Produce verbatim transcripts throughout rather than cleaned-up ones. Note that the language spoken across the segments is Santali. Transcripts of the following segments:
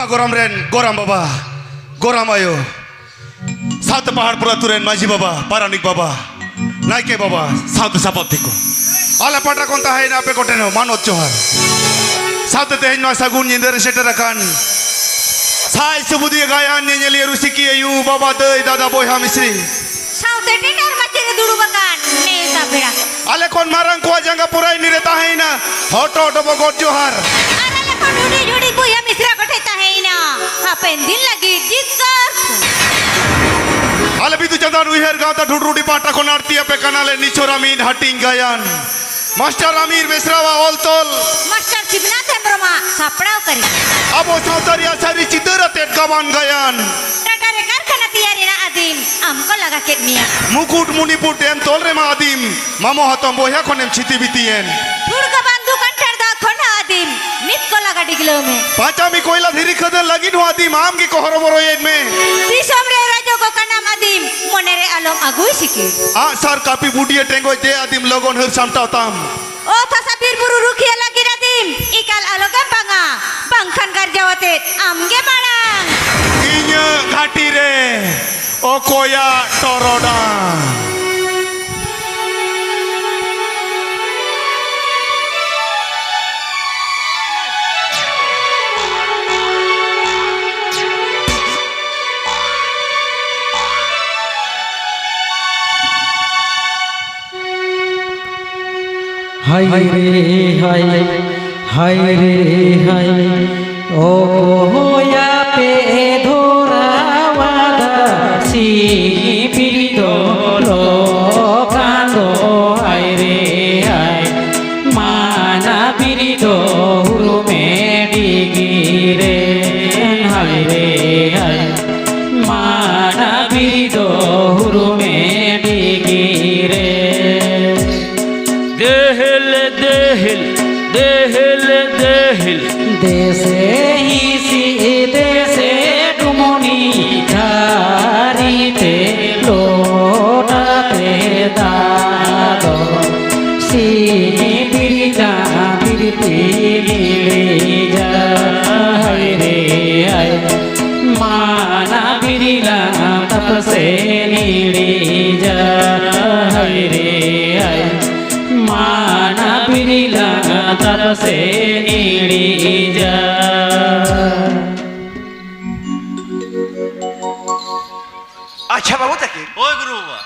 ᱜᱚᱨᱟᱢ ᱨᱮᱱ ᱜᱚᱨᱟᱢ ᱵᱟᱵᱟ, ᱜᱚᱨᱟᱢ ᱟᱭᱳ, ᱥᱟᱶᱛᱮ ᱯᱟᱦᱟᱲᱯᱩᱨ ᱟᱹᱛᱩ ᱨᱮᱱ ᱢᱟᱹᱡᱷᱤ ᱵᱟᱵᱟ, ᱯᱟᱨᱟᱱᱤᱠ ᱵᱟᱵᱟ, ᱱᱟᱭᱠᱮ ᱵᱟᱵᱟ, ᱥᱟᱶᱛᱮ ᱥᱟᱯᱟᱵ ᱛᱮᱠᱚ, ᱟᱞᱮ ᱯᱟᱦᱴᱟ ᱠᱷᱚᱱ ᱛᱟᱦᱮᱸᱭᱮᱱᱟ ᱟᱯᱮ ᱠᱚᱴᱷᱮᱱ ᱦᱚᱸ ᱢᱟᱱᱚᱛ ᱡᱚᱦᱟᱨ᱾ ᱥᱟᱶᱛᱮ ᱛᱮᱦᱮᱧ ᱱᱚᱣᱟ ᱥᱟᱹᱜᱩᱱ ᱧᱤᱫᱟᱹ ᱨᱮ ᱥᱮᱴᱮᱨ ᱟᱠᱟᱱ ᱥᱟᱭ ᱥᱩᱵᱩᱫᱤᱭᱟᱹ ᱜᱟᱭᱟᱱ ᱧᱮᱧᱮᱞᱤᱭᱟᱹ ᱨᱩᱥᱤᱠᱤᱭᱟᱹ ᱭᱩ ᱵᱟᱵᱟ ᱫᱟᱹᱭ ᱫᱟᱫᱟ ᱵᱚᱭᱦᱟ ᱢᱤᱥᱨᱤ, ᱥᱟᱶᱛᱮ ᱴᱮᱴᱟᱨ ᱢᱟᱪᱮ ᱨᱮ ᱫᱩᱲᱩᱵ ᱟᱠᱟᱱ ᱱᱮᱣᱛᱟ ᱯᱮᱲᱟ᱾ ᱟᱞᱮ ᱠᱷᱚᱱ ᱢᱟᱨᱟᱝ ᱠᱚᱣᱟᱜ ᱡᱟᱸᱜᱟ ᱯᱩᱨᱟᱭᱱᱤ ᱨᱮ ᱛᱟᱦᱮᱸᱭᱮᱱᱟ ᱦᱚᱴᱚᱜ ᱰᱚᱵᱚᱜ ᱜᱚᱰ ᱡᱚᱦᱟᱨ᱾ ᱟᱨ ᱟᱞᱮ ᱠᱷᱚᱱ ᱦᱩᱰᱤᱧ ᱦᱩᱰᱤᱧ ᱵᱚᱭᱦᱟ ᱢᱤᱥᱨᱟ ᱠᱚᱴᱷᱮᱱ ᱛᱟᱦᱮᱸᱭᱮᱱᱟ ᱦᱟᱯᱮᱱ ᱫᱤᱱ ᱞᱟᱹᱜᱤᱫ ᱰᱤᱥᱠᱟᱥ᱾ ᱟᱞᱮ ᱵᱤᱫᱩ ᱪᱟᱸᱫᱟᱱ ᱩᱭᱦᱟᱹᱨ ᱜᱟᱶᱛᱟ ᱰᱷᱩᱰᱨᱩᱰᱤ ᱯᱟᱦᱴᱟ ᱠᱷᱚᱱ ᱟᱬᱛᱤ ᱟᱯᱮ ᱠᱟᱱᱟᱞᱮ ᱱᱤᱪᱷᱚᱨ ᱟᱢᱤᱱ ᱦᱟᱹᱴᱤᱧ ᱜᱟᱭᱟᱱ᱾ ᱢᱟᱥᱴᱟᱨ ᱟᱢᱤᱨ ᱵᱮᱥᱨᱟᱣᱟᱜ ᱚᱞ ᱛᱚᱞ᱾ ᱢᱟᱥᱴᱟᱨ ᱥᱤᱵᱱᱟᱛᱷ ᱦᱮᱢᱵᱨᱚᱢᱟᱜ ᱥᱟᱯᱲᱟᱣ ᱠᱟᱹᱨᱤ᱾ ᱟᱵᱚ ᱥᱟᱶᱛᱟ ᱨᱮᱭᱟᱜ ᱥᱟᱹᱨᱤ ᱪᱤᱛᱟᱹᱨ ᱟᱛᱮᱫ ᱜᱟᱵᱟᱱ ᱜᱟᱭᱟᱱ᱾ ᱴᱟᱴᱟ ᱨᱮ ᱠᱟᱨᱠᱷᱟᱱᱟ ᱛᱮᱭᱟᱨ ᱨᱮᱱᱟᱜ ᱟᱹᱫᱤᱢ ᱟᱢ ᱠᱚ ᱞᱟᱜᱟ ᱠᱮᱫ ᱢᱮᱭᱟ᱾ ᱢᱩᱠᱩᱴ ᱢᱩᱱᱤᱯᱩᱨ ᱰᱮᱢ ᱛᱚᱞ ᱨᱮᱢᱟ ᱟᱹᱫᱤᱢ ᱢᱟᱢᱚ ᱦᱟᱛᱚᱢ ᱵᱚᱭᱦᱟ ᱠᱷᱚᱱᱮᱢ ᱪᱷᱤᱛᱤ ᱵᱤᱛᱤᱭᱮᱱ᱾ ᱴᱷᱩᱲᱜᱟᱹ ᱵᱟᱱᱫᱷᱩ ᱠᱟᱱᱴᱷᱟᱲ ᱫᱟᱜ ᱠᱷᱚᱱ ᱦᱚᱸ ᱟᱹᱫᱤᱢ ᱢᱤᱫ ᱠᱚ ᱞᱟᱜᱟ ᱰᱤᱜᱞᱟᱹᱣ ᱢᱮ᱾ ᱯᱟᱸᱪᱟᱢᱤ ᱠᱚᱭᱞᱟ ᱫᱷᱤᱨᱤ ᱠᱷᱟᱹᱫᱟᱹᱱ ᱞᱟᱹᱜᱤᱫ ᱦᱚᱸ ᱟᱹᱫᱤᱢ ᱟᱢ ᱜᱮᱠᱚ ᱦᱚᱨᱚᱵᱚᱨᱚᱭᱮᱫ ᱢᱮ᱾ ᱫᱤᱥᱚᱢ ᱨᱮ ᱨᱟᱡᱚ ᱠᱚ ᱠᱟᱱᱟᱢ ᱟᱹᱫᱤᱢ ᱢᱚᱱᱮ ᱨᱮ ᱟᱞᱚᱢ ᱟᱹᱜᱩᱭ ᱥᱤᱠᱤᱲ᱾ ᱟᱜ ᱥᱟᱨ ᱠᱟᱹᱯᱤ ᱵᱩᱰᱤᱭᱟᱹ ᱴᱮᱸᱜᱚᱡ ᱛᱮ ᱟᱹᱫᱤᱢ ᱞᱚᱜᱚᱱ ᱦᱟᱹᱨ ᱥᱟᱢᱴᱟᱣ ᱛᱟᱢ᱾ ᱚᱛ ᱦᱟᱥᱟ ᱵᱤᱨ ᱵᱩᱨᱩ ᱨᱩᱠᱷᱤᱭᱟᱹ ᱞᱟᱹᱜᱤᱫ ᱟᱹᱫᱤᱢ ᱮᱠᱟᱞ ᱟᱞᱚᱜᱮᱢ ᱵᱟᱝᱟ, ᱵᱟᱝᱠᱷᱟᱱ ᱜᱟᱨᱡᱟᱣ ᱟᱛᱮᱫ ᱟᱢᱜᱮ ᱢᱟᱲᱟᱝ᱾ ᱤᱧᱟᱹᱜ ᱜᱷᱟᱹᱴᱤ ᱨᱮ ᱚᱠᱚᱭᱟᱜ ᱴᱚᱨᱚᱰᱟᱝ? ᱦᱟᱭ ᱨᱮ ᱦᱟᱭ, ᱦᱟᱭ ᱨᱮ ᱦᱟᱭ, ᱚᱠᱚᱭᱟᱜ ᱯᱮ ᱫᱷᱚᱨᱟᱣᱟᱫᱟ ᱥᱤᱧ ᱯᱤᱲᱤ ᱫᱚ ᱞᱚᱠᱟᱱ ᱫᱚ? ᱦᱟᱭ ᱨᱮ ᱦᱟᱭ, ᱢᱟᱱᱟ ᱯᱤᱲᱤ ᱫᱚ ᱦᱩᱨᱩᱢᱮ ᱰᱤᱜᱤ ᱨᱮ᱾ ᱦᱟᱭ ᱨᱮ ᱦᱟᱭ, ᱢᱟᱱᱟ ᱯᱤᱲᱤ ᱫᱚ ᱦᱩᱨᱩᱢᱮ ᱰᱤᱜᱤ ᱨᱮ᱾ ᱫᱮᱦᱮᱞ ᱫᱮᱦᱮᱞ, ᱫᱮᱦᱮᱞ ᱫᱮᱦᱮᱞ᱾ ᱫᱮᱥᱮ ᱦᱤᱥᱤ ᱫᱮᱥᱮ ᱰᱩᱢᱩ ᱢᱟᱱᱟ ᱵᱤᱨᱤᱞᱟ ᱛᱟᱯᱥᱮ ᱱᱤᱲᱤᱡᱟ, ᱦᱟᱭ ᱨᱮ ᱦᱟᱭ᱾ ᱢᱟᱱᱟ ᱵᱤᱨᱤᱞᱟ ᱛᱟᱯᱥᱮ ᱱᱤᱲᱤᱡᱟ᱾ ᱟᱪᱪᱷᱟ ᱵᱟᱹᱵᱩ ᱛᱟᱹᱠᱤᱱ, ᱦᱳᱭ ᱜᱩᱨᱩ ᱵᱟᱵᱟ᱾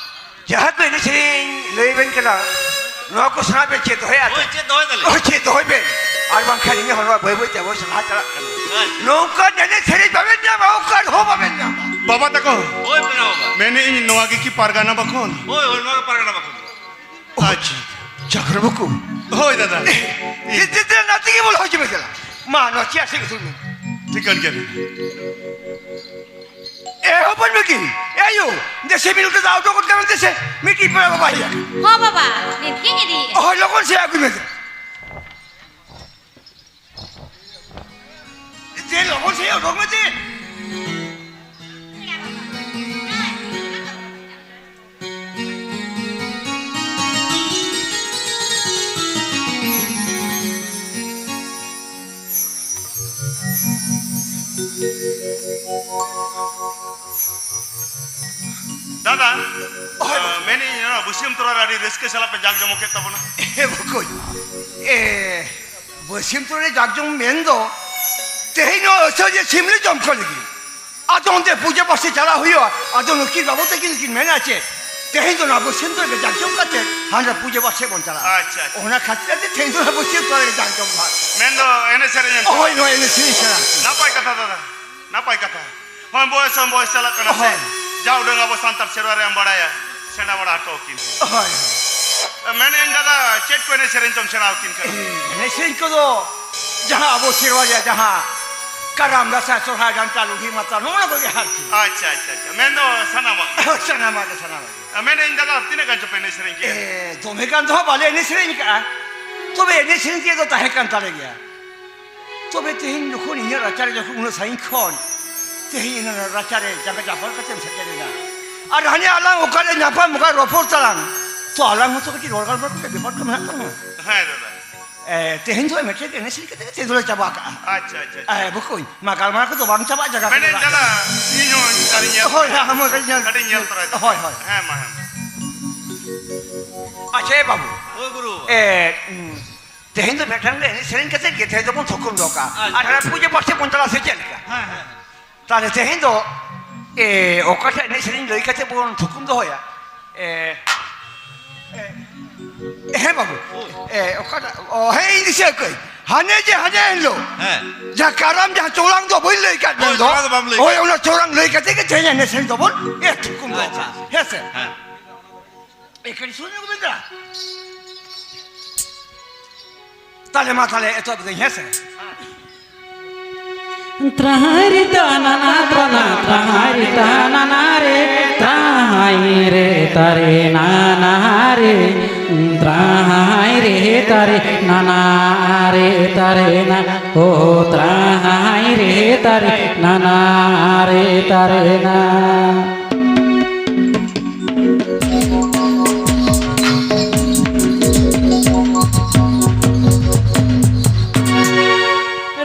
ᱡᱟᱦᱟᱸ ᱠᱚ ᱮᱱᱮᱡ ᱥᱮᱨᱮᱧ ᱞᱟᱹᱭ ᱵᱮᱱ ᱠᱟᱱᱟ, ᱱᱚᱣᱟ ᱠᱚ ᱥᱟᱱᱟᱢ ᱵᱮᱱ ᱪᱮᱫ ᱫᱚᱦᱚᱭᱟ ᱛᱚ? ᱦᱳᱭ, ᱪᱮᱫ ᱫᱚᱦᱚᱭ ᱫᱟᱞᱮ᱾ ᱦᱳᱭ, ᱪᱮᱫ ᱫᱚᱦᱚᱭ ᱵᱮᱱ᱾ ᱟᱨ ᱵᱟᱝᱠᱷᱟᱱ ᱤᱧᱟᱹᱜ ᱦᱚᱸ ᱱᱚᱣᱟ ᱵᱟᱹᱭ ᱵᱟᱹᱭ ᱛᱮ ᱟᱵᱚ ᱥᱟᱞᱦᱟ ᱪᱟᱞᱟᱜ ᱠᱟᱱᱟ᱾ ᱦᱳᱭ᱾ ᱱᱚᱝᱠᱟᱱ ᱮᱱᱮᱡ ᱥᱮᱨᱮᱧ ᱵᱟᱵᱮᱱ ᱧᱟᱢᱟ, ᱚᱠᱟ ᱨᱮᱦᱚᱸ ᱵᱟᱵᱮᱱ ᱧᱟᱢᱟ᱾ ᱵᱟᱵᱟ ᱛᱟᱠᱚ, ᱦᱳᱭ, ᱯᱮᱲᱟ ᱵᱟᱵᱟ᱾ ᱢᱮᱱᱮᱫ ᱟᱹᱧ, ᱱᱚᱣᱟ ᱜᱮ ᱠᱤ ᱯᱟᱨᱜᱟᱱᱟ ᱵᱟᱠᱷᱳᱞ? ᱦᱳᱭ, ᱦᱳᱭ, ᱱᱚᱣᱟ ᱜᱮ ᱯᱟᱨᱜᱟᱱᱟ ᱵᱟᱠᱷᱳᱞ᱾ ᱟᱪᱪᱷᱟ᱾ ᱪᱟᱠᱨᱚ ᱵᱟᱹᱠᱩ᱾ ᱦᱳᱭ, ᱫᱟᱫᱟ᱾ ᱪᱮᱫ, ᱪᱮᱫ, ᱪᱮᱫ, ᱱᱟᱛᱮ ᱜᱮ ᱵᱚᱞᱚ ᱦᱚᱪᱚ ᱢᱮ ᱪᱟᱞᱟᱜ᱾ ᱢᱟ, ᱱᱚᱣᱟ ᱪᱮᱭᱟᱨ ᱥᱮᱫ ᱜᱮ ᱫᱩᱲᱩᱵ ᱢᱮ᱾ ᱴᱷᱤᱠᱟᱹᱱ ᱜᱮᱭᱟ᱾ ᱮ ᱦᱚᱯᱚᱱ ᱵᱤᱴᱤ, ᱮ ᱟᱭᱳ, ᱫᱮᱥᱮ ᱢᱤᱫ ᱞᱚᱴᱟ ᱫᱟᱜ ᱩᱰᱩᱠ ᱜᱚᱫ ᱠᱟᱜ ᱢᱮ ᱫᱮᱥᱮ, ᱢᱤᱫᱴᱤᱡ ᱯᱮᱲᱟ ᱵᱟᱵᱟ ᱦᱮᱡ ᱟᱠᱟᱱᱟ᱾ ᱦᱚᱸ ᱵᱟᱵᱟ, ᱱᱤᱛ ᱜᱤᱧ ᱤᱫᱤᱭᱮᱫᱼᱟ᱾ ᱦᱳᱭ, ᱞᱚᱜᱚᱱ ᱥᱮ ᱟᱹᱜᱩᱭ ᱢᱮ᱾ ᱫᱮ, ᱞᱚᱜᱚᱱ ᱥᱮ ᱚᱰᱚᱠ ᱢᱮ ᱫᱮ᱾ ᱫᱟᱫᱟ, ᱦᱳᱭ᱾ ᱟᱸ, ᱢᱮᱱᱮᱫ ᱟᱹᱧ, ᱱᱚᱣᱟ ᱵᱟᱹᱥᱭᱟᱹᱢ ᱛᱚᱨᱟ ᱨᱮ ᱟᱹᱰᱤ ᱨᱟᱹᱥᱠᱟᱹ ᱥᱟᱞᱟᱜ ᱯᱮ ᱡᱟᱠ ᱡᱚᱢᱚᱠᱮᱫ ᱛᱟᱵᱚᱱᱟ᱾ ᱮ ᱵᱚᱠᱚᱧ, ᱮ, ᱵᱟᱹᱥᱭᱟᱹᱢ ᱛᱚᱨᱟ ᱨᱮ ᱡᱟᱠ ᱡᱚᱢᱚᱠ ᱢᱮᱱ ᱫᱚ, ᱛᱮᱦᱮᱧ ᱱᱚᱣᱟ ᱟᱹᱥᱟᱹᱲᱤᱭᱟᱹ ᱥᱤᱢ ᱞᱮ ᱡᱚᱢ ᱠᱚ ᱞᱟᱹᱜᱤᱫ᱾ ᱟᱫᱚ ᱚᱱᱛᱮ ᱯᱩᱡᱟᱹ ᱯᱟᱥᱮ ᱪᱟᱞᱟᱜ ᱦᱩᱭᱩᱜᱼᱟ᱾ ᱟᱫᱚ ᱱᱩᱠᱤᱱ ᱵᱟᱹᱵᱩ ᱛᱟᱹᱠᱤᱱ ᱠᱤᱱ ᱢᱮᱱᱟ ᱪᱮᱫ, ᱛᱮᱦᱮᱧ ᱫᱚ ᱱᱚᱣᱟ ᱵᱟᱹᱥᱭᱟᱹᱢ ᱛᱚᱨᱟ ᱨᱮ ᱡᱟᱠ ᱡᱚᱢᱚᱠ ᱠᱟᱛᱮ ᱦᱟᱸᱰᱮ ᱯᱩᱡᱟᱹ ᱯᱟᱥᱮ ᱵᱚᱱ ᱪᱟᱞᱟᱜᱼᱟ᱾ ᱟᱪᱪᱷᱟ, ᱟᱪᱪᱷᱟ᱾ ᱚᱱᱟ ᱠᱷᱟᱹᱛᱤᱨ ᱛᱮ ᱛᱮᱦᱮᱧ ᱫᱚ ᱱᱚᱣᱟ ᱵᱟᱹᱥᱭᱟᱹᱢ ᱛᱚᱨᱟ ᱨᱮ ᱡᱟᱠ ᱡᱚᱢᱚᱠ ᱵᱷᱟᱜᱽ᱾ ᱢᱮᱱᱫᱚ ᱮᱱᱮᱡ ᱥᱮᱨᱮᱧ ᱮᱢ ᱦᱳᱭ, ᱱᱚᱣᱟ ᱮᱱᱮᱡ ᱥᱮᱨᱮᱧ ᱥᱮᱬᱟ᱾ ᱱᱟᱯᱟᱭ ᱠᱟᱛᱷᱟ ᱫᱟᱫᱟ, ᱱᱟᱯᱟᱭ ᱠᱟᱛᱷᱟ᱾ ᱦᱚᱸ, ᱵᱚᱭᱮᱥ ᱦᱚᱸ ᱵᱚᱭᱮᱥ ᱪᱟᱞᱟᱜ ᱠᱟᱱᱟ ᱥᱮ᱾ ᱦᱳᱭ᱾ ᱡᱟ ᱩᱰᱟᱹᱝ ᱟᱵᱚ ᱥᱟᱱᱛᱟᱲ ᱥᱮᱨᱣᱟ ᱨᱮᱭᱟᱜ ᱮᱢ ᱵᱟᱲᱟᱭᱟ, ᱥᱮᱬᱟ ᱵᱟᱲᱟ ᱦᱚᱴᱚ ᱟᱹᱠᱤᱱ᱾ ᱦᱳᱭ, ᱦᱳᱭ᱾ ᱢᱮᱱᱮᱫ ᱟᱹᱧ ᱫᱟᱫᱟ, ᱪᱮᱫ ᱠᱚ ᱮᱱᱮᱡ ᱥᱮᱨᱮᱧ ᱪᱚᱢ ᱥᱮᱬᱟ ᱟᱹᱠᱤᱱ ᱠᱟᱱᱟ? ᱮᱱᱮᱡ ᱥᱮᱨᱮᱧ ᱠᱚᱫᱚ ᱡᱟᱦᱟᱸ ᱟᱵᱚ ᱥᱮᱨᱣᱟ ᱨᱮᱭᱟᱜ ᱡᱟᱦᱟᱸ ᱠᱟᱨᱟᱢ, ᱫᱟᱸᱥᱟᱭ, ᱥᱚᱨᱦᱟᱭ, ᱰᱟᱱᱴᱟ, ᱞᱩᱦᱤ, ᱢᱟᱛᱟ, ᱱᱚᱜᱼᱚ ᱱᱚᱣᱟ ᱠᱚᱜᱮ ᱟᱨᱠᱤ᱾ ᱟᱪᱪᱷᱟ, ᱟᱪᱪᱷᱟ, ᱟᱪᱪᱷᱟ᱾ ᱢᱮᱱᱫᱚ ᱥᱟᱱᱟᱢᱟᱜ ᱜᱮ? ᱥᱟᱱᱟᱢᱟᱜ ᱜᱮ, ᱥᱟᱱᱟᱢᱟᱜ ᱜᱮ᱾ ᱢᱮᱱᱮᱫ ᱟᱹᱧ ᱫᱟᱫᱟ, ᱛᱤᱱᱟᱹᱜ ᱜᱟᱱ ᱪᱚᱯᱮ ᱮᱱᱮᱡ ᱥᱮᱨᱮᱧ ᱠᱮᱜᱼᱟ? ᱮ, ᱫᱚᱢᱮ ᱜᱟᱱ ᱫᱚ ᱦᱟᱸᱜ ᱵᱟᱞᱮ ᱮᱱᱮᱡ ᱥᱮᱨᱮᱧ ᱠᱟᱜᱼᱟ, ᱛᱚᱵᱮ ᱮᱱᱮᱡ ᱥᱮᱨᱮᱧ ᱛᱮᱫ ᱫᱚ ᱛᱟᱦᱮᱸ ᱠᱟᱱ ᱛᱟᱞᱮ ᱜᱮᱭᱟ᱾ ᱛᱚᱵᱮ ᱛᱮᱦᱮᱧ ᱡᱚᱠᱷᱚᱱ ᱤᱧᱟᱹᱜ ᱨᱟᱪᱟᱨᱮ ᱡᱚᱠᱷᱚᱱ ᱩᱱᱟᱹᱜ ᱥᱟᱺᱜᱤᱧ ᱠᱷᱚᱱ ᱛᱮᱦᱮᱧ ᱤᱧᱟᱹᱜ ᱨᱟᱪᱟᱨᱮ ᱡᱟᱸᱜᱟ ᱪᱟᱯᱟᱫ ᱠᱟᱛᱮᱢ ᱥᱮᱴᱮᱨᱮᱱᱟ, ᱟᱨ ᱦᱟᱱᱮ ᱟᱞᱟᱝ ᱚᱠᱟᱨᱮ ᱧᱟᱯᱟᱢ, ᱚᱠᱟᱨᱮ ᱨᱚᱯᱚᱲ ᱛᱟᱞᱟᱝ, ᱛᱚ ᱟᱞᱟᱝ ᱦᱚᱸᱛᱚ ᱠᱟᱹᱴᱤᱡ ᱨᱚᱲ ᱜᱟᱞᱢᱟᱨᱟᱣ ᱠᱟᱛᱮ ᱵᱮᱯᱟᱨ ᱠᱚ ᱢᱮᱱᱟᱜ ᱛᱟᱵᱚᱱᱟ᱾ ᱦᱮᱸ ᱫᱟᱫᱟ᱾ ᱮ, ᱛᱮᱦᱮᱧ ᱫᱚ ᱢᱤᱫᱴᱮᱡ ᱮᱱᱮᱡ ᱥᱮᱨᱮᱧ ᱠᱟᱛᱮ ᱜᱮ ᱛᱮᱦᱮᱧ ᱫᱚᱞᱮ ᱪᱟᱵᱟ ᱠᱟᱜᱼᱟ᱾ ᱟᱪᱪᱷᱟ, ᱟᱪᱪᱷᱟ, ᱟᱪᱪᱷᱟ᱾ ᱮ, ᱵᱚᱠᱚᱧ, ᱢᱟ ᱜᱟᱞᱢᱟᱨᱟᱣ ᱠᱚᱫᱚ ᱵᱟᱝ ᱪᱟᱵᱟᱜ ᱡᱟᱭᱜᱟ ᱢᱮᱱᱮᱫ ᱨᱮ ᱪᱟᱞᱟᱜ᱾ ᱤᱧ ᱦᱚᱸ ᱟᱹᱰᱤ ᱧᱮᱞ ᱦᱳᱭ, ᱦᱳᱭ, ᱦᱳᱭ, ᱠᱟᱹᱴᱤᱡ ᱧᱮᱞ ᱛᱚᱨᱟᱭ ᱛᱟᱵᱚᱱ᱾ ᱦᱳᱭ, ᱦᱳᱭ᱾ ᱦᱮᱸ, ᱢᱟ, ᱦᱮᱸ᱾ ᱟᱪᱪᱷᱟ, ᱮ ᱵᱟᱹᱵᱩ᱾ ᱦᱳᱭ, ᱜᱩᱨᱩ᱾ ᱮ, ᱩᱸ, ᱛᱮᱦᱮᱧ ᱫᱚ ᱢᱤᱫᱴᱟᱝ ᱞᱮ ᱮᱱᱮᱡ ᱥᱮᱨᱮᱧ ᱠᱟᱛᱮ ᱜᱮ ᱛᱮᱦᱮᱧ ᱫᱚᱵᱚᱱ ᱛᱷᱩᱠᱩᱢ ᱫᱚᱦᱚ ᱠᱟᱜᱼᱟ᱾ ᱟᱪᱪᱷᱟ᱾ ᱟᱨ ᱦᱟᱱᱟ ᱯᱩᱡᱟᱹ ᱯᱟᱥᱮ ᱵᱚᱱ ᱪᱟᱞᱟᱜᱼᱟ ᱥᱮ ᱪᱮᱫ ᱞᱮᱠᱟ? ᱦᱮᱸ, ᱦᱮᱸ᱾ ᱛᱟᱦᱞᱮ ᱛᱮᱦᱮᱧ ᱫᱚ, ᱮ, ᱚᱠᱟᱴᱟᱜ ᱮᱱᱮᱡ ᱥᱮᱨᱮᱧ ᱞᱟᱹᱭ ᱠᱟᱛᱮ ᱵᱚᱱ ᱛᱷᱩᱠᱩᱢ ᱫᱚᱦᱚᱭᱟ? ᱮ, ᱮ, ᱦᱮᱸ ᱵᱟᱹᱵᱩ᱾ ᱦᱳᱭ᱾ ᱮ, ᱚᱠᱟᱴᱟᱜ? ᱚ, ᱦᱮᱸ, ᱤᱧ ᱫᱤᱥᱟᱹ ᱠᱟᱹᱧ᱾ ᱦᱟᱱᱮ ᱡᱮ ᱦᱟᱱᱮ ᱦᱤᱞᱳᱜ᱾ ᱦᱮᱸ᱾ ᱡᱟᱦᱟᱸ ᱠᱟᱨᱟᱢ, ᱡᱟᱦᱟᱸ ᱪᱚᱲᱟᱝ ᱫᱚ ᱵᱟᱹᱧ ᱞᱟᱹᱭ ᱠᱟᱫ ᱦᱳᱭ, ᱢᱮᱱ ᱫᱚ᱾ ᱪᱚᱲᱟᱝ ᱫᱚ ᱵᱟᱢ ᱞᱟᱹᱭ ᱦᱳᱭ, ᱠᱟᱫ᱾ ᱚᱱᱟ ᱪᱚᱲᱟᱝ ᱞᱟᱹᱭ ᱠᱟᱛᱮ ᱜᱮ ᱛᱮᱦᱮᱧ ᱮᱱᱮᱡ ᱥᱮᱨᱮᱧ ᱫᱚᱵᱚᱱ ᱮ ᱛᱷᱩᱠᱩᱢ ᱫᱚ᱾ ᱟᱪᱪᱷᱟ, ᱟᱪᱪᱷᱟ᱾ ᱦᱮᱸ ᱥᱮ? ᱦᱮᱸ᱾ ᱮ, ᱠᱟᱹᱴᱤᱡ ᱥᱩᱨ ᱧᱚᱜ ᱢᱮ ᱫᱟ᱾ ᱛᱟᱦᱞᱮ ᱢᱟ ᱛᱟᱦᱞᱮ ᱮᱛᱚᱦᱚᱵ ᱫᱟᱹᱧ, ᱦᱮᱸ ᱥᱮ? ᱛᱨᱟᱦᱟᱭ ᱨᱮ ᱛᱟᱱᱟᱱᱟ ᱛᱨᱟᱱᱟ, ᱛᱨᱟᱦᱟᱭ ᱨᱮ ᱛᱟᱱᱟᱱᱟ ᱨᱮ, ᱛᱨᱟᱦᱟᱭ ᱨᱮ ᱛᱟᱨᱮ ᱱᱟᱱᱟ ᱨᱮ, ᱛᱨᱟᱦᱟᱭ ᱨᱮ ᱛᱟᱨᱮ ᱱᱟᱱᱟ ᱨᱮ ᱛᱟᱨᱮ ᱱᱟ, ᱳ ᱛᱨᱟᱦᱟᱭ ᱨᱮ ᱛᱟᱨᱮ ᱱᱟᱱᱟ ᱨᱮ ᱛᱟᱨᱮ ᱱᱟ᱾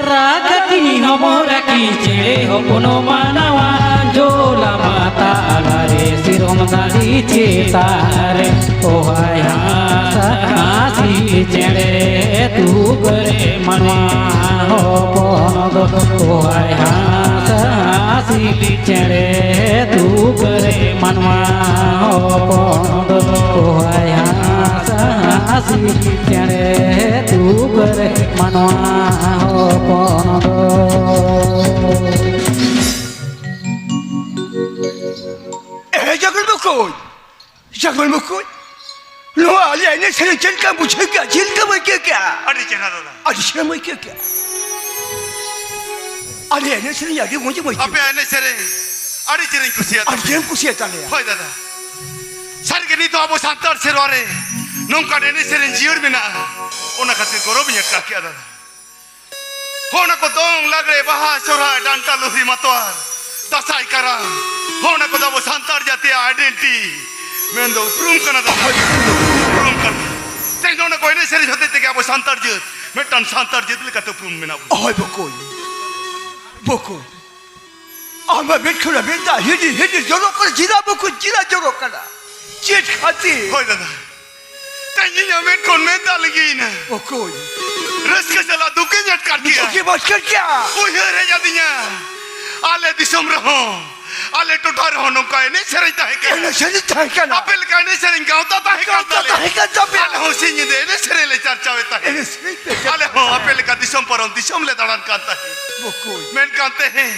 ᱨᱟᱜᱟ ᱠᱤᱱ ᱦᱚᱢᱚᱨᱟ ᱠᱤᱱ ᱪᱮᱬᱮ ᱦᱚᱯᱚᱱ ᱢᱟᱱᱟᱣᱟ, ᱡᱚᱞᱟ ᱢᱟᱛᱟ ᱟᱞᱟᱨᱮ ᱥᱤᱨᱚᱢ ᱫᱟᱨᱮ ᱪᱮᱛᱟᱱ ᱨᱮ᱾ ᱳ ᱦᱟᱭ ᱦᱟᱸᱥ ᱦᱟᱸᱥᱤ ᱪᱮᱬᱮ ᱛᱩᱠᱟᱹ ᱨᱮ ᱢᱟᱱᱣᱟ ᱦᱚᱯᱚᱱ ᱫᱚ᱾ ᱳ ᱦᱟᱭ ᱦᱟᱸᱥ ᱦᱟᱸᱥᱤ ᱪᱮᱬᱮ ᱛᱩᱠᱟᱹ ᱨᱮ ᱢᱟᱱᱣᱟ ᱦᱚᱯᱚᱱ ᱫᱚ᱾ ᱳ ᱦᱟᱭ ᱦᱟᱸᱥ ᱦᱟᱸᱥᱤ ᱪᱮᱬᱮ ᱛᱩᱠᱟᱹ ᱨᱮ ᱢᱟᱱᱣᱟ ᱦᱚᱯᱚᱱ ᱫᱚ᱾ ᱮ ᱡᱟᱜᱟᱞ ᱵᱚᱠᱚᱧ, ᱡᱟᱜᱟᱞ ᱵᱚᱠᱚᱧ, ᱱᱚᱣᱟ ᱟᱞᱮ ᱮᱱᱮᱡ ᱥᱮᱨᱮᱧ ᱪᱮᱫ ᱞᱮᱠᱟᱢ ᱵᱩᱡᱷᱟᱹᱣ ᱠᱮᱜᱼᱟ? ᱪᱮᱫ ᱞᱮᱠᱟᱢ ᱟᱹᱭᱠᱟᱹᱣ ᱠᱮᱜᱼᱟ? ᱟᱹᱰᱤ ᱪᱮᱦᱨᱟ ᱫᱟᱫᱟ᱾ ᱟᱹᱰᱤ ᱪᱮᱦᱨᱟᱢ ᱟᱹᱭᱠᱟᱹᱣ ᱠᱮᱜᱼᱟ? ᱟᱞᱮ ᱮᱱᱮᱡ ᱥᱮᱨᱮᱧ ᱟᱹᱰᱤ ᱢᱚᱡᱽ ᱮᱢ ᱟᱹᱭᱠᱟᱹᱣ ᱟᱯᱮᱭᱟᱜ ᱮᱱᱮᱡ ᱥᱮᱨᱮᱧ ᱟᱹᱰᱤ ᱪᱮᱦᱨᱟᱧ ᱠᱩᱥᱤᱭᱟᱜ ᱟᱹᱰᱤ ᱛᱟᱯᱮᱭᱟ᱾ ᱪᱮᱦᱨᱟᱢ ᱠᱩᱥᱤᱭᱟᱜ ᱛᱟᱞᱮᱭᱟ᱾ ᱦᱳᱭ ᱫᱟᱫᱟ᱾ ᱥᱟᱹᱨᱤᱜᱮ ᱱᱤᱛ ᱦᱚᱸ ᱟᱵᱚ ᱥᱟᱱᱛᱟᱲ ᱥᱮᱨᱣᱟ ᱨᱮ ᱱᱚᱝᱠᱟᱱ ᱮᱱᱮᱡ ᱥᱮᱨᱮᱧ ᱡᱤᱭᱟᱹᱲ ᱢᱮᱱᱟᱜᱼᱟ᱾ ᱚᱱᱟ ᱠᱷᱟᱹᱛᱤᱨ ᱜᱚᱨᱚᱵᱤᱧ ᱟᱴᱠᱟᱨ ᱠᱮᱜᱼᱟ ᱫᱟᱫᱟ᱾ ᱦᱚᱸ, ᱚᱱᱟ ᱠᱚ ᱫᱚᱝ, ᱞᱟᱜᱽᱲᱮ, ᱵᱟᱦᱟ, ᱥᱚᱨᱦᱟᱭ, ᱰᱟᱱᱴᱟ, ᱞᱩᱦᱨᱤ, ᱢᱟᱛᱣᱟᱨ, ᱫᱟᱸᱥᱟᱭ, ᱠᱟᱨᱟᱢ, ᱦᱚᱸ, ᱚᱱᱟ ᱠᱚᱫᱚ ᱟᱵᱚ ᱥᱟᱱᱛᱟᱲ ᱡᱟᱹᱛᱤᱭᱟᱜ identity ᱢᱮᱱᱫᱚ ᱩᱯᱨᱩᱢ ᱠᱟᱱᱟ ᱫᱟᱫᱟ᱾ ᱩᱯᱨᱩᱢ ᱠᱟᱱᱟ᱾ ᱛᱮᱦᱮᱧ ᱱᱚᱰᱮ ᱠᱚ ᱮᱱᱮᱡ ᱥᱮᱨᱮᱧ ᱦᱚᱛᱮᱡ ᱛᱮᱜᱮ ᱟᱵᱚ ᱥᱟᱱᱛᱟᱲ ᱡᱟᱹᱛ ᱢᱤᱫᱴᱟᱝ ᱥᱟᱱᱛᱟᱲ ᱡᱟᱹᱛ ᱞᱮᱠᱟᱛᱮ ᱩᱯᱨᱩᱢ ᱢᱮᱱᱟᱜ ᱵᱚᱱᱟ᱾ ᱦᱳᱭ ᱵᱚᱠᱚᱧ, ᱵᱚᱠᱚᱧ, ᱟᱢᱟᱜ ᱢᱮᱫ ᱠᱷᱚᱱᱟᱜ ᱢᱮᱫ ᱫᱟᱜ ᱦᱤᱰᱤᱨ ᱦᱤᱰᱤᱨ ᱡᱚᱨᱚᱜ ᱠᱟᱱᱟ᱾ ᱪᱮᱫᱟᱜ ᱵᱚᱠᱚᱧ, ᱪᱮᱫᱟᱜ ᱡᱚᱨᱚᱜ ᱠᱟᱱᱟ? ᱪᱮᱫ ᱠᱷᱟᱹᱛᱤᱨ? ᱦᱳᱭ ᱫᱟᱫᱟ, ᱛᱮᱦᱮᱧ ᱤᱧᱟᱹᱜ ᱢᱮᱫ ᱠᱷᱚᱱ ᱢᱮᱫ ᱫᱟᱜ ᱞᱤᱸᱜᱤᱭᱮᱱᱟ᱾ ᱚᱠᱚᱭ? ᱨᱟᱹᱥᱠᱟᱹ ᱥᱟᱞᱟᱜ ᱫᱩᱠᱤᱧ ᱟᱴᱠᱟᱨ ᱠᱮᱜᱼᱟ᱾ ᱫᱩᱠᱮᱢ ᱟᱴᱠᱟᱨ ᱠᱮᱜᱼᱟ᱾ ᱩᱭᱦᱟᱹᱨ ᱦᱮᱡ ᱟᱹᱫᱤᱧᱟ, ᱟᱞᱮ ᱫᱤᱥᱚᱢ ᱨᱮᱦᱚᱸ, ᱟᱞᱮ ᱴᱚᱴᱷᱟ ᱨᱮᱦᱚᱸ ᱱᱚᱝᱠᱟ ᱮᱱᱮᱡ ᱥᱮᱨᱮᱧ ᱛᱟᱦᱮᱸ ᱠᱟᱱᱟ᱾ ᱮᱱᱮᱡ ᱥᱮᱨᱮᱧ ᱛᱟᱦᱮᱸ ᱠᱟᱱᱟ᱾ ᱟᱯᱮ ᱞᱮᱠᱟ ᱮᱱᱮᱡ ᱥᱮᱨᱮᱧ ᱜᱟᱶᱛᱟ ᱛᱟᱦᱮᱸ ᱠᱟᱱ ᱜᱟᱶᱛᱟ ᱛᱟᱞᱮᱭᱟ᱾ ᱛᱟᱦᱮᱸ ᱠᱟᱱ ᱛᱟᱯᱮᱭᱟ᱾ ᱟᱞᱮ ᱦᱚᱸ ᱥᱤᱧ ᱧᱤᱫᱟᱹ ᱮᱱᱮᱡ ᱥᱮᱨᱮᱧ ᱞᱮ ᱪᱟᱨᱪᱟᱣᱮᱫ ᱛᱟᱦᱮᱸᱫ᱾ ᱮᱱᱮᱡ ᱥᱮᱨᱮᱧ ᱯᱮ ᱪᱟᱨᱪᱟᱣᱮᱫ ᱛᱟᱦᱮᱸᱫ᱾ ᱟᱞᱮ ᱦᱚᱸ ᱟᱯᱮ ᱞᱮᱠᱟ ᱫᱤᱥᱚᱢ ᱯᱟᱨᱚᱢ ᱫᱤᱥᱚᱢ ᱞᱮ ᱫᱟᱬᱟᱱ ᱠᱟᱱ ᱛᱟᱦᱮᱸᱫ᱾ ᱵᱚᱠᱚᱧ᱾ ᱢᱮᱱᱠᱷᱟᱱ ᱛᱮᱦᱮᱧ,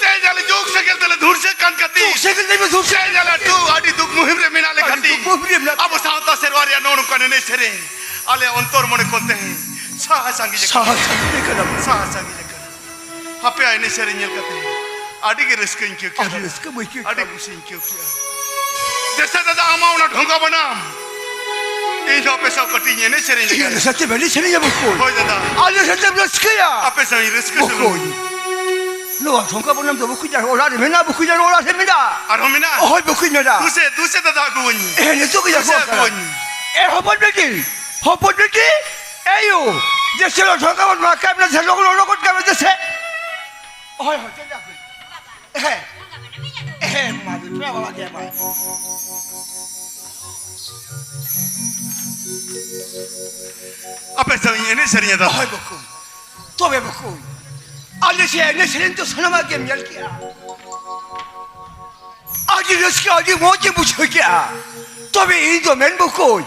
ᱛᱮᱦᱮᱧ ᱟᱞᱮ ᱡᱩᱜᱽ ᱥᱮᱸᱜᱮᱞ ᱛᱮᱞᱮ ᱫᱷᱩᱲᱥᱟᱹᱜ ᱠᱟᱱ ᱠᱷᱟᱹᱛᱤᱨ, ᱡᱩᱜᱽ ᱥᱮᱸᱜᱮᱞ ᱛᱮᱞᱮ ᱫᱷᱩᱲᱥᱟᱹᱜ ᱟᱹᱰᱤ ᱠᱟᱱ ᱫᱩᱠ, ᱠᱷᱟᱹᱛᱤᱨ, ᱟᱹᱰᱤ ᱫᱩᱠ ᱢᱩᱦᱤᱢ ᱨᱮ ᱢᱮᱱᱟᱜ ᱞᱮ ᱟᱹᱰᱤ ᱠᱷᱟᱹᱛᱤᱨ, ᱫᱩᱠ ᱢᱩᱦᱤᱢ ᱨᱮ ᱢᱮᱱᱟᱜ ᱟᱵᱚ ᱞᱮ ᱥᱟᱶᱛᱟ ᱥᱮᱨᱣᱟ ᱨᱮᱭᱟᱜ ᱱᱚᱜᱼᱚ ᱱᱚᱝᱠᱟᱱ ᱮᱱᱮᱡ ᱥᱮᱨᱮᱧ ᱟᱞᱮ ᱚᱱᱛᱚᱨ ᱢᱚᱱᱮ ᱠᱷᱚᱱ ᱛᱮᱦᱮᱧ ᱥᱟᱦᱟ ᱥᱟᱺᱜᱤᱧ ᱟᱠᱟᱱᱟ᱾ ᱥᱟᱦᱟ ᱥᱟᱺᱜᱤᱧ ᱟᱠᱟᱱᱟ᱾ ᱥᱟᱦᱟ ᱥᱟᱺᱜᱤᱧ ᱟᱠᱟᱱᱟ᱾ ᱟᱯᱮᱭᱟᱜ ᱮᱱᱮᱡ ᱥᱮᱨᱮᱧ ᱧᱮᱞ ᱠᱟᱛᱮ ᱟᱹᱰᱤ ᱜᱮ ᱨᱟᱹᱥᱠᱟᱹᱧ ᱟᱹᱭᱠᱟᱹᱣ ᱠᱮᱫᱟ᱾ ᱟᱹᱰᱤ ᱨᱟᱹᱥᱠᱟᱹ ᱵᱟᱹᱧ ᱟᱹᱭᱠᱟᱹᱣ ᱟᱹᱰᱤ ᱠᱮᱫᱟ᱾ ᱠᱩᱥᱤᱧ ᱟᱹᱭᱠᱟᱹᱣ ᱠᱮᱫᱟ᱾ ᱫᱮᱥᱮ ᱫᱟᱫᱟ, ᱟᱢᱟᱜ ᱚᱱᱟ ᱰᱷᱚᱸᱜᱟ ᱵᱟᱱᱟᱢ ᱤᱧ ᱦᱚᱸ ᱟᱯᱮ ᱥᱟᱶ ᱠᱟᱹᱴᱤᱡ ᱤᱧ ᱮᱱᱮᱡ ᱥᱮᱨᱮᱧ ᱤᱧ ᱞᱮᱜᱮ᱾ ᱟᱞᱮ ᱥᱟᱛᱮ ᱵᱟᱹᱞᱤᱧ ᱥᱮᱨᱮᱧᱟ ᱵᱚᱠᱚᱧ᱾ ᱦᱳᱭ ᱫᱟᱫᱟ᱾ ᱟᱞᱮ ᱥᱟᱛᱮᱢ ᱨᱟᱹᱥᱠᱟᱹᱭᱟ᱾ ᱟᱯᱮ ᱥᱟᱶ ᱤᱧ ᱨᱟᱹᱥᱠᱟᱹ ᱥᱟᱹᱜᱩᱱ᱾ ᱵᱚᱠᱚᱧ᱾ ᱱᱚᱣᱟ ᱰᱷᱚᱸᱜᱟ ᱵᱟᱱᱟᱢ ᱫᱚ ᱵᱚᱠᱚᱧ ᱟᱨ ᱚᱲᱟᱜ ᱨᱮ ᱢᱮᱱᱟᱜᱼᱟ, ᱵᱚᱠᱚᱧ ᱟᱨ ᱚᱲᱟᱜ ᱨᱮ ᱢᱮᱱᱟᱜᱼᱟ᱾ ᱟᱨᱦᱚᱸ ᱢᱮᱱᱟᱜᱼᱟ? ᱦᱳᱭ ᱵᱚᱠᱚᱧ ᱢᱮᱱᱟᱜᱼᱟ᱾ ᱫᱩᱥᱮ, ᱫᱩᱥᱮ ᱫᱟᱫᱟ ᱟᱹᱜᱩᱣᱟᱹᱧ᱾ ᱮ, ᱱᱤᱛᱚᱜ ᱜᱮ ᱫᱩᱥᱮ ᱟᱹᱜᱩᱣᱟᱹᱧ᱾ ᱟᱹᱜᱩᱣᱟᱹᱧ᱾ ᱮ, ᱦᱚᱯᱚᱱ ᱵᱤᱴᱤ, ᱦᱚᱯᱚᱱ ᱵᱤᱴᱤ, ᱮᱭᱳ, ᱫᱮᱥᱮ ᱰᱷᱚᱸᱜᱟ ᱵᱟᱱᱟᱢ ᱢᱟ ᱠᱟᱢ ᱱᱟ ᱥᱮ ᱞᱚᱜᱚᱱ ᱞᱚᱜᱚᱱ ᱠᱟᱢ ᱫᱮᱥᱮ᱾ ᱦᱳᱭ, ᱦᱳᱭ, ᱪᱮᱫ ᱟᱯᱮ? ᱦᱮᱸ᱾ ᱦᱮᱸ, ᱢᱟ, ᱫᱩ, ᱯᱮᱲᱟ ᱵᱟᱵᱟ ᱜᱮ, ᱢᱟ᱾ ᱟᱯᱮ ᱥᱟᱶ ᱤᱧ ᱮᱱᱮᱡ ᱥᱮᱨᱮᱧ ᱮᱫᱟ᱾ ᱦᱳᱭ, ᱵᱟᱠᱚ᱾ ᱛᱚᱵᱮ, ᱵᱟᱠᱚ, ᱟᱞᱮ ᱥᱮ ᱮᱱᱮᱡ ᱥᱮᱨᱮᱧ ᱫᱚ ᱥᱟᱱᱟᱢᱟᱜ ᱜᱮᱢ ᱧᱮᱞ ᱠᱮᱜᱼᱟ᱾ ᱟᱹᱰᱤ ᱨᱟᱹᱥᱠᱟᱹ, ᱟᱹᱰᱤ ᱢᱚᱡᱽ ᱤᱧ ᱵᱩᱡᱷᱟᱹᱣ ᱠᱮᱜᱼᱟ᱾ ᱛᱚᱵᱮ ᱤᱧ ᱫᱚ ᱢᱮᱱ ᱵᱟᱠᱚᱧ,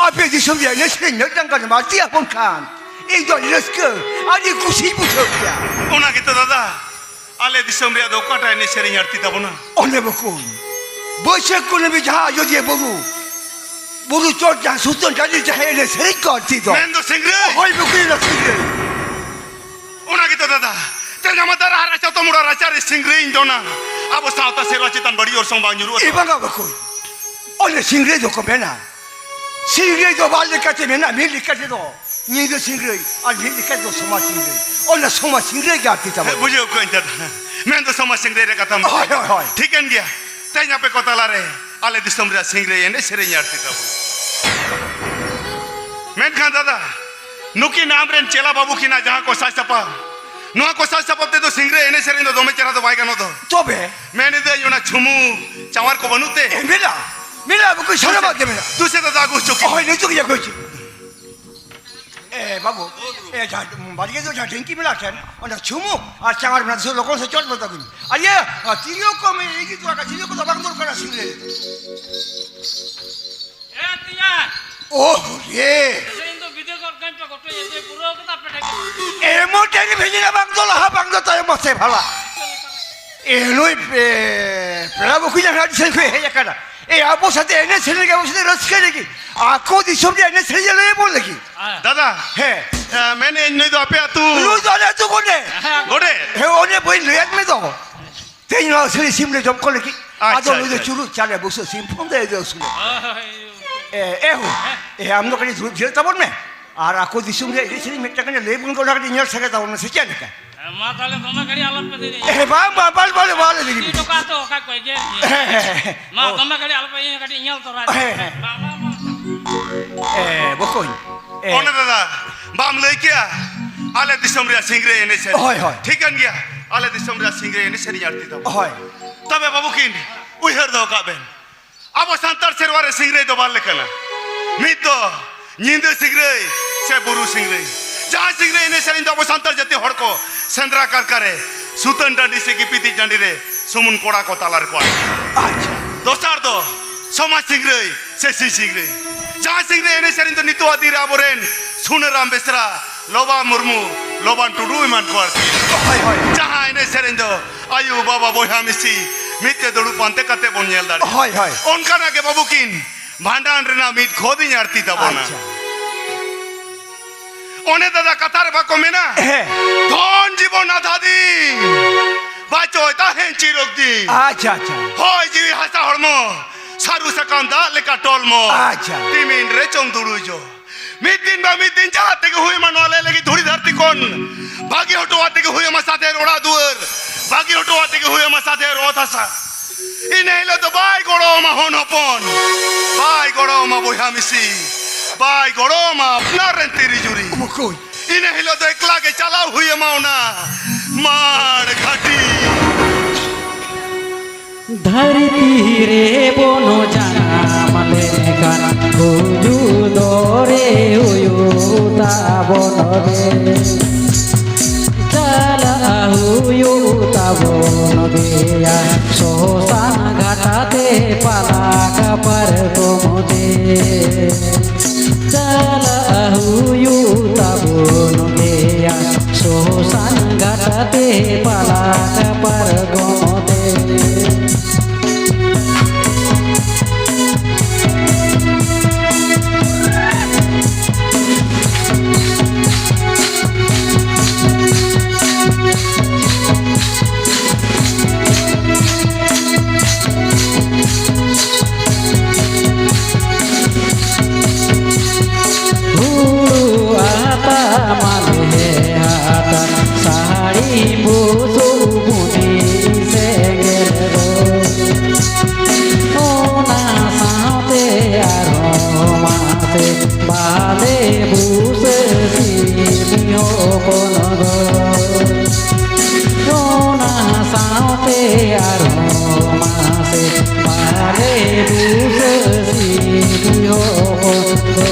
ᱟᱯᱮ ᱫᱤᱥᱚᱢ ᱨᱮᱭᱟᱜ ᱮᱱᱮᱡ ᱥᱮᱨᱮᱧ ᱢᱤᱫᱴᱟᱝ ᱜᱟᱱ ᱵᱟᱹᱲᱛᱤ ᱟᱵᱚᱱ ᱠᱷᱟᱱ, ᱤᱧ ᱫᱚ ᱟᱹᱰᱤ ᱨᱟᱹᱥᱠᱟᱹ, ᱟᱹᱰᱤ ᱠᱩᱥᱤᱧ ᱵᱩᱡᱷᱟᱹᱣ ᱠᱮᱜᱼᱟ᱾ ᱚᱱᱟ ᱜᱮᱛᱚ ᱫᱟᱫᱟ, ᱟᱞᱮ ᱫᱤᱥᱚᱢ ᱨᱮᱭᱟᱜ ᱫᱚ ᱚᱠᱟᱴᱟᱜ ᱮᱱᱮᱡ ᱥᱮᱨᱮᱧ ᱟᱹᱲᱛᱤ ᱛᱟᱵᱚᱱᱟ? ᱚᱱᱮ ᱵᱟᱠᱚᱧ, ᱵᱟᱹᱭᱥᱟᱹᱠᱷ ᱠᱩᱱᱟᱹᱢᱤ ᱡᱟᱦᱟᱸ ᱟᱡᱚᱫᱤᱭᱟᱹ ᱵᱩᱨᱩ, ᱵᱩᱨᱩ ᱪᱚᱴ ᱡᱟᱦᱟᱸ ᱥᱩᱛᱟᱹᱱ ᱴᱟᱺᱰᱤ ᱡᱟᱦᱟᱸ ᱮᱱᱮᱡ ᱥᱮᱨᱮᱧ ᱠᱚ ᱟᱹᱲᱛᱤ ᱫᱚ᱾ ᱢᱮᱱ ᱫᱚ ᱥᱤᱝᱨᱟᱹᱭ᱾ ᱦᱳᱭ ᱵᱟᱠᱚᱧ, ᱚᱱᱟ ᱥᱤᱝᱨᱟᱹᱭ᱾ ᱚᱱᱟ ᱜᱮᱛᱚ ᱫᱟᱫᱟ, ᱛᱮᱦᱮᱧ ᱟᱢᱟᱜ ᱫᱟᱨᱟ ᱦᱟᱨᱟ ᱪᱟᱛᱚᱢ ᱚᱲᱟᱜ ᱨᱟᱪᱟ ᱨᱮ ᱥᱤᱝᱨᱟᱹᱭᱤᱧ ᱫᱚᱱᱟ᱾ ᱟᱵᱚ ᱥᱟᱶᱛᱟ ᱥᱮᱨᱣᱟ ᱪᱮᱛᱟᱱ ᱵᱟᱹᱲᱤᱡ ᱚᱨᱥᱚᱝ ᱵᱟᱝ ᱧᱩᱨᱩᱜᱼᱟ ᱛᱚ? ᱮ ᱵᱟᱝᱟ ᱵᱟᱠᱚᱧ, ᱚᱱᱮ ᱥᱤᱝᱨᱟᱹᱭ ᱫᱚᱠᱚ ᱢᱮᱱᱟ, ᱥᱤᱝᱨᱟᱹᱭ ᱫᱚ ᱵᱟᱨ ᱞᱮᱠᱟᱛᱮ ᱢᱮᱱᱟᱜᱼᱟ, ᱢᱤᱫ ᱞᱮᱠᱟᱛᱮ ᱫᱚ ᱧᱤᱫᱟᱹ ᱥᱤᱝᱨᱟᱹᱭ ᱟᱨ ᱢᱤᱫ ᱞᱮᱠᱟᱛᱮ ᱫᱚ ᱥᱚᱢᱟᱡᱽ ᱥᱤᱝᱨᱟᱹᱭ᱾ ᱚᱱᱟ ᱥᱚᱢᱟᱡᱽ ᱥᱤᱝᱨᱟᱹᱭ ᱜᱮ ᱟᱹᱲᱛᱤ ᱛᱟᱵᱚᱱ᱾ ᱦᱮᱸ, ᱵᱩᱡᱷᱟᱹᱣ ᱠᱟᱜ ᱟᱹᱧ ᱫᱟᱫᱟ᱾ ᱢᱮᱱ ᱫᱚ ᱥᱚᱢᱟᱡᱽ ᱥᱤᱝᱨᱟᱹᱭ ᱨᱮ ᱠᱟᱛᱷᱟᱢ ᱦᱳᱭ, ᱦᱳᱭ, ᱦᱳᱭ᱾ ᱴᱷᱤᱠᱟᱹᱱ ᱜᱮᱭᱟ᱾ ᱛᱮᱦᱮᱧ ᱟᱯᱮ ᱠᱚ ᱛᱟᱞᱟᱨᱮ ᱟᱞᱮ ᱫᱤᱥᱚᱢ ᱨᱮᱭᱟᱜ ᱥᱤᱝᱨᱟᱹᱭ ᱮᱱᱮᱡ ᱥᱮᱨᱮᱧ ᱟᱹᱲᱛᱤ ᱛᱟᱵᱚᱱ᱾ ᱢᱮᱱᱠᱷᱟᱱ ᱫᱟᱫᱟ, ᱱᱩᱠᱤᱱ ᱟᱢᱨᱮᱱ ᱪᱮᱞᱟ ᱵᱟᱹᱵᱩ ᱠᱤᱱᱟᱜ ᱡᱟᱦᱟᱸ ᱠᱚ ᱥᱟᱡᱽ ᱥᱟᱯᱟᱵ, ᱱᱚᱣᱟ ᱠᱚ ᱥᱟᱡᱽ ᱥᱟᱯᱟᱵ ᱛᱮᱫᱚ ᱥᱤᱝᱨᱟᱹᱭ ᱮᱱᱮᱡ ᱥᱮᱨᱮᱧ ᱫᱚ ᱫᱚᱢᱮ ᱪᱮᱦᱨᱟ ᱫᱚ ᱵᱟᱭ ᱜᱟᱱᱚᱜ ᱫᱚ᱾ ᱛᱚᱵᱮ? ᱢᱮᱱ ᱮᱫᱟᱹᱧ, ᱚᱱᱟ ᱪᱷᱩᱢᱩ ᱪᱟᱣᱟᱨ ᱠᱚ ᱵᱟᱹᱱᱩᱜ ᱛᱮ? ᱮ, ᱢᱮᱱᱟᱜᱼᱟ, ᱢᱮᱱᱟᱜᱼᱟ, ᱵᱟᱠᱚ ᱥᱟᱱᱟᱢᱟᱜ ᱜᱮ ᱢᱮᱱᱟᱜᱼᱟ᱾ ᱫᱩᱥᱮ ᱫᱟᱫᱟ, ᱟᱹᱜᱩ ᱦᱚᱪᱚ ᱠᱤᱱ᱾ ᱦᱳᱭ, ᱱᱤᱛᱚᱜ ᱜᱮ ᱟᱹᱜᱩ ᱦᱚᱪᱚ᱾ ᱮ, ᱵᱟᱹᱵᱩ, ᱮ, ᱡᱟᱦᱟᱸ ᱵᱟᱲᱜᱮ ᱫᱚ ᱡᱟᱦᱟᱸ ᱰᱷᱤᱝᱠᱤ ᱢᱮᱱᱟᱜ ᱴᱷᱮᱱ, ᱚᱱᱟ ᱪᱷᱩᱢᱩ ᱟᱨ ᱪᱟᱣᱟᱨ ᱢᱮᱱᱟᱜ, ᱫᱩᱥᱮ ᱞᱚᱜᱚᱱ ᱥᱮ ᱪᱚᱴ ᱢᱮᱛᱟ ᱵᱤᱱ᱾ ᱟᱨ ᱤᱭᱟᱹ, ᱟᱨ ᱛᱤᱨᱭᱳ ᱠᱚ ᱢᱮ-, ᱤᱫᱤ ᱛᱚᱨᱟ ᱠᱟᱜ, ᱛᱤᱨᱭᱳ ᱠᱚᱫᱚ ᱵᱟᱝ ᱫᱚᱨᱠᱟᱨᱟ ᱥᱤᱝᱨᱟᱹᱭ ᱨᱮ᱾ ᱮ ᱛᱮᱭᱟ᱾ ᱳᱦ ᱨᱮ᱾ ᱛᱮᱦᱮᱧ ᱫᱚ video call ᱠᱟᱹᱧ ᱯᱮ, ᱜᱚᱴᱟ ᱮᱫᱮ ᱯᱩᱨᱟᱹᱣ ᱠᱟᱫᱟ ᱯᱮ ᱴᱷᱮᱱ᱾ ᱮᱢᱚᱱ ᱴᱷᱮᱱ ᱵᱷᱮᱡᱟ ᱵᱟᱝ ᱫᱚ ᱞᱟᱦᱟ ᱵᱟᱝ ᱫᱚ ᱛᱟᱭᱚᱢ ᱢᱟᱥᱮ ᱵᱷᱟᱞᱟ᱾ ᱮ ᱱᱩᱭ ᱯᱮ-, ᱯᱮᱲᱟ ᱵᱟᱹᱠᱩ ᱧᱟᱢ ᱟᱹᱰᱤ ᱥᱟᱺᱜᱤᱧ ᱠᱷᱚᱱ ᱦᱮᱡ ᱟᱠᱟᱱᱟ᱾ ᱮ ᱟᱵᱚ ᱥᱟᱛᱮ ᱮᱱᱮᱡ ᱥᱮᱨᱮᱧ ᱞᱟᱹᱜᱤᱫ, ᱟᱵᱚ ᱥᱟᱛᱮ ᱨᱟᱹᱥᱠᱟᱹ ᱞᱟᱹᱜᱤᱫ, ᱟᱠᱚ ᱫᱤᱥᱚᱢ ᱨᱮ ᱮᱱᱮᱡ ᱥᱮᱨᱮᱧ ᱞᱟᱹᱭ ᱟᱵᱚᱱ ᱞᱟᱹᱜᱤᱫ᱾ ᱦᱮᱸ᱾ ᱫᱟᱫᱟ, ᱦᱮᱸ᱾ ᱮ, ᱢᱮᱱᱮᱫ ᱟᱹᱧ ᱱᱩᱭ ᱫᱚ ᱟᱯᱮ ᱟᱹᱛᱩ? ᱱᱩᱭ ᱫᱚ ᱟᱞᱮ ᱟᱹᱛᱩ ᱜᱚᱰᱮ᱾ ᱦᱮᱸ᱾ ᱜᱚᱰᱮ? ᱦᱮᱸ, ᱚᱱᱮ ᱵᱟᱹᱧ ᱞᱟᱹᱭᱟᱫ ᱢᱮ ᱫᱚ᱾ ᱛᱮᱦᱮᱧ ᱱᱚᱣᱟ ᱥᱟᱹᱨᱤ ᱥᱤᱢ ᱞᱮ ᱡᱚᱢ ᱠᱚ ᱞᱟᱹᱜᱤᱫ᱾ ᱟᱪᱪᱷᱟ, ᱟᱫᱚ ᱱᱩᱭ ᱫᱚ ᱟᱪᱪᱷᱟ᱾ ᱪᱩᱨᱩᱡ ᱪᱟᱞᱮ ᱵᱩᱥᱟᱹᱜ ᱥᱤᱢ ᱯᱷᱳᱱ ᱫᱚ ᱟᱹᱣᱨᱤ ᱟᱹᱥᱩᱞᱚᱜ᱾ ᱦᱳᱭ᱾ ᱮ, ᱮ ᱦᱳ, ᱮ, ᱟᱢ ᱫᱚ ᱠᱟᱹᱴᱤᱡ ᱫᱩᱲᱩᱵ ᱡᱤᱨᱟᱹᱜ ᱛᱟᱵᱚᱱ ᱢᱮ᱾ ᱟᱨ ᱟᱠᱚ ᱫᱤᱥᱚᱢ ᱨᱮᱭᱟᱜ ᱮᱱᱮᱡ ᱥᱮᱨᱮᱧ ᱢᱤᱫᱴᱟᱝ ᱜᱟᱱ ᱞᱟᱹᱭ ᱵᱚᱱ ᱠᱟᱱᱟ, ᱠᱟᱹᱴᱤᱡ ᱧᱮᱞ ᱥᱟᱸᱜᱮ ᱛᱟᱵᱚᱱ ᱢᱮ, ᱥᱮ ᱪᱮᱫ ᱞᱮᱠᱟ? ᱮ, ᱢᱟ ᱛᱟᱦᱞᱮ ᱫᱚᱢᱮ ᱜᱷᱟᱹᱲᱤᱡ ᱟᱞᱚᱯᱮ ᱫᱮᱨᱤᱭᱟ᱾ ᱮ, ᱵᱟᱝ, ᱵᱟᱝ, ᱵᱟᱝ, ᱵᱟᱝ, ᱵᱟᱝ, ᱞᱟᱹᱭ ᱞᱟᱹᱜᱤᱫ᱾ ᱤᱫᱤ ᱦᱚᱴᱚ ᱠᱟᱜᱼᱟ ᱛᱚ, ᱚᱠᱟ ᱠᱚ ᱡᱮ, ᱦᱮᱸ, ᱦᱮᱸ, ᱦᱮᱸ᱾ ᱢᱟ ᱚ᱾ ᱫᱚᱢᱮ ᱜᱷᱟᱹᱲᱤᱡ ᱟᱞᱚᱯᱮ ᱤᱭᱟᱹ, ᱠᱟᱹᱴᱤᱡ ᱧᱮᱞ ᱛᱚᱨᱟᱭ ᱯᱮ᱾ ᱦᱮᱸ, ᱦᱮᱸ᱾ ᱵᱟᱝ, ᱵᱟᱝ, ᱵᱟᱝ᱾ ᱮ, ᱵᱚᱠᱚᱧ᱾ ᱮ᱾ ᱚᱱᱮ ᱫᱟᱫᱟ, ᱵᱟᱢ ᱞᱟᱹᱭ ᱠᱮᱜᱼᱟ? ᱟᱞᱮ ᱫᱤᱥᱚᱢ ᱨᱮᱭᱟᱜ ᱥᱤᱝᱨᱟᱹᱭ ᱮᱱᱮᱡ ᱥᱮᱨᱮᱧ᱾ ᱦᱳᱭ, ᱦᱳᱭ᱾ ᱴᱷᱤᱠᱟᱹᱱ ᱜᱮᱭᱟ, ᱟᱞᱮ ᱫᱤᱥᱚᱢ ᱨᱮᱭᱟᱜ ᱥᱤᱝᱨᱟᱹᱭ ᱮᱱᱮᱡ ᱥᱮᱨᱮᱧ ᱟᱹᱲᱛᱤ ᱛᱟᱵᱚᱱ᱾ ᱦᱳᱭ᱾ ᱛᱚᱵᱮ ᱵᱟᱹᱵᱩ ᱠᱤᱱ ᱩᱭᱦᱟᱹᱨ ᱫᱚᱦᱚ ᱠᱟᱜ ᱵᱮᱱ, ᱟᱵᱚ ᱥᱟᱱᱛᱟᱲ ᱥᱮᱨᱣᱟ ᱨᱮ ᱥᱤᱝᱨᱟᱹᱭ ᱫᱚ ᱵᱟᱨ ᱞᱮᱠᱟᱱᱟ᱾ ᱢᱤᱫ ᱫᱚ ᱧᱤᱫᱟᱹ ᱥᱤᱝᱨᱟᱹᱭ ᱥᱮ ᱵᱩᱨᱩ ᱥᱤᱝᱨᱟᱹᱭ᱾ ᱡᱟᱦᱟᱸ ᱥᱤᱝᱨᱟᱹᱭ ᱮᱱᱮᱡ ᱥᱮᱨᱮᱧ ᱫᱚ ᱟᱵᱚ ᱥᱟᱱᱛᱟᱲ ᱡᱟᱹᱛᱤ ᱦᱚᱲ ᱠᱚ ᱥᱮᱸᱫᱽᱨᱟ ᱠᱟᱨᱠᱟ ᱨᱮ, ᱥᱩᱛᱟᱹᱱ ᱴᱟᱺᱰᱤ ᱥᱮ ᱜᱤᱯᱤᱛᱤᱡ ᱴᱟᱺᱰᱤ ᱨᱮ ᱥᱩᱢᱩᱱ ᱠᱚᱲᱟ ᱠᱚ ᱛᱟᱞᱟ ᱨᱮᱠᱚ ᱟᱲᱟᱜᱟ᱾ ᱟᱪᱪᱷᱟ᱾ ᱫᱚᱥᱟᱨ ᱫᱚ ᱥᱚᱢᱟᱡᱽ ᱥᱤᱝᱨᱟᱹᱭ ᱥᱮ ᱥᱤᱧ ᱥᱤᱝᱨᱟᱹᱭ᱾ ᱡᱟᱦᱟᱸ ᱥᱤᱝᱨᱟᱹᱭ ᱮᱱᱮᱡ ᱥᱮᱨᱮᱧ ᱫᱚ ᱱᱤᱛᱚᱜ ᱟᱜ ᱫᱤᱱ ᱨᱮ ᱟᱵᱚᱨᱮᱱ ᱥᱩᱱᱟᱹᱨᱟᱢ ᱵᱮᱥᱨᱟ, ᱞᱚᱵᱟ ᱢᱩᱨᱢᱩ, ᱞᱚᱵᱟᱱ ᱴᱩᱰᱩ ᱮᱢᱟᱱ ᱠᱚ ᱟᱨᱠᱤ᱾ ᱦᱳᱭ, ᱦᱳᱭ᱾ ᱡᱟᱦᱟᱸ ᱮᱱᱮᱡ ᱥᱮᱨᱮᱧ ᱫᱚ ᱟᱭᱳ, ᱵᱟᱵᱟ, ᱵᱚᱭᱦᱟ, ᱢᱤᱥᱤ ᱢᱤᱫ ᱛᱮ ᱫᱩᱲᱩᱵ ᱯᱟᱱᱛᱮ ᱠᱟᱛᱮ ᱵᱚᱱ ᱧᱮᱞ ᱫᱟᱲᱮᱭᱟᱜᱼᱟ᱾ ᱦᱳᱭ, ᱦᱳᱭ᱾ ᱚᱱᱠᱟᱱᱟᱜ ᱜᱮ ᱵᱟᱹᱵᱩ ᱠᱤᱱ ᱵᱷᱟᱸᱰᱟᱱ ᱨᱮᱱᱟᱜ ᱢᱤᱫ ᱠᱷᱚᱫᱤᱧ ᱟᱹᱲᱛᱤ ᱛᱟᱵᱚᱱᱟ᱾ ᱟᱪᱪᱷᱟ᱾ ᱚᱱᱮ ᱫᱟᱫᱟ ᱠᱟᱛᱷᱟ ᱨᱮ ᱵᱟᱠᱚ ᱢᱮᱱᱟ, ᱦᱮᱸ᱾ ᱫᱷᱚᱱ ᱡᱤᱵᱚᱱ ᱟᱫᱷᱟ ᱫᱤᱱ, ᱵᱟᱪᱚᱭ ᱛᱟᱦᱮᱸᱱ ᱪᱤᱨᱚᱠ ᱫᱤᱱ᱾ ᱟᱪᱪᱷᱟ, ᱟᱪᱪᱷᱟ᱾ ᱦᱚᱭ ᱡᱤᱣᱤ ᱦᱟᱥᱟ ᱦᱚᱲᱢᱚ, ᱥᱟᱹᱨᱩ ᱥᱟᱠᱟᱢ ᱫᱟᱜ ᱞᱮᱠᱟ ᱴᱚᱞᱢᱚ᱾ ᱟᱪᱪᱷᱟ᱾ ᱛᱤᱢᱤᱱ ᱨᱮ ᱪᱚᱝ ᱫᱩᱲᱩᱭ ᱡᱚ᱾ ᱢᱤᱫ ᱫᱤᱱ ᱵᱟ ᱢᱤᱫ ᱫᱤᱱ ᱡᱟᱦᱟᱸ ᱛᱮᱜᱮ ᱦᱩᱭ ᱢᱟ, ᱱᱚᱣᱟ ᱞᱮ ᱞᱟᱹᱜᱤᱫ ᱫᱷᱩᱲᱤ ᱫᱷᱟᱹᱨᱛᱤ ᱠᱷᱚᱱ ᱵᱟᱹᱜᱤ ᱦᱚᱴᱚᱣᱟᱜ ᱛᱮᱜᱮ ᱦᱩᱭ ᱢᱟ ᱥᱟᱫᱷᱮᱨ ᱚᱲᱟᱜ ᱫᱩᱣᱟᱹᱨ, ᱵᱟᱹᱜᱤ ᱦᱚᱴᱚᱣᱟᱜ ᱛᱮᱜᱮ ᱦᱩᱭ ᱢᱟ ᱥᱟᱫᱷᱮᱨ ᱚᱛ ᱦᱟᱥᱟ᱾ ᱤᱱᱟᱹ ᱦᱤᱞᱳᱜ ᱫᱚ ᱵᱟᱭ ᱜᱚᱲᱚ ᱟᱢᱟ ᱦᱚᱱ ᱦᱚᱯᱚᱱ, ᱵᱟᱭ ᱜᱚᱲᱚ ᱟᱢᱟ ᱵᱚᱭᱦᱟ ᱢᱤᱥᱤ, ᱵᱟᱭ ᱜᱚᱲᱚ ᱟᱢᱟ ᱟᱯᱱᱟᱨ ᱨᱮᱱ ᱛᱤᱨᱤ ᱡᱩᱨᱤ᱾ ᱚᱠᱚᱭ? ᱤᱱᱟᱹ ᱦᱤᱞᱳᱜ ᱫᱚ ᱮᱠᱞᱟ ᱜᱮ ᱪᱟᱞᱟᱣ ᱦᱩᱭ ᱟᱢᱟ ᱚᱱᱟ ᱢᱟᱲ ᱜᱷᱟᱴᱤ᱾ ᱫᱷᱟᱹᱨᱛᱤ ᱨᱮ ᱵᱚᱱ ᱡᱟᱱᱟᱢ ᱞᱮᱱᱠᱷᱟᱱ ᱜᱩᱡᱩᱜ ᱫᱚᱨᱮ ᱦᱩᱭᱩᱜ ᱛᱟᱵᱚᱱ ᱜᱮ᱾ ᱪᱟᱞᱟᱜ ᱦᱩᱭᱩᱜ ᱛᱟᱵᱚᱱ ᱜᱮᱭᱟ ᱥᱚᱥᱟᱱ ᱜᱷᱟᱴᱟ ᱛᱮ ᱯᱟᱞᱟᱠ ᱯᱟᱨᱠᱚᱢ ᱛᱮ᱾ ᱪᱟᱞᱟᱜ ᱦᱩᱭᱩᱜ ᱛᱟᱵᱚᱱ ᱜᱮᱭᱟ ᱥᱚᱥᱟᱱ ᱜᱷᱟᱴᱟ ᱛᱮ ᱯᱟᱞᱟᱠ ᱯᱟᱨᱠᱚᱢ ᱛᱮ᱾ ᱦᱩᱲᱩ ᱟᱛᱟ ᱢᱟᱞᱮ ᱟᱛᱟ ᱥᱟᱹᱲᱤ ᱵᱩᱥᱩᱵ ᱵᱩᱱᱤ ᱥᱮᱸᱜᱮᱞ ᱨᱮ᱾ ᱚᱱᱟ ᱥᱟᱶᱛᱮ ᱟᱨᱦᱚᱸ ᱢᱟᱥᱮ ᱵᱟᱞᱮ ᱵᱩᱥᱟᱹ ᱥᱤᱢ ᱦᱚᱯᱚᱱ ᱫᱚ᱾ ᱚᱱᱟ ᱥᱟᱶᱛᱮ ᱟᱨᱦᱚᱸ ᱢᱟᱥᱮ ᱵᱟᱞᱮ ᱵᱩᱥᱟᱹ ᱥᱤᱢ ᱦᱚᱯᱚᱱ ᱫᱚ᱾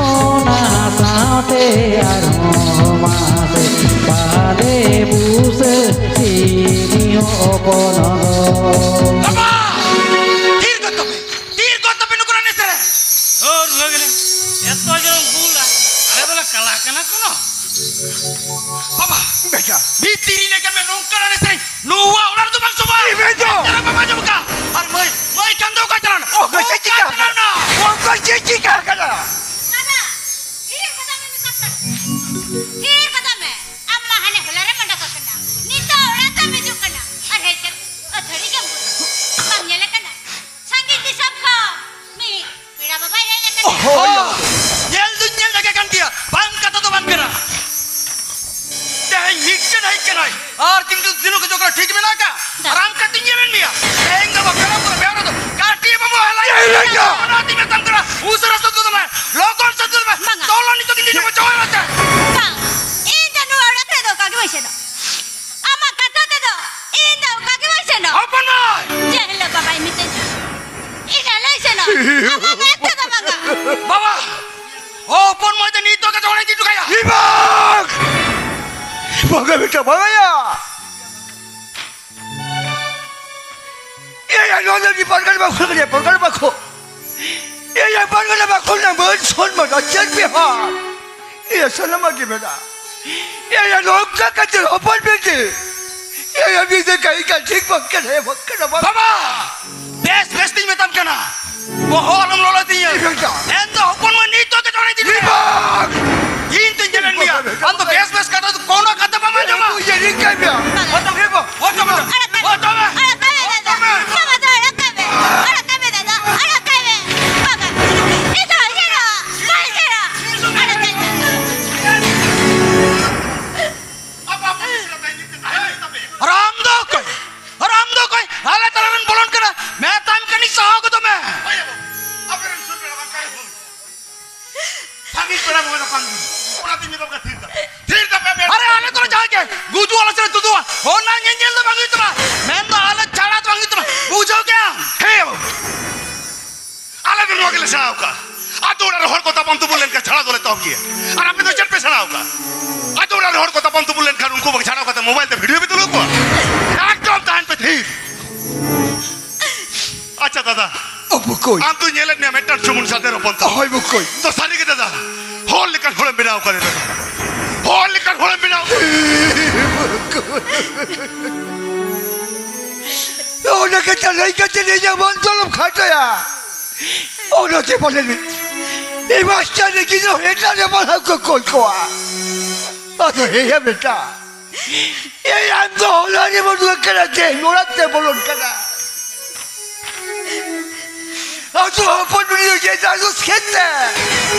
ᱚᱱᱟ ᱥᱟᱶᱛᱮ ᱟᱨᱦᱚᱸ ᱢᱟᱥᱮ ᱵᱟᱞᱮ ᱵᱩᱥᱟᱹ ᱥᱤᱢ ᱦᱚᱯᱚᱱ ᱫᱚ᱾ ᱵᱟᱵᱟ! ᱛᱷᱤᱨ ᱜᱚᱫ ᱛᱟᱯᱮ! ᱛᱷᱤᱨ ᱜᱚᱫ ᱛᱟᱯᱮ ᱱᱩᱠᱩ ᱨᱟᱱᱤ ᱥᱮᱨᱮᱧ! ᱦᱳ, ᱨᱩᱣᱟᱹ ᱜᱮᱞᱮ᱾ ᱮᱛᱚ ᱡᱳᱨ ᱵᱩᱞᱟ᱾ ᱟᱞᱮ ᱫᱚᱞᱮ ᱠᱟᱞᱟ ᱠᱟᱱᱟ ᱠᱚᱱᱚ᱾ ᱵᱟᱵᱟ! ᱵᱮᱴᱟ᱾ ᱢᱤᱫ ᱛᱤᱨᱤ ᱞᱮᱠᱟ ᱢᱮ ᱱᱚᱝᱠᱟ ᱨᱟᱱᱤ ᱥᱮᱨᱮᱧ᱾ ᱱᱚᱣᱟ ᱚᱲᱟᱜ ᱨᱮᱫᱚ ᱵᱟᱝ ᱥᱚᱵᱷᱟ᱾ ᱤᱧ ᱢᱮᱱ ᱫᱚ᱾ ᱪᱟᱞᱟᱜ ᱵᱟᱝ ᱟᱸᱡᱚᱢ ᱠᱟ᱾ ᱟᱨ ᱢᱟᱹᱭ, ᱢᱟᱹᱭ ᱠᱷᱟᱱ ᱫᱚ ᱚᱠᱟ ᱪᱟᱞᱟᱣ ᱱᱟ? ᱚᱠᱚᱭ ᱪᱮᱫ ᱚᱠᱟ ᱪᱤᱠᱟ ᱪᱟᱞᱟᱣ ᱠᱟᱱᱟ? ᱱᱟ? ᱚᱠᱚᱭ ᱪᱮᱫ ᱪᱤᱠᱟ ᱠᱟᱱᱟ? ᱵᱟᱵᱟ, ᱛᱷᱤᱨ ᱠᱟᱫᱟ ᱢᱮ ᱱᱤᱛᱚᱜ ᱫᱚ᱾ ᱛᱷᱤᱨ ᱠᱟᱫᱟ ᱢᱮ᱾ ᱟᱢ ᱢᱟ ᱦᱟᱱᱮ ᱦᱚᱞᱟ ᱨᱮᱢ ᱚᱰᱚᱠ ᱟᱠᱟᱱᱟ᱾ ᱱᱤᱛᱚᱜ ᱚᱲᱟᱜ ᱛᱮᱢ ᱦᱤᱡᱩᱜ ᱠᱟᱱᱟ᱾ ᱟᱨ ᱦᱮᱡ ᱠᱟᱛᱮ ᱟᱹᱛᱷᱟᱹᱲᱤ ᱜᱮᱢ ᱵᱩᱞ᱾ ᱵᱟᱢ ᱧᱮᱞ ᱟᱠᱟᱱᱟ? ᱥᱟᱺᱜᱤᱧ ᱫᱤᱥᱚᱢ ᱠᱷᱚᱱ ᱢᱤᱫ ᱯᱮᱲᱟ ᱵᱟᱵᱟᱭ ᱦᱮᱡ ᱟᱠᱟᱱᱟ᱾ ᱦᱳᱭ᱾ ᱧᱮᱞ ᱫᱩᱧ ᱧᱮᱞ ᱞᱮᱜᱮ ᱠᱟᱱ ᱜᱮᱭᱟ, ᱵᱟᱝ ᱠᱟᱛᱷᱟ ᱫᱚ ᱵᱟᱝ ᱠᱟᱱᱟ᱾ ᱛᱮᱦᱮᱧ ᱢᱤᱫᱴᱮᱱ ᱦᱮᱡ ᱠᱟᱱᱟᱭ, ᱟᱨ ᱛᱤᱱ ᱫᱤᱱ ᱫᱤᱱ ᱠᱚ ᱡᱚᱠᱷᱚᱱ ᱴᱷᱤᱠ ᱢᱮᱱᱟᱜ ᱠᱟ, ᱫᱟ᱾ ᱟᱨ ᱟᱢ ᱠᱟᱹᱴᱤᱡ ᱧᱮᱞᱮᱱ ᱢᱮᱭᱟ᱾ ᱛᱮᱦᱮᱧ ᱫᱚ ᱵᱟᱯᱞᱟ ᱯᱚᱨᱮ ᱵᱮᱣᱨᱟ ᱫᱚ ᱠᱟᱹᱴᱤᱡ ᱵᱟᱹᱵᱩ ᱦᱮᱞᱟᱭ ᱮᱭ ᱨᱮᱸᱜᱟ᱾ ᱚᱱᱟ ᱛᱤᱧ ᱢᱮᱛᱟᱢ ᱠᱟᱱᱟ, ᱟᱢᱟᱜ ᱢᱮᱫ ᱛᱮᱫᱚ ᱵᱟᱝᱟ᱾ ᱵᱟᱵᱟ, ᱦᱚᱯᱚᱱ ᱢᱟᱹᱭ ᱫᱚ ᱱᱤᱛ ᱫᱚ ᱠᱟᱛᱮ ᱚᱲᱟᱜ ᱤᱧ ᱤᱫᱤ ᱦᱚᱴᱚ ᱠᱟᱭᱟ᱾ ᱤᱵᱟᱠ! ᱵᱟᱝᱟ ᱵᱮᱴᱟ, ᱵᱟᱝᱟᱭᱟ᱾ ᱮᱭᱟ, ᱱᱚᱣᱟ ᱫᱚ ᱩᱱᱤ ᱯᱟᱨᱜᱟᱱᱟ ᱵᱟᱠᱷᱳᱞ ᱠᱟᱱᱟᱭ, ᱯᱟᱨᱜᱟᱱᱟ ᱵᱟᱠᱷᱳᱞ᱾ ᱮᱭᱟ, ᱯᱟᱨᱜᱟᱱᱟ ᱵᱟᱠᱷᱳᱞ ᱨᱮᱱᱟᱜ ᱢᱟᱹᱱ ᱥᱚᱱᱢᱟᱱ ᱟᱨ ᱪᱮᱫ ᱵᱮᱣᱦᱟᱨ? ᱮᱭᱟ, ᱥᱟᱱᱟᱢᱟᱜ ᱜᱮ ᱢᱮᱱᱟᱜᱼᱟ᱾ ᱮᱭᱟ, ᱱᱚᱝᱠᱟ ᱠᱟᱛᱮ ᱦᱚᱯᱚᱱ ᱵᱤᱴᱤ᱾ ᱮᱭᱟ, ᱢᱤᱫ ᱫᱚ ᱠᱟᱹᱦᱤ ᱠᱟᱹᱴᱷᱤᱠ ᱵᱟᱝ ᱠᱟᱱᱟ, ᱵᱟᱝ ᱠᱟᱱᱟ, ᱵᱟᱝ᱾ ᱵᱟᱵᱟ! ᱵᱮᱥ ᱵᱮᱥ ᱛᱤᱧ ᱢᱮᱛᱟᱢ ᱠᱟᱱᱟ, ᱵᱚᱦᱚᱜ ᱟᱞᱚᱢ ᱞᱚᱞᱚᱭ ᱛᱤᱧᱟᱹ᱾ ᱤᱧ ᱫᱚ ᱦᱚᱯᱚᱱ ᱢᱟ ᱱᱤᱛ ᱫᱚ ᱡᱚᱲᱟᱭ ᱛᱤᱧ ᱢᱮ᱾ ᱤᱧ ᱛᱚᱧ ᱧᱮᱞᱮᱫ ᱢᱮᱭᱟ, ᱟᱢ ᱫᱚ ᱵᱮᱥ ᱵᱮᱥ ᱠᱟᱛᱷᱟ ᱫᱚ ᱠᱳᱱᱳ ᱠᱟᱛᱷᱟ ᱵᱟᱢ ᱟᱸᱡᱚᱢᱟ᱾ ᱦᱚᱴᱚᱜ ᱢᱮ, ᱦᱚᱴᱚᱜ ᱢᱮ, ᱦᱚᱴᱚᱜ ᱢᱮ᱾ ᱟᱲᱟᱜ ᱠᱟᱭ ᱢᱮ ᱫᱟᱫᱟ, ᱟᱲᱟᱜ ᱠᱟᱭ ᱢᱮ ᱫᱟᱫᱟ, ᱟᱲᱟᱜ ᱠᱟᱭ ᱢᱮ᱾ ᱵᱟᱵᱟ, ᱤᱧ ᱫᱚ ᱟᱞᱚᱧ ᱪᱟᱞᱟᱜᱼᱟ, ᱵᱟᱹᱧ ᱪᱟᱞᱟᱜᱼᱟ᱾ ᱟᱲᱟᱜ ᱠᱟᱭ ᱢᱮ᱾ ᱟᱨ ᱟᱢ ᱫᱚ ᱚᱠᱚᱭ? ᱟᱨ ᱟᱢ ᱫᱚ ᱚᱠᱚᱭ? ᱟᱞᱮ ᱛᱟᱞᱟ ᱨᱮᱢ ᱵᱚᱞᱚᱱ ᱠᱟᱱᱟ? ᱢᱮᱛᱟᱢ ᱠᱟᱹᱱᱟᱹᱧ ᱥᱟᱦᱟ ᱜᱚᱫᱚᱜ ᱢᱮ᱾ ᱟᱯᱮ ᱨᱮᱱ ᱥᱩᱨ ᱯᱮᱲᱟ ᱵᱟᱝ ᱠᱟᱱ ᱦᱩᱭ᱾ ᱥᱟᱺᱜᱤᱧ ᱯᱮᱲᱟ ᱵᱚᱸᱜᱟ ᱫᱚ ᱵᱟᱝ ᱦᱩᱭ᱾ ᱚᱱᱟ ᱛᱮᱧ ᱢᱮᱛᱟᱢ ᱠᱟᱱᱟ, ᱛᱷᱤᱨ ᱛᱟᱯᱮ᱾ ᱛᱷᱤᱨ ᱛᱟᱯᱮ ᱢᱮ᱾ ᱟᱨᱮ, ᱟᱞᱮ ᱫᱚᱞᱮ ᱡᱟᱦᱟᱸᱭ ᱜᱮ ᱜᱩᱡᱩᱜ ᱟᱞᱮ ᱥᱮ ᱛᱩᱫᱩᱜᱼᱟ, ᱚᱱᱟ ᱧᱮᱧᱮᱞ ᱫᱚ ᱵᱟᱝ ᱦᱩᱭᱩᱜ ᱛᱟᱢᱟ᱾ ᱢᱮᱱᱫᱚ ᱟᱞᱮ ᱪᱷᱟᱲᱟ ᱫᱚ ᱵᱟᱝ ᱦᱩᱭᱩᱜ ᱛᱟᱢᱟ᱾ ᱵᱩᱡᱷᱟᱹᱣ ᱠᱮᱜᱼᱟᱢ? ᱦᱮᱸ ᱵᱟᱹᱵᱩ᱾ ᱟᱞᱮ ᱫᱚ ᱱᱚᱣᱟ ᱜᱮᱞᱮ ᱥᱮᱬᱟ ᱟᱠᱟᱫᱼᱟ᱾ ᱟᱛᱳ ᱚᱲᱟᱜ ᱨᱮ ᱦᱚᱲ ᱠᱚ ᱛᱟᱯᱟᱢ ᱛᱩᱯᱩ ᱞᱮᱱᱠᱷᱟᱱ ᱪᱷᱟᱲᱟ ᱫᱚᱞᱮ ᱛᱚᱞ ᱜᱮᱭᱟ᱾ ᱟᱨ ᱟᱯᱮ ᱫᱚ ᱪᱮᱫ ᱯᱮ ᱥᱮᱬᱟ ᱟᱠᱟᱫᱼᱟ? ᱟᱛᱳ ᱚᱲᱟᱜ ᱨᱮ ᱦᱚᱲ ᱠᱚ ᱛᱟᱯᱟᱢ ᱛᱩᱯᱩ ᱞᱮᱱᱠᱷᱟᱱ ᱩᱱᱠᱩ ᱵᱟᱝ ᱪᱷᱟᱲᱟᱣ ᱠᱟᱛᱮ ᱢᱳᱵᱟᱭᱤᱞ ᱛᱮ ᱵᱷᱤᱰᱤᱭᱳ ᱯᱮ ᱛᱩᱞᱟᱹᱣ ᱠᱚᱣᱟ? ᱮᱠᱫᱚᱢ ᱛᱟᱦᱮᱱ ᱯᱮ ᱛᱷᱤᱨ᱾ ᱟᱪᱪᱷᱟ ᱫᱟᱫᱟ, ᱚ ᱵᱚᱠᱚᱭ᱾ ᱟᱢ ᱫᱚ ᱧᱮᱞᱮᱫ ᱢᱮᱭᱟ ᱢᱤᱫᱴᱟᱝ ᱥᱩᱢᱩᱱ ᱥᱟᱫᱮᱨ ᱦᱚᱯᱚᱱ ᱛᱚ᱾ ᱦᱳᱭ ᱵᱚᱠᱚᱭ᱾ ᱛᱚ ᱥᱟᱹᱨᱤ ᱜᱮ ᱫᱟᱫᱟ, ᱦᱚᱲ ᱞᱮᱠᱟᱱ ᱦᱚᱲᱮᱢ ᱵᱮᱱᱟᱣ ᱠᱟᱫᱮ ᱫᱟᱫᱟ᱾ ᱦᱚᱲ ᱞᱮᱠᱟᱱ ᱦᱚᱲᱮᱢ ᱵᱮᱱᱟᱣ ᱠᱟᱫᱮ᱾ ᱚᱱᱟ ᱠᱟᱛᱷᱟ ᱞᱟᱹᱭ ᱠᱟᱛᱮ ᱤᱧᱟᱹᱜ ᱢᱚᱱ ᱫᱚᱞᱚᱢ ᱠᱷᱟᱴᱚᱭᱟ᱾ ᱚᱱᱟᱛᱮ ᱯᱟᱞᱮᱱ ᱤᱧ ᱢᱟᱥᱴᱟᱨ ᱨᱮ ᱯᱟᱲᱦᱟᱣ ᱠᱚ ᱠᱳᱞ ᱠᱚᱣᱟ᱾ ᱟᱫᱚ ᱦᱮᱸᱭᱟ ᱵᱮᱴᱟ, ᱮᱭ ᱟᱢ ᱫᱚ ᱦᱚᱞᱟ ᱨᱮ ᱵᱚᱞᱚᱱ ᱠᱟᱱᱟ, ᱛᱮᱦᱮᱧ ᱚᱲᱟᱜ ᱛᱮ ᱵᱚᱞᱚᱱ ᱠᱟᱱᱟ᱾ ᱟᱫᱚ ᱦᱚᱯᱚᱱ ᱩᱱᱤ ᱫᱚ ᱡᱮ ᱡᱟᱭᱜᱟ ᱥᱮᱫ ᱛᱮ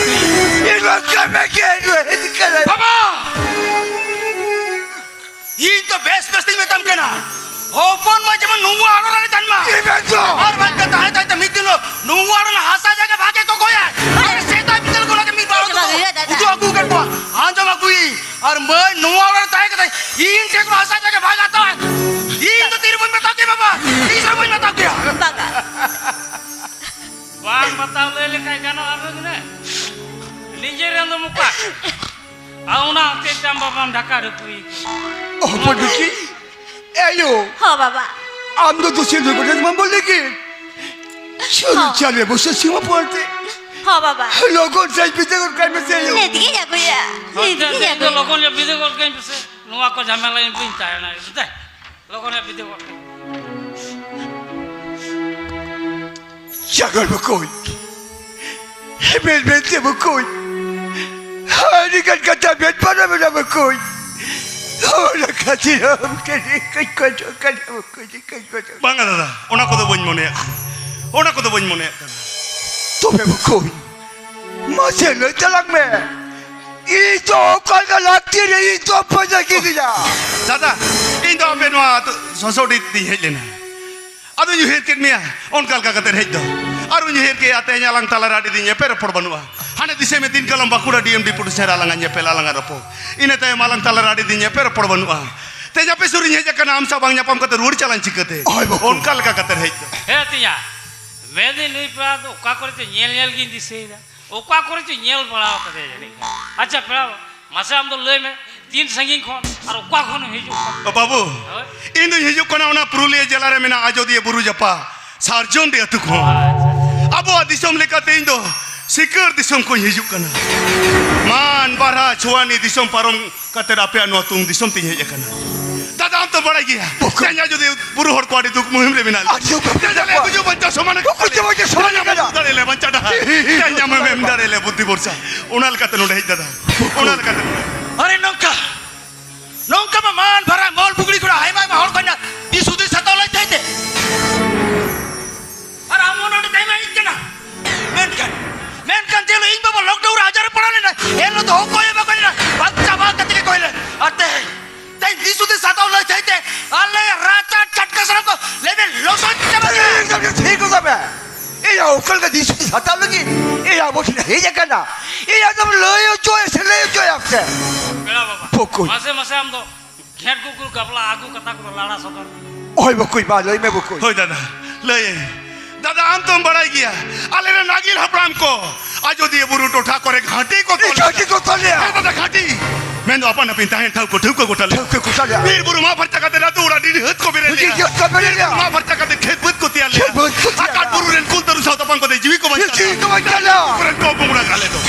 ᱤᱧ ᱢᱟ ᱠᱟᱹᱢᱤ ᱜᱮ ᱦᱮᱡ ᱠᱟᱱᱟ᱾ ᱵᱟᱵᱟ! ᱤᱧ ᱫᱚ ᱵᱮᱥ ᱵᱮᱥ ᱛᱤᱧ ᱢᱮᱛᱟᱢ ᱠᱟᱱᱟ, ᱦᱚᱯᱚᱱ ᱢᱟ ᱡᱮᱢᱚᱱ ᱱᱚᱣᱟ ᱟᱲᱚ ᱨᱮ ᱛᱟᱦᱮᱱ ᱢᱟ᱾ ᱤᱧ ᱢᱮᱱ ᱫᱚ᱾ ᱟᱨ ᱵᱟᱝᱠᱷᱟᱱ ᱛᱟᱦᱮᱸ ᱛᱟᱦᱮᱸ ᱛᱮ ᱢᱤᱫ ᱫᱤᱱ ᱦᱤᱞᱳᱜ ᱱᱚᱣᱟ ᱟᱲᱚ ᱨᱮᱱᱟᱜ ᱦᱟᱥᱟ ᱡᱟᱭᱜᱟ ᱵᱷᱟᱜᱮ ᱠᱚ ᱠᱚᱭᱟ᱾ ᱟᱨ ᱥᱮᱛᱟ ᱵᱤᱫᱟᱹᱞ ᱠᱚ ᱚᱱᱟᱜᱮ ᱢᱤᱫ ᱵᱟᱨ ᱦᱚᱲ ᱫᱚᱠᱚ ᱩᱫᱩᱜ ᱟᱹᱜᱩ ᱟᱠᱟᱫ ᱠᱚᱣᱟ᱾ ᱟᱸᱡᱚᱢ ᱟᱹᱜᱩᱭᱤᱧ᱾ ᱟᱨ ᱢᱟᱹᱭ ᱱᱚᱣᱟ ᱚᱲᱟᱜ ᱨᱮ ᱛᱟᱦᱮᱸ ᱠᱟᱛᱮ ᱤᱧ ᱴᱷᱮᱱ ᱠᱷᱚᱱ ᱦᱟᱥᱟ ᱡᱟᱭᱜᱟ ᱵᱷᱟᱜᱽ ᱦᱟᱛᱟᱣᱟ᱾ ᱤᱧ ᱫᱚ ᱛᱤ ᱨᱮ ᱵᱟᱹᱧ ᱢᱮᱛᱟ ᱯᱮᱭᱟ ᱵᱟᱵᱟ, ᱛᱤᱥ ᱦᱚᱸ ᱵᱟᱹᱧ ᱢᱮᱛᱟ ᱯᱮᱭᱟ᱾ ᱵᱟᱝᱟ᱾ ᱵᱟ, ᱠᱟᱛᱷᱟ ᱞᱟᱹᱭ ᱞᱮᱠᱷᱟᱡ ᱜᱟᱱᱚᱜᱼᱟ, ᱵᱟᱝ ᱜᱮ? ᱱᱤᱡᱮ ᱨᱮᱱ ᱫᱚ ᱢᱚᱠᱟ᱾ ᱟᱨ ᱚᱱᱟ ᱦᱚᱛᱮᱡ ᱛᱮ ᱟᱢ ᱵᱟᱵᱟᱢ ᱰᱷᱟᱠᱟ ᱰᱷᱩᱠᱩᱭ᱾ ᱚ, ᱦᱚᱯᱚᱱ ᱵᱤᱴᱤ᱾ ᱮ ᱟᱭᱳ᱾ ᱦᱚᱸ, ᱵᱟᱵᱟ᱾ ᱟᱢ ᱫᱚ ᱫᱩᱥᱤ ᱫᱩᱨᱜᱚ ᱨᱮ ᱢᱟᱢ ᱵᱚᱞ ᱞᱟᱹᱜᱤᱫ᱾ ᱥᱩᱨᱩ ᱦᱚᱸ᱾ ᱪᱟᱞᱮ ᱵᱚᱥᱮ ᱥᱤᱢᱟ ᱯᱚᱨᱛᱮ᱾ ᱦᱚᱸ, ᱵᱟᱵᱟ᱾ ᱞᱚᱜᱚᱱ ᱥᱟᱡ ᱵᱤᱫᱟᱹ ᱜᱚᱫ ᱠᱟᱭ ᱢᱮᱥᱮ ᱟᱭᱳ᱾ ᱱᱤᱛ ᱜᱤᱧ ᱟᱹᱜᱩᱭᱟ᱾ ᱱᱤᱛ ᱦᱳᱭ, ᱜᱤᱧ ᱤᱧ ᱫᱚ ᱟᱹᱜᱩᱭᱟ᱾ ᱞᱚᱜᱚᱱ ᱧᱚᱜ ᱵᱤᱫᱟᱹ ᱜᱚᱫ ᱠᱟᱹᱧ ᱯᱮᱥᱮ᱾ ᱱᱚᱣᱟ ᱠᱚ ᱡᱷᱟᱢᱮᱞᱟ ᱤᱧ ᱵᱟᱹᱧ ᱛᱟᱦᱮᱱᱟ᱾ ᱫᱮ, ᱞᱚᱜᱚᱱ ᱧᱚᱜ ᱵᱤᱫᱟᱹ ᱜᱚᱫ ᱠᱟᱹᱧ᱾ ᱪᱟᱜᱚᱨ ᱵᱚᱠᱚᱧ᱾ ᱢᱮᱱ ᱢᱮᱱᱛᱮ ᱵᱚᱠᱚᱧ᱾ ᱟᱹᱰᱤ ᱜᱟᱱ ᱠᱟᱛᱷᱟ ᱢᱮᱱ ᱯᱟᱨᱚᱢ ᱮᱱᱟ ᱵᱚᱠᱚᱧ᱾ ᱚᱱᱟ ᱠᱷᱟᱹᱛᱤᱨ ᱟᱢ ᱴᱷᱮᱱ ᱠᱟᱹᱡ ᱠᱚ ᱡᱚᱜ ᱠᱟᱱᱟ ᱵᱚᱠᱚᱧ, ᱠᱟᱹᱡ ᱠᱚ ᱡᱚᱜ ᱠᱟᱱᱟ᱾ ᱵᱟᱝᱟ ᱫᱟᱫᱟ, ᱚᱱᱟ ᱠᱚᱫᱚ ᱵᱟᱹᱧ ᱢᱚᱱᱮᱭᱟᱜ ᱠᱟᱱᱟ᱾ ᱚᱱᱟ ᱠᱚᱫᱚ ᱵᱟᱹᱧ ᱢᱚᱱᱮᱭᱟᱜ ᱠᱟᱱᱟ᱾ ᱛᱚᱵᱮ ᱵᱚᱠᱚᱧ, ᱢᱟᱥᱮ ᱞᱟᱹᱭ ᱛᱟᱞᱟᱝ ᱢᱮ, ᱤᱧ ᱫᱚ ᱚᱠᱟ ᱞᱮᱠᱟ ᱞᱟᱹᱠᱛᱤ ᱨᱮ ᱤᱧ ᱫᱚ ᱯᱟᱸᱡᱟ ᱠᱤᱫᱤᱧᱟ? ᱫᱟᱫᱟ, ᱤᱧ ᱫᱚ ᱟᱯᱮ ᱱᱚᱣᱟ ᱟᱹᱛᱩ ᱥᱚᱥᱚᱰᱤ ᱛᱤᱧ ᱦᱮᱡ ᱞᱮᱱᱟ᱾ ᱟᱫᱚᱧ ᱩᱭᱦᱟᱹᱨ ᱠᱮᱫ ᱢᱮᱭᱟ, ᱚᱱᱠᱟ ᱞᱮᱠᱟ ᱠᱟᱛᱮ ᱦᱮᱡ ᱫᱚ᱾ ᱟᱨ ᱩᱧ ᱩᱭᱦᱟᱹᱨ ᱠᱮᱫᱼᱟ, ᱛᱮᱦᱮᱧ ᱟᱞᱟᱝ ᱛᱟᱞᱟᱨᱮ ᱟᱹᱰᱤ ᱫᱤᱱ ᱧᱮᱯᱮᱞ ᱨᱚᱯᱚᱲ ᱵᱟᱹᱱᱩᱜᱼᱟ᱾ ᱦᱟᱱᱮ ᱫᱤᱥᱟᱹᱭ ᱢᱮ, ᱫᱤᱱ ᱠᱟᱞᱚᱢ ᱵᱟᱸᱠᱩᱲᱟ ᱰᱤ ᱮᱢ ᱰᱤᱯᱩᱴᱤ ᱥᱮᱱ ᱨᱮ ᱟᱞᱟᱝᱟᱜ ᱧᱮᱯᱮᱞ, ᱟᱞᱟᱝᱟᱜ ᱨᱚᱯᱚᱲ᱾ ᱤᱱᱟᱹ ᱛᱟᱭᱚᱢ ᱟᱞᱟᱝ ᱛᱟᱞᱟᱨᱮ ᱟᱹᱰᱤ ᱫᱤᱱ ᱧᱮᱯᱮᱞ ᱨᱚᱯᱚᱲ ᱵᱟᱹᱱᱩᱜᱼᱟ᱾ ᱛᱮᱦᱮᱧ ᱟᱯᱮ ᱥᱩᱨ ᱨᱤᱧ ᱦᱮᱡ ᱟᱠᱟᱱᱟ, ᱟᱢ ᱥᱟᱶ ᱵᱟᱝ ᱧᱟᱯᱟᱢ ᱠᱟᱛᱮ ᱨᱩᱣᱟᱹᱲ ᱪᱟᱞᱟᱜ ᱤᱧ ᱪᱤᱠᱟᱹᱛᱮ? ᱦᱳᱭ ᱵᱟᱹᱵᱩ᱾ ᱚᱱᱠᱟ ᱞᱮᱠᱟ ᱠᱟᱛᱮ ᱦᱮᱡ ᱫᱚ᱾ ᱦᱮᱸ ᱛᱤᱧᱟ, ᱢᱮᱱᱫᱟᱹᱧ ᱱᱩᱭ ᱯᱮᱲᱟ ᱫᱚ ᱚᱠᱟ ᱠᱚᱨᱮ ᱪᱚ ᱧᱮᱞ ᱧᱮᱞ ᱜᱤᱧ ᱫᱤᱥᱟᱹᱭᱮᱫᱟ᱾ ᱚᱠᱟ ᱠᱚᱨᱮ ᱪᱚ ᱧᱮᱞ ᱵᱟᱲᱟ ᱟᱠᱟᱫᱮᱭᱟ ᱡᱟᱹᱱᱤᱡ ᱠᱷᱟᱱ᱾ ᱟᱪᱪᱷᱟ ᱯᱮᱲᱟ, ᱢᱟᱥᱮ ᱟᱢ ᱫᱚ ᱞᱟᱹᱭ ᱢᱮ, ᱛᱤᱱ ᱥᱟᱺᱜᱤᱧ ᱠᱷᱚᱱ ᱟᱨ ᱚᱠᱟ ᱠᱷᱚᱱ ᱮᱢ ᱦᱤᱡᱩᱜ ᱠᱟᱱᱟ? ᱵᱟᱹᱵᱩ, ᱦᱳᱭ᱾ ᱤᱧ ᱫᱩᱧ ᱦᱤᱡᱩᱜ ᱠᱟᱱᱟ ᱚᱱᱟ ᱯᱩᱨᱩᱞᱤᱭᱟᱹ ᱡᱮᱞᱟ ᱨᱮ ᱢᱮᱱᱟᱜ ᱟᱡᱚᱫᱤᱭᱟᱹ ᱵᱩᱨᱩ ᱡᱟᱯᱟᱜ ᱥᱟᱨᱡᱚᱢᱰᱤ ᱟᱹᱛᱩ ᱠᱷᱚᱱ᱾ ᱟᱪᱪᱷᱟ᱾ ᱟᱵᱚᱣᱟᱜ ᱫᱤᱥᱚᱢ ᱞᱮᱠᱟᱛᱮ ᱤᱧ ᱫᱚ ᱥᱤᱠᱟᱹᱨ ᱫᱤᱥᱚᱢ ᱠᱷᱚᱱ ᱦᱤᱡᱩᱜ ᱠᱟᱱᱟ᱾ ᱢᱟᱱ, ᱵᱟᱨᱦᱟ, ᱪᱷᱩᱣᱟᱱᱤ ᱫᱤᱥᱚᱢ ᱯᱟᱨᱚᱢ ᱠᱟᱛᱮ ᱟᱯᱮᱭᱟᱜ ᱱᱚᱣᱟ ᱛᱩᱝ ᱫᱤᱥᱚᱢ ᱛᱤᱧ ᱦᱮᱡ ᱟᱠᱟᱱᱟ᱾ ᱫᱟᱫᱟ, ᱟᱢ ᱛᱚ ᱵᱟᱲᱟᱭ ᱜᱮᱭᱟ, ᱵᱚᱠᱚ᱾ ᱛᱮᱦᱮᱧ ᱟᱡᱚᱫᱤᱭᱟᱹ ᱵᱩᱨᱩ ᱦᱚᱲ ᱠᱚ ᱟᱹᱰᱤ ᱫᱩᱠ ᱢᱩᱦᱤᱢ ᱨᱮ ᱢᱮᱱᱟᱜ ᱞᱮᱭᱟ᱾ ᱟᱹᱰᱤ ᱫᱩᱠ ᱨᱮ ᱛᱮᱦᱮᱧ ᱟᱞᱮ ᱢᱮᱱᱟᱜ ᱜᱩᱡᱩᱜ ᱵᱟᱧᱪᱟᱣ ᱥᱚᱢᱟᱱ ᱠᱚ ᱵᱚᱠᱚ, ᱪᱮᱫ ᱵᱟᱧᱪᱟᱣ ᱥᱚᱢᱟᱱ ᱛᱮᱦᱮᱧ ᱟᱢᱮᱢ ᱠᱟᱱᱟ? ᱩᱫᱩᱜ ᱫᱟᱲᱮ ᱞᱮᱭᱟ ᱵᱟᱧᱪᱟᱣ ᱰᱟᱦᱟᱨ᱾ ᱦᱤ, ᱦᱤ, ᱦᱤ, ᱛᱮᱦᱮᱧ ᱟᱢᱮᱢ ᱵᱚᱠᱚ᱾ ᱮᱢ ᱫᱟᱲᱮ ᱞᱮᱭᱟ ᱵᱩᱫᱽᱫᱷᱤ ᱵᱷᱚᱨᱥᱟ᱾ ᱚᱱᱟ ᱞᱮᱠᱟᱛᱮ ᱱᱚᱰᱮ ᱦᱮᱡ ᱫᱟᱫᱟ᱾ ᱚᱱᱟ ᱞᱮᱠᱟᱛᱮ ᱱᱚᱰᱮ᱾ ᱟᱨᱮ ᱱᱚᱝᱠᱟ, ᱱᱚᱝᱠᱟ ᱢᱟ ᱢᱟᱱ ᱵᱷᱟᱨᱟ ᱜᱚᱞ ᱵᱩᱜᱲᱤ ᱠᱚᱲᱟ ᱟᱭᱢᱟ ᱟᱭᱢᱟ ᱦᱚᱲ ᱠᱚ ᱦᱮᱱᱟᱜ, ᱫᱤᱥ ᱦᱩᱫᱤᱥ ᱦᱟᱛᱟᱣ ᱞᱟᱹᱭ ᱛᱟᱦᱮᱸ ᱛᱮ᱾ ᱟᱨ ᱟᱢ ᱦᱚᱸ ᱱᱚᱰᱮ ᱛᱟᱭᱢᱟ ᱦᱮᱡ ᱠᱟᱱᱟ᱾ ᱢᱮᱱᱠᱷᱟᱱ, ᱢᱮᱱᱠᱷᱟᱱ ᱡᱮ ᱦᱤᱞᱳᱜ ᱤᱧ ᱵᱟᱵᱟ lockdown ᱨᱮ ᱟᱡᱟᱨ ᱮ ᱯᱟᱲᱟᱣ ᱞᱮᱱᱟ, ᱮᱱ ᱦᱤᱞᱳᱜ ᱫᱚ ᱚᱠᱚᱭ ᱦᱚᱸ ᱵᱟᱠᱚ ᱦᱮᱡ ᱞᱮᱱᱟ᱾ ᱵᱟᱧᱪᱟᱣ ᱵᱟᱝ ᱠᱟᱛᱮ ᱜᱮᱠᱚ ᱦᱮᱡ ᱞᱮᱱᱟ᱾ ᱟᱨ ᱛᱮᱦᱮᱧ, ᱛᱮᱦᱮᱧ ᱫᱤᱥ ᱦᱩᱫᱤᱥ ᱦᱟᱛᱟᱣ ᱞᱟᱹᱭ ᱛᱟᱦᱮᱸ ᱛᱮ ᱟᱞᱮ ᱨᱟᱪᱟ ᱪᱷᱟᱴᱠᱟ ᱥᱟᱱᱟᱢ ᱠᱚ ᱞᱮᱵᱮ ᱞᱚᱥᱚᱫ ᱪᱟᱵᱟ ᱠᱮᱫᱟ᱾ ᱮᱠᱫᱚᱢ ᱴᱷᱤᱠ ᱠᱚ ᱛᱟᱯᱮ᱾ ᱮᱭᱟ ᱚᱠᱟ ᱞᱮᱠᱟ ᱫᱤᱥ ᱦᱩᱫᱤᱥ ᱦᱟᱛᱟᱣ ᱞᱟᱹᱜᱤᱫ ᱮᱭᱟ ᱟᱵᱚ ᱴᱷᱮᱱ ᱦᱮᱡ ᱟᱠᱟᱱᱟ᱾ ᱮᱭᱟ ᱮᱠᱫᱚᱢ ᱞᱟᱹᱭ ᱦᱚᱪᱚᱭ ᱥᱮ ᱞᱟᱹᱭ ᱦᱚᱪᱚᱭᱟᱢ ᱥᱮ? ᱯᱮᱲᱟ ᱵᱟᱵᱟ, ᱵᱚᱠᱚᱧ᱾ ᱢᱟᱥᱮ ᱢᱟᱥᱮ ᱟᱢ ᱫᱚ ᱜᱷᱮᱸᱴ ᱜᱩᱜᱩᱞ ᱜᱟᱵᱞᱟ ᱟᱹᱜᱩ ᱠᱟᱛᱷᱟ ᱠᱚᱫᱚ ᱞᱟᱲᱟ ᱥᱚᱫᱚᱨ ᱢᱮ᱾ ᱦᱳᱭ ᱵᱚᱠᱚᱧ, ᱢᱟ ᱞᱟᱹᱭ ᱢᱮ ᱵᱚᱠᱚᱧ᱾ ᱦᱳᱭ ᱫᱟᱫᱟ, ᱞᱟᱹᱭᱟᱹᱧ᱾ ᱫᱟᱫᱟ, ᱟᱢ ᱛᱚᱢ ᱵᱟᱲᱟᱭ ᱜᱮᱭᱟ, ᱟᱞᱮᱨᱮᱱ ᱟᱹᱜᱤᱞ ᱦᱟᱯᱲᱟᱢ ᱠᱚ ᱟᱡᱚᱫᱤᱭᱟᱹ ᱵᱩᱨᱩ ᱴᱚᱴᱷᱟ ᱠᱚᱨᱮ ᱜᱷᱟᱹᱴᱤ ᱠᱚ ᱛᱚᱞ ᱞᱮᱫᱟ᱾ ᱜᱷᱟᱹᱴᱤ ᱠᱚ ᱛᱚᱞ ᱞᱮᱫᱟ᱾ ᱦᱮᱸ ᱫᱟᱫᱟ, ᱜᱷᱟᱹᱴᱤ ᱢᱮᱱᱫᱚ ᱟᱯᱟᱱ ᱟᱹᱯᱤᱱ ᱛᱟᱦᱮᱱ ᱴᱷᱟᱶ ᱠᱚ ᱴᱷᱟᱹᱣᱠᱟᱹ ᱜᱚᱴᱟ ᱞᱮᱫᱟ᱾ ᱴᱷᱟᱹᱣᱠᱟᱹ ᱜᱚᱴᱟ ᱞᱮᱫᱟ᱾ ᱵᱤᱨ ᱵᱩᱨᱩ ᱢᱟᱜ ᱯᱷᱟᱨᱪᱟ ᱠᱟᱛᱮ ᱟᱹᱛᱩ ᱚᱲᱟᱜ ᱰᱤᱰᱤ ᱦᱟᱹᱛ ᱠᱚ ᱵᱮᱨᱮᱫ ᱞᱮᱫᱟ᱾ ᱰᱤᱰᱤ ᱦᱟᱹᱛ ᱠᱚ ᱵᱮᱨᱮᱫ ᱞᱮᱫᱟ᱾ ᱵᱤᱨ ᱵᱩᱨᱩ ᱢᱟᱜ ᱯᱷᱟᱨᱪᱟ ᱠᱟᱛᱮ ᱠᱷᱮᱛ ᱵᱟᱹᱫᱽ ᱠᱚ ᱛᱮᱭᱟᱨ ᱞᱮᱫᱟ᱾ ᱠᱷᱮᱛ ᱵᱟᱹᱫᱽ ᱠᱚ ᱛᱮᱭᱟᱨ ᱟᱠᱟᱴ ᱞᱮᱫᱟ᱾ ᱵᱩᱨᱩ ᱨᱮᱱ ᱠᱩᱞ ᱛᱟᱹᱨᱩ ᱥᱟᱶ ᱛᱟᱯᱟᱢ ᱠᱟᱛᱮ ᱡᱤᱣᱤ ᱠᱚ ᱵᱟᱧᱪᱟᱣ ᱞᱮᱫᱟ᱾ ᱡᱤᱣᱤ ᱠᱚ ᱵᱟᱧᱪᱟᱣ ᱞᱮᱫᱟ᱾ ᱩᱱᱠᱩ ᱨᱮᱱ ᱠᱚ ᱵᱚᱸᱜᱟ ᱟᱞᱮ ᱫᱚ,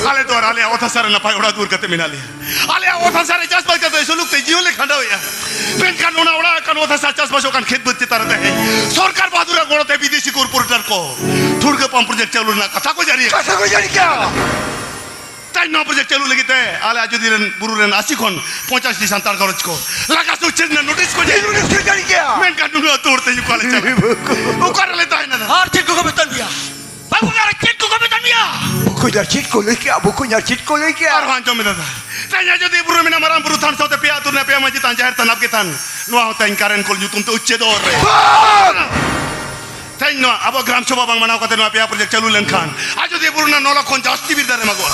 ᱟᱞᱮ ᱫᱚ ᱟᱨ ᱟᱞᱮᱭᱟᱜ ᱚᱛ ᱦᱟᱥᱟ ᱨᱮ ᱱᱟᱯᱟᱭ ᱚᱲᱟᱜ ᱫᱩᱣᱟᱹᱨ ᱠᱟᱛᱮ ᱢᱮᱱᱟᱜ ᱞᱮᱭᱟ᱾ ᱟᱞᱮᱭᱟᱜ ᱚᱛ ᱦᱟᱥᱟ ᱨᱮ ᱪᱟᱥᱵᱟᱥ ᱠᱟᱛᱮ ᱥᱩᱞᱩᱠ ᱛᱮ ᱡᱤᱭᱚᱱ ᱞᱮ ᱠᱷᱟᱸᱰᱟᱣᱮᱫᱼᱟ᱾ ᱢᱮᱱᱠᱷᱟᱱ ᱚᱱᱟ ᱚᱲᱟᱜ ᱟᱠᱟᱱ ᱚᱛ ᱦᱟᱥᱟ ᱪᱟᱥᱵᱟᱥᱚᱜ ᱠᱟᱱ ᱠᱷᱮᱛ ᱵᱟᱹᱫᱽ ᱪᱮᱛᱟᱱ ᱨᱮ ᱛᱮᱦᱮᱧ ᱥᱚᱨᱠᱟᱨ ᱵᱟᱦᱟ ᱫᱩᱨᱟ ᱜᱚᱲᱚ ᱛᱮ ᱵᱤᱫᱮᱥᱤ corporator ᱠᱚ ᱴᱷᱩᱲᱜᱟᱹ pump project ᱪᱟᱹᱞᱩ ᱨᱮᱱᱟᱜ ᱠᱟᱛᱷᱟ ᱠᱚ ᱡᱟᱹᱨᱤ ᱟᱠᱟᱫᱟ᱾ ᱠᱟᱛᱷᱟ ᱠᱚ ᱡᱟᱹᱨᱤ ᱠᱮᱫᱟ᱾ ᱛᱮᱦᱮᱧ ᱱᱚᱣᱟ project ᱪᱟᱹᱞᱩ ᱞᱟᱹᱜᱤᱫ ᱛᱮ ᱟᱞᱮ ᱟᱡᱚᱫᱤᱭᱟᱹ ᱨᱮᱱ ᱵᱩᱨᱩ ᱨᱮᱱ ᱟᱥᱤ ᱠᱷᱚᱱ ᱯᱚᱧᱪᱟᱥ ᱴᱤ ᱥᱟᱱᱛᱟᱲ ᱜᱷᱟᱨᱚᱸᱡᱽ ᱠᱚ ᱞᱟᱜᱟ ᱥᱩᱪᱪᱷᱮᱫ ᱨᱮᱱᱟᱜ notice ᱠᱚ ᱡᱟᱹᱨᱤ ᱡᱟᱹᱨᱤ ᱠᱮᱫᱟ᱾ ᱢᱮᱱᱠᱷᱟᱱ ᱱᱩᱱᱟᱹᱜ ᱟᱹᱛᱩ ᱦᱚᱲ ᱛᱮᱦᱮᱧ ᱚᱠᱟ ᱞᱮ ᱪᱟᱞᱟᱜᱼᱟ? ᱚᱠᱟ ᱨᱮᱞᱮ ᱛᱟᱦᱮᱱᱟ? ᱟᱨ ᱪᱮᱫ ᱠᱚᱠᱚ ᱢᱮᱛᱟ ᱢᱮᱭᱟ? ᱵᱟᱹᱵᱩ ᱟᱨ ᱪᱮᱫ ᱠᱚᱠᱚ ᱢᱮᱛᱟ ᱢᱮᱭᱟ? ᱵᱚᱠᱚᱧ ᱟᱨ ᱪᱮᱫ ᱠᱚ ᱞᱟᱹᱭ ᱠᱮᱜᱼᱟ? ᱵᱚᱠᱚᱧ ᱟᱨ ᱪᱮᱫ ᱠᱚ ᱞᱟᱹᱭ ᱠᱮᱜᱼᱟ? ᱟᱨᱦᱚᱸ ᱟᱸᱡᱚᱢ ᱢᱮ ᱫᱟᱫᱟ, ᱛᱮᱦᱮᱧ ᱟᱡᱚᱫᱤᱭᱟᱹ ᱵᱩᱨᱩ ᱨᱮ ᱢᱮᱱᱟᱜ ᱢᱟᱨᱟᱝ ᱵᱩᱨᱩ ᱛᱷᱟᱱ ᱥᱟᱶᱛᱮ ᱯᱮᱭᱟ ᱟᱹᱛᱩ ᱨᱮᱱᱟᱜ ᱯᱮᱭᱟ ᱢᱟᱹᱡᱷᱤ ᱛᱷᱟᱱ, ᱡᱟᱦᱮᱨ ᱛᱷᱟᱱ, ᱟᱵᱜᱮ ᱛᱷᱟᱱ, ᱱᱚᱣᱟ ᱦᱚᱸ ᱛᱮᱦᱮᱧ ᱠᱟᱨᱮᱱ ᱠᱚᱞ ᱧᱩᱛᱩᱢ ᱛᱮ ᱩᱪᱪᱷᱮᱫ ᱨᱮ᱾ ᱵᱟᱝ! ᱛᱮᱦᱮᱧ ᱱᱚᱣᱟ ᱟᱵᱚ ᱜᱨᱟᱢ ᱥᱚᱵᱷᱟ ᱵᱟᱝ ᱢᱟᱱᱟᱣ ᱠᱟᱛᱮ ᱱᱚᱣᱟ ᱯᱮᱭᱟ project ᱪᱟᱹᱞᱩ ᱞᱮᱱᱠᱷᱟᱱ ᱟᱡᱚᱫᱤᱭᱟᱹ ᱵᱩᱨᱩ ᱨᱮᱱᱟᱜ ᱱᱚ ᱞᱟᱠᱷ ᱠᱷᱚᱱ ᱡᱟᱹᱥᱛᱤ ᱵᱤᱨ ᱫᱟᱨᱮ ᱢᱟᱜᱚᱜᱼᱟ᱾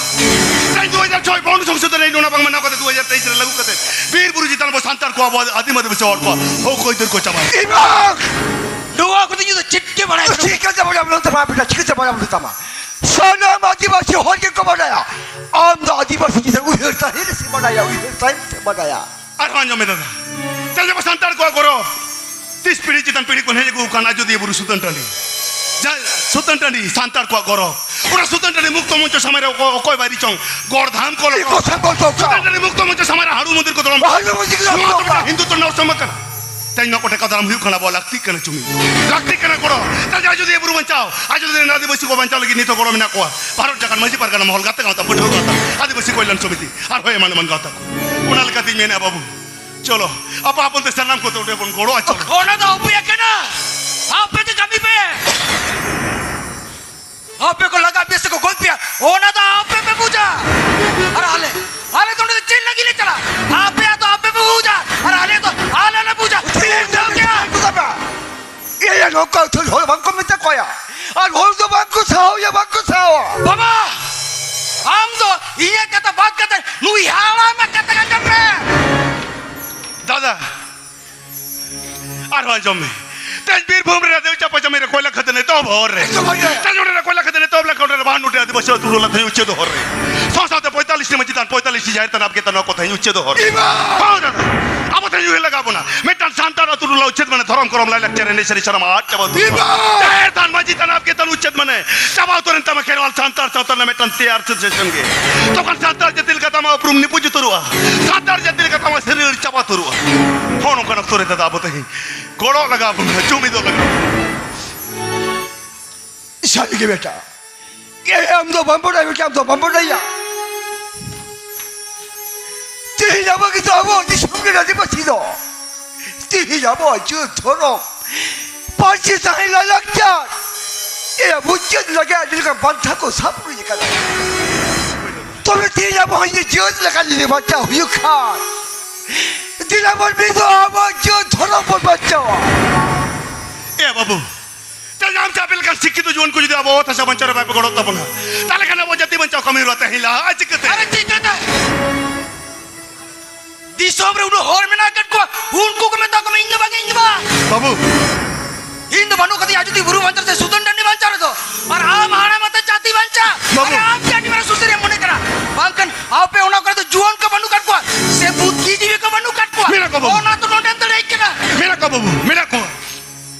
ᱛᱮᱦᱮᱧ ᱫᱩ ᱦᱟᱡᱟᱨ ᱪᱷᱚᱭ ᱵᱚᱱ ᱥᱚᱝᱥᱳᱫᱷᱚᱱ ᱨᱮ ᱱᱚᱣᱟ ᱵᱟᱝ ᱢᱟᱱᱟᱣ ᱠᱟᱛᱮ ᱫᱩ ᱦᱟᱡᱟᱨ ᱛᱮᱭᱤᱥ ᱨᱮ ᱞᱟᱹᱜᱩ ᱠᱟᱛᱮ ᱵᱤᱨ ᱵᱩᱨᱩ ᱪᱮᱛᱟᱱ ᱟᱵᱚ ᱥᱟᱱᱛᱟᱲ ᱠᱚ, ᱟᱵᱚ ᱟᱹᱫᱤᱢ ᱟᱹᱫᱤᱵᱟᱹᱥᱤ ᱦᱚᱲ ᱠᱚ ᱦᱚᱠ ᱟᱹᱭᱫᱟᱹᱨ ᱠᱚ ᱪᱟᱵᱟᱭᱟ᱾ ᱤᱵᱟᱠ! ᱱᱚᱣᱟ ᱠᱚᱫᱚ ᱤᱧ ᱫᱚ ᱪᱮᱫ ᱜᱮ ᱵᱟᱲᱟᱭ ᱵᱟᱹᱱᱩᱜ᱾ ᱪᱤᱠᱟᱹᱛᱮ ᱵᱟᱲᱟᱭ ᱵᱟᱹᱱᱩᱜ ᱛᱟᱢᱟ ᱵᱮᱴᱟ, ᱪᱤᱠᱟᱹᱛᱮ ᱵᱟᱲᱟᱭ ᱵᱟᱹᱱᱩᱜ ᱛᱟᱢᱟ? ᱥᱟᱱᱟᱢ ᱟᱹᱫᱤᱵᱟᱹᱥᱤ ᱦᱚᱲ ᱜᱮᱠᱚ ᱵᱟᱰᱟᱭᱟ᱾ ᱟᱢ ᱫᱚ ᱟᱹᱫᱤᱵᱟᱹᱥᱤ ᱪᱮᱛᱟᱱ ᱩᱭᱦᱟᱹᱨ ᱛᱟᱦᱮᱸ ᱥᱮ ᱵᱟᱰᱟᱭᱟ, ᱩᱭᱦᱟᱹᱨ ᱛᱟᱦᱮᱸ ᱥᱮ ᱵᱟᱰᱟᱭᱟ᱾ ᱟᱨᱦᱚᱸ ᱟᱸᱡᱚᱢ ᱢᱮ ᱫᱟᱫᱟ, ᱛᱮᱦᱮᱧ ᱟᱵᱚ ᱥᱟᱱᱛᱟᱲ ᱠᱚᱣᱟᱜ ᱜᱚᱨᱚᱵᱽ, ᱛᱤᱥ ᱯᱤᱲᱦᱤ ᱪᱮᱛᱟᱱ ᱯᱤᱲᱦᱤ ᱠᱷᱚᱱ ᱦᱮᱡ ᱟᱹᱜᱩ ᱟᱠᱟᱱ ᱟᱡᱚᱫᱤᱭᱟᱹ ᱵᱩᱨᱩ ᱥᱩᱛᱟᱹᱱ ᱴᱟᱺᱰᱤ, ᱡᱟᱦᱟᱸ ᱥᱩᱛᱟᱹᱱ ᱴᱟᱺᱰᱤ ᱥᱟᱱᱛᱟᱲ ᱠᱚᱣᱟᱜ ᱜᱚᱨᱚᱵᱽ, ᱚᱱᱟ ᱥᱩᱛᱟᱹᱱ ᱴᱟᱺᱰᱤ ᱢᱩᱠᱛᱚ ᱢᱚᱧᱪᱚ ᱥᱟᱢᱟᱝ ᱨᱮ ᱚᱠᱚᱭ, ᱚᱠᱚᱭ ᱵᱟᱭᱨᱤ ᱪᱚᱝ ᱜᱚᱲ ᱫᱷᱟᱢ ᱠᱚ ᱞᱚᱠᱚ᱾ ᱥᱩᱛᱟᱹᱱ ᱴᱟᱺᱰᱤ ᱢᱩᱠᱛᱚ ᱢᱚᱧᱪᱚ ᱥᱟᱢᱟᱝ ᱨᱮ ᱦᱟᱹᱲᱩ ᱢᱚᱱᱫᱤᱨ ᱠᱚ ᱫᱚᱲᱚᱢ᱾ ᱦᱟᱹᱲᱩ ᱢᱚᱱᱫᱤᱨ ᱠᱚ ᱫᱚᱲᱚᱢ᱾ ᱱᱚᱣᱟ ᱫᱚ ᱢᱤᱫᱴᱟᱝ ᱦᱤᱱᱫᱩᱛᱚ ᱨᱮᱱᱟᱜ ᱚᱥᱚᱢᱟᱱ ᱠᱟᱱᱟ᱾ ᱛᱮᱦᱮᱧ ᱱᱚᱣᱟ ᱠᱚ ᱴᱮᱠᱟᱣ ᱫᱟᱨᱟᱢ ᱦᱩᱭᱩᱜ ᱠᱟᱱᱟ ᱟᱵᱚᱣᱟᱜ ᱞᱟᱹᱠᱛᱤ ᱠᱟᱱᱟ ᱪᱩᱢᱤ᱾ ᱞᱟᱹᱠᱛᱤ ᱠᱟᱱᱟ ᱜᱚᱲᱚ᱾ ᱛᱟᱦᱞᱮ ᱟᱡᱚᱫᱤᱭᱟᱹ ᱵᱩᱨᱩ ᱵᱟᱧᱪᱟᱣ, ᱟᱡᱚᱫᱤᱭᱟᱹ ᱨᱮᱱ ᱟᱹᱫᱤᱵᱟᱹᱥᱤ ᱠᱚ ᱵᱟᱧᱪᱟᱣ ᱞᱟᱹᱜᱤᱫ ᱱᱤᱛᱚᱜ ᱜᱚᱲᱚ ᱢᱮᱱᱟᱜ ᱠᱚᱣᱟ᱾ ᱵᱷᱟᱨᱚᱛ ᱡᱟᱠᱟᱛ ᱢᱟᱹᱡᱷᱤ ᱯᱟᱨᱜᱟᱱᱟ ᱢᱚᱦᱚᱞ, ᱜᱟᱛᱮ ᱜᱟᱶᱛᱟ, ᱯᱟᱹᱴᱷᱩᱣᱟᱹ ᱜᱟᱶᱛᱟ, ᱟᱹᱫᱤᱵᱟᱹᱥᱤ ᱠᱚᱞᱭᱟᱱ ᱥᱚᱢᱤᱛᱤ, ᱟᱨᱦᱚᱸ ᱮᱢᱟᱱ ᱮᱢᱟᱱ ᱜᱟᱶᱛᱟ ᱠᱚ᱾ ᱚᱱᱟ ᱞᱮᱠᱟᱛᱤᱧ ᱢᱮᱱᱮᱫᱼᱟ ᱵᱟᱹᱵᱩ, ᱪᱚᱞᱚ ᱟᱯᱟ ᱟᱯᱚᱱ ᱛᱮ ᱥᱟᱱᱟᱢ ᱠᱚᱛᱮ ᱚᱸᱰᱮ ᱵᱚᱱ ᱜᱚᱲᱚ ᱟᱪᱚ᱾ ᱚᱱᱟ ᱫᱚ ᱟᱯᱮᱭᱟᱜ ᱠᱟᱱᱟ, ᱟᱯᱮ ᱜᱮ ᱠᱟᱹᱢᱤ ᱯᱮ᱾ ᱟᱯᱮ ᱠᱚ ᱞᱟᱜᱟ ᱯᱮᱭᱟ ᱥᱮ ᱠᱚ ᱜᱚᱡ ᱯᱮᱭᱟ, ᱚᱱᱟ ᱫᱚ ᱟᱯᱮ ᱯᱮ ᱵᱩᱡᱟ᱾ ᱟᱨ ᱟᱞᱮ, ᱟᱞᱮ ᱫᱚ ᱚᱸᱰᱮ ᱫᱚ ᱪᱮᱫ ᱞᱟᱹᱜᱤᱫ ᱞᱮ ᱪᱟᱞᱟᱜᱼᱟ? ᱟᱯᱮᱭᱟᱜ ᱫᱚ ᱟᱯᱮ ᱯᱮ ᱵᱩᱡᱟ, ᱟᱨ ᱟᱞᱮ ᱫᱚ ᱟᱞᱮ ᱞᱮ ᱵᱩᱡᱟ᱾ ᱪᱮᱫ ᱮᱢ ᱪᱤᱠᱟᱹ ᱠᱮᱭᱟ? ᱤᱭᱟᱹ, ᱱᱚᱝᱠᱟ ᱩᱛᱟᱹᱨ ᱦᱚᱲ ᱵᱟᱝᱠᱚ ᱢᱮᱛᱟ ᱠᱚᱣᱟ, ᱟᱨ ᱦᱚᱲ ᱫᱚ ᱵᱟᱝᱠᱚ ᱥᱟᱦᱟᱣᱭᱟ, ᱵᱟᱝᱠᱚ ᱥᱟᱦᱟᱣᱟ᱾ ᱵᱟᱵᱟ, ᱟᱢ ᱫᱚ ᱤᱧᱟᱹᱜ ᱠᱟᱛᱷᱟ ᱵᱟᱫ ᱠᱟᱛᱮ ᱱᱩᱭ ᱦᱟᱲᱟᱢᱟᱜ ᱠᱟᱛᱷᱟ ᱟᱸᱡᱚᱢ ᱢᱮ᱾ ᱫᱟᱫᱟ, ᱟᱨᱦᱚᱸ ᱟᱸᱡᱚᱢ ᱢᱮ᱾ ᱛᱮᱦᱮᱧ ᱵᱤᱨᱵᱷᱩᱢ ᱨᱮ ᱨᱟᱡᱽ ᱪᱟᱯᱟ ᱪᱟᱢᱤ ᱨᱮ ᱠᱚᱭᱞᱟ ᱠᱷᱟᱫᱟᱱ ᱮᱛᱚᱦᱚᱵ ᱦᱚᱨ ᱨᱮ᱾ ᱮᱛᱚᱦᱚᱵ ᱦᱚᱨ ᱨᱮ᱾ ᱛᱮᱦᱮᱧ ᱚᱸᱰᱮ ᱨᱮ ᱠᱚᱭᱞᱟ ᱠᱷᱟᱫᱟᱱ ᱮᱛᱚᱦᱚᱵ ᱞᱮᱱᱠᱷᱟᱱ ᱚᱸᱰᱮ ᱨᱮ ᱵᱟᱦᱟᱱᱱᱚ ᱴᱤ ᱟᱹᱫᱤᱵᱟᱹᱥᱤ ᱟᱹᱛᱩ ᱴᱚᱞᱟ ᱛᱮᱦᱮᱧ ᱩᱪᱪᱷᱮᱫ ᱦᱚᱨ ᱨᱮ᱾ ᱥᱟᱶ ᱥᱟᱶᱛᱮ ᱯᱚᱸᱭᱛᱟᱞᱞᱤᱥ ᱴᱤ ᱢᱟᱹᱡᱷᱤ ᱛᱷᱟᱱ, ᱯᱚᱸᱭᱛᱟᱞᱞᱤᱥ ᱴᱤ ᱡᱟᱦᱮᱨ ᱛᱷᱟᱱ ᱟᱵᱜᱮ ᱛᱟᱦᱮᱸ ᱱᱚᱣᱟ ᱠᱚ ᱛᱮᱦᱮᱧ ᱩᱪᱪᱷᱮᱫ ᱦᱚᱨ ᱨᱮ᱾ ᱤᱵᱟ! ᱦᱳᱭ ᱫᱟᱫᱟ, ᱟᱵᱚ ᱛᱮᱦᱮᱧ ᱩᱭᱦᱟᱹᱨ ᱞᱟᱜᱟᱣ ᱵᱚᱱᱟ᱾ ᱢᱤᱫᱴᱟᱝ ᱥᱟᱱᱛᱟᱲ ᱟᱹᱛᱩ ᱴᱚᱞᱟ ᱩᱪᱪᱷᱮᱫ ᱢᱟᱱᱮ ᱫᱷᱚᱨᱚᱢ ᱠᱚᱨᱚᱢ ᱞᱟᱭᱞᱟᱠᱪᱟᱨ ᱮᱱᱮᱡ ᱥᱮᱨᱮᱧ ᱥᱟᱱᱟᱢ ᱟᱫ ᱪᱟᱵᱟ ᱩᱛᱟᱹᱨ᱾ ᱤᱵᱟ! ᱡᱟᱦᱮᱨ ᱛᱷᱟᱱ ᱢᱟᱹᱡᱷᱤ ᱛᱷᱟᱱ ᱟᱵᱜᱮ ᱛᱟᱦᱮᱸ ᱩᱪᱪᱷᱮᱫ ᱢᱟᱱᱮ ᱪᱟᱵᱟ ᱩᱛᱟᱹᱨᱮᱱ ᱛᱟᱢᱟ ᱠᱷᱮᱨᱣᱟᱞ ᱥᱟᱱᱛᱟᱲ ᱥᱟᱶᱛᱟ ᱨᱮᱱᱟᱜ ᱢᱤᱫᱴᱟᱝ ᱛᱮᱭᱟᱨ ᱥᱤᱪᱩᱭᱮᱥᱚᱱ ᱜᱮ᱾ ᱛᱚᱠᱷᱚᱱ ᱥᱟᱱᱛᱟᱲ ᱡᱟᱹᱛᱤ ᱞᱮᱠᱟ ᱛᱟᱢᱟ ᱩᱯᱨᱩᱢ ᱱᱤᱯᱩᱡ ᱩᱛᱟᱹᱨᱚᱜᱼᱟ᱾ ᱥᱟᱱᱛᱟᱲ ᱡᱟᱹᱛᱤ ᱞᱮᱠᱟ ᱛᱟᱢᱟ ᱥᱟᱹᱨᱤ ᱟᱹᱲ ᱪᱟᱵᱟ ᱩᱛᱟᱹᱨᱚᱜᱼᱟ᱾ ᱦᱚᱸ, ᱱᱚᱝᱠᱟᱱ ᱚᱠᱛᱚ ᱨᱮ ᱫᱟᱫᱟ ᱟᱵᱚ ᱛᱮᱦᱮᱧ ᱜᱚᱲᱚ ᱞᱟᱜᱟᱣ ᱵᱚᱱᱟ, ᱡᱩᱢᱤᱫᱚᱜ ᱞᱟᱜᱟᱣ ᱵᱚᱱᱟ᱾ ᱥᱟᱹᱨᱤ ᱜᱮ ᱵᱮᱴᱟ, ᱮ, ᱟᱢ ᱫᱚ ᱵᱟᱢ ᱵᱟᱰᱟᱭᱟ ᱵᱮᱴᱟ, ᱟᱢ ᱫᱚ ᱵᱟᱢ ᱵᱟᱰᱟᱭᱟ᱾ ᱛᱮᱦᱮᱧ ᱟᱵᱚ ᱜᱮᱛᱚ ᱟᱵᱚ ᱫᱤᱥᱚᱢ ᱨᱮᱱ ᱟᱹᱫᱤᱵᱟᱹᱥᱤ ᱫᱚ᱾ ᱛᱮᱦᱮᱧ ᱟᱵᱚᱣᱟᱜ ᱡᱟᱹᱛ ᱫᱷᱚᱨᱚᱢ, ᱯᱟᱹᱨᱥᱤ, ᱥᱟᱶᱦᱮᱫ, ᱞᱟᱭᱼᱞᱟᱠᱪᱟᱨ, ᱮ, ᱢᱩᱪᱟᱹᱫ ᱞᱟᱹᱜᱤᱫ ᱟᱹᱰᱤ ᱞᱮᱠᱟᱱ ᱯᱟᱱᱛᱷᱟ ᱠᱚ ᱥᱟᱵ ᱦᱩᱭ ᱟᱠᱟᱫᱟ᱾ ᱛᱚᱵᱮ ᱛᱮᱦᱮᱧ ᱟᱵᱚ ᱦᱚᱸ ᱡᱩᱫᱤ ᱡᱟᱹᱛ ᱞᱮᱠᱟ ᱡᱩᱫᱤ ᱵᱟᱧᱪᱟᱣ ᱦᱩᱭᱩᱜ ᱠᱷᱟᱱ, ᱫᱮᱞᱟ ᱵᱚᱱ ᱢᱤᱫᱚᱜᱼᱟ, ᱟᱵᱚᱣᱟᱜ ᱡᱟᱹᱛ ᱫᱷᱚᱨᱚᱢ ᱵᱚᱱ ᱵᱟᱧᱪᱟᱣᱟ᱾ ᱮ ᱵᱟᱹᱵᱩ, ᱛᱮᱦᱮᱧ ᱟᱢ ᱪᱮ ᱟᱯᱮ ᱞᱮᱠᱟᱱ ᱥᱤᱠᱠᱷᱤᱛᱚ ᱡᱩᱣᱟᱹᱱ ᱠᱚ ᱡᱩᱫᱤ ᱟᱵᱚ ᱚᱛ ᱦᱟᱥᱟ ᱵᱟᱧᱪᱟᱣ ᱨᱮ ᱵᱟᱯᱮ ᱜᱚᱲᱚ ᱛᱟᱵᱚᱱᱟ, ᱛᱟᱦᱞᱮ ᱠᱷᱟᱱ ᱟᱵᱚ ᱡᱟᱹᱛᱤ ᱵᱟᱧᱪᱟᱣ ᱠᱟᱹᱢᱤ ᱦᱚᱨᱟ ᱛᱮᱦᱮᱧ ᱞᱟᱦᱟᱜᱼᱟ ᱪᱤᱠᱟᱹᱛᱮ? ᱟᱨᱮ ᱪᱤᱠᱟᱹᱛᱮ? ᱫᱤᱥᱚᱢ ᱨᱮ ᱩᱱᱟᱹᱜ ᱦᱚᱲ ᱢᱮᱱᱟᱜ ᱟᱠᱟᱫ ᱠᱚᱣᱟ, ᱩᱱᱠᱩ ᱠᱚ ᱢᱮᱛᱟ ᱠᱚᱢᱮ, ᱤᱧ ᱫᱚ ᱵᱟᱝ, ᱤᱧ ᱫᱚ ᱵᱟᱝ᱾ ᱵᱟᱹᱵᱩ᱾ ᱤᱧ ᱫᱚ ᱵᱟᱹᱱᱩᱜ ᱠᱟᱫᱤᱧᱟ ᱟᱡᱩᱫᱤ ᱵᱩᱨᱩ ᱵᱟᱧᱪᱟᱣ ᱥᱮ ᱥᱩᱛᱟᱹᱱ ᱴᱟᱺᱰᱤ ᱵᱟᱧᱪᱟᱣ ᱨᱮᱫᱚ᱾ ᱟᱨ ᱟᱢ ᱦᱟᱲᱟᱢ ᱟᱛᱮ ᱡᱟᱹᱛᱤ ᱵᱟᱧᱪᱟᱣ᱾ ᱵᱟᱹᱵᱩ᱾ ᱟᱨᱮ ᱟᱢ ᱜᱮ ᱟᱹᱰᱤ ᱢᱟᱨᱟᱝ ᱥᱩᱥᱟᱹᱨᱤᱭᱟᱹ ᱢᱚᱱᱮ ᱠᱟᱱᱟ᱾ ᱵᱟᱝᱠᱷᱟᱱ ᱟᱯᱮ ᱚᱱᱟ ᱠᱚᱨᱮ ᱫᱚ ᱡᱩᱣᱟᱹᱱ ᱠᱚ ᱵᱟᱹᱱᱩᱜ ᱠᱟᱫ ᱠᱚᱣᱟ, ᱥᱮ ᱵᱩᱫᱽᱫᱷᱤᱡᱤᱵᱤ ᱠᱚ ᱵᱟᱹᱱᱩᱜ ᱠᱟᱫ ᱠᱚᱣᱟ᱾ ᱢᱮᱱᱟᱜ ᱠᱚᱣᱟ ᱵᱟᱹᱵᱩ᱾ ᱚᱱᱟ ᱫᱚ ᱱᱚᱰᱮᱢ ᱫᱟᱲᱮᱭᱟᱜ ᱠᱟᱱᱟ᱾ ᱢᱮᱱᱟᱜ ᱠᱚᱣᱟ ᱵᱟᱹᱵᱩ, ᱢᱮᱱᱟᱜ ᱠᱚᱣᱟ᱾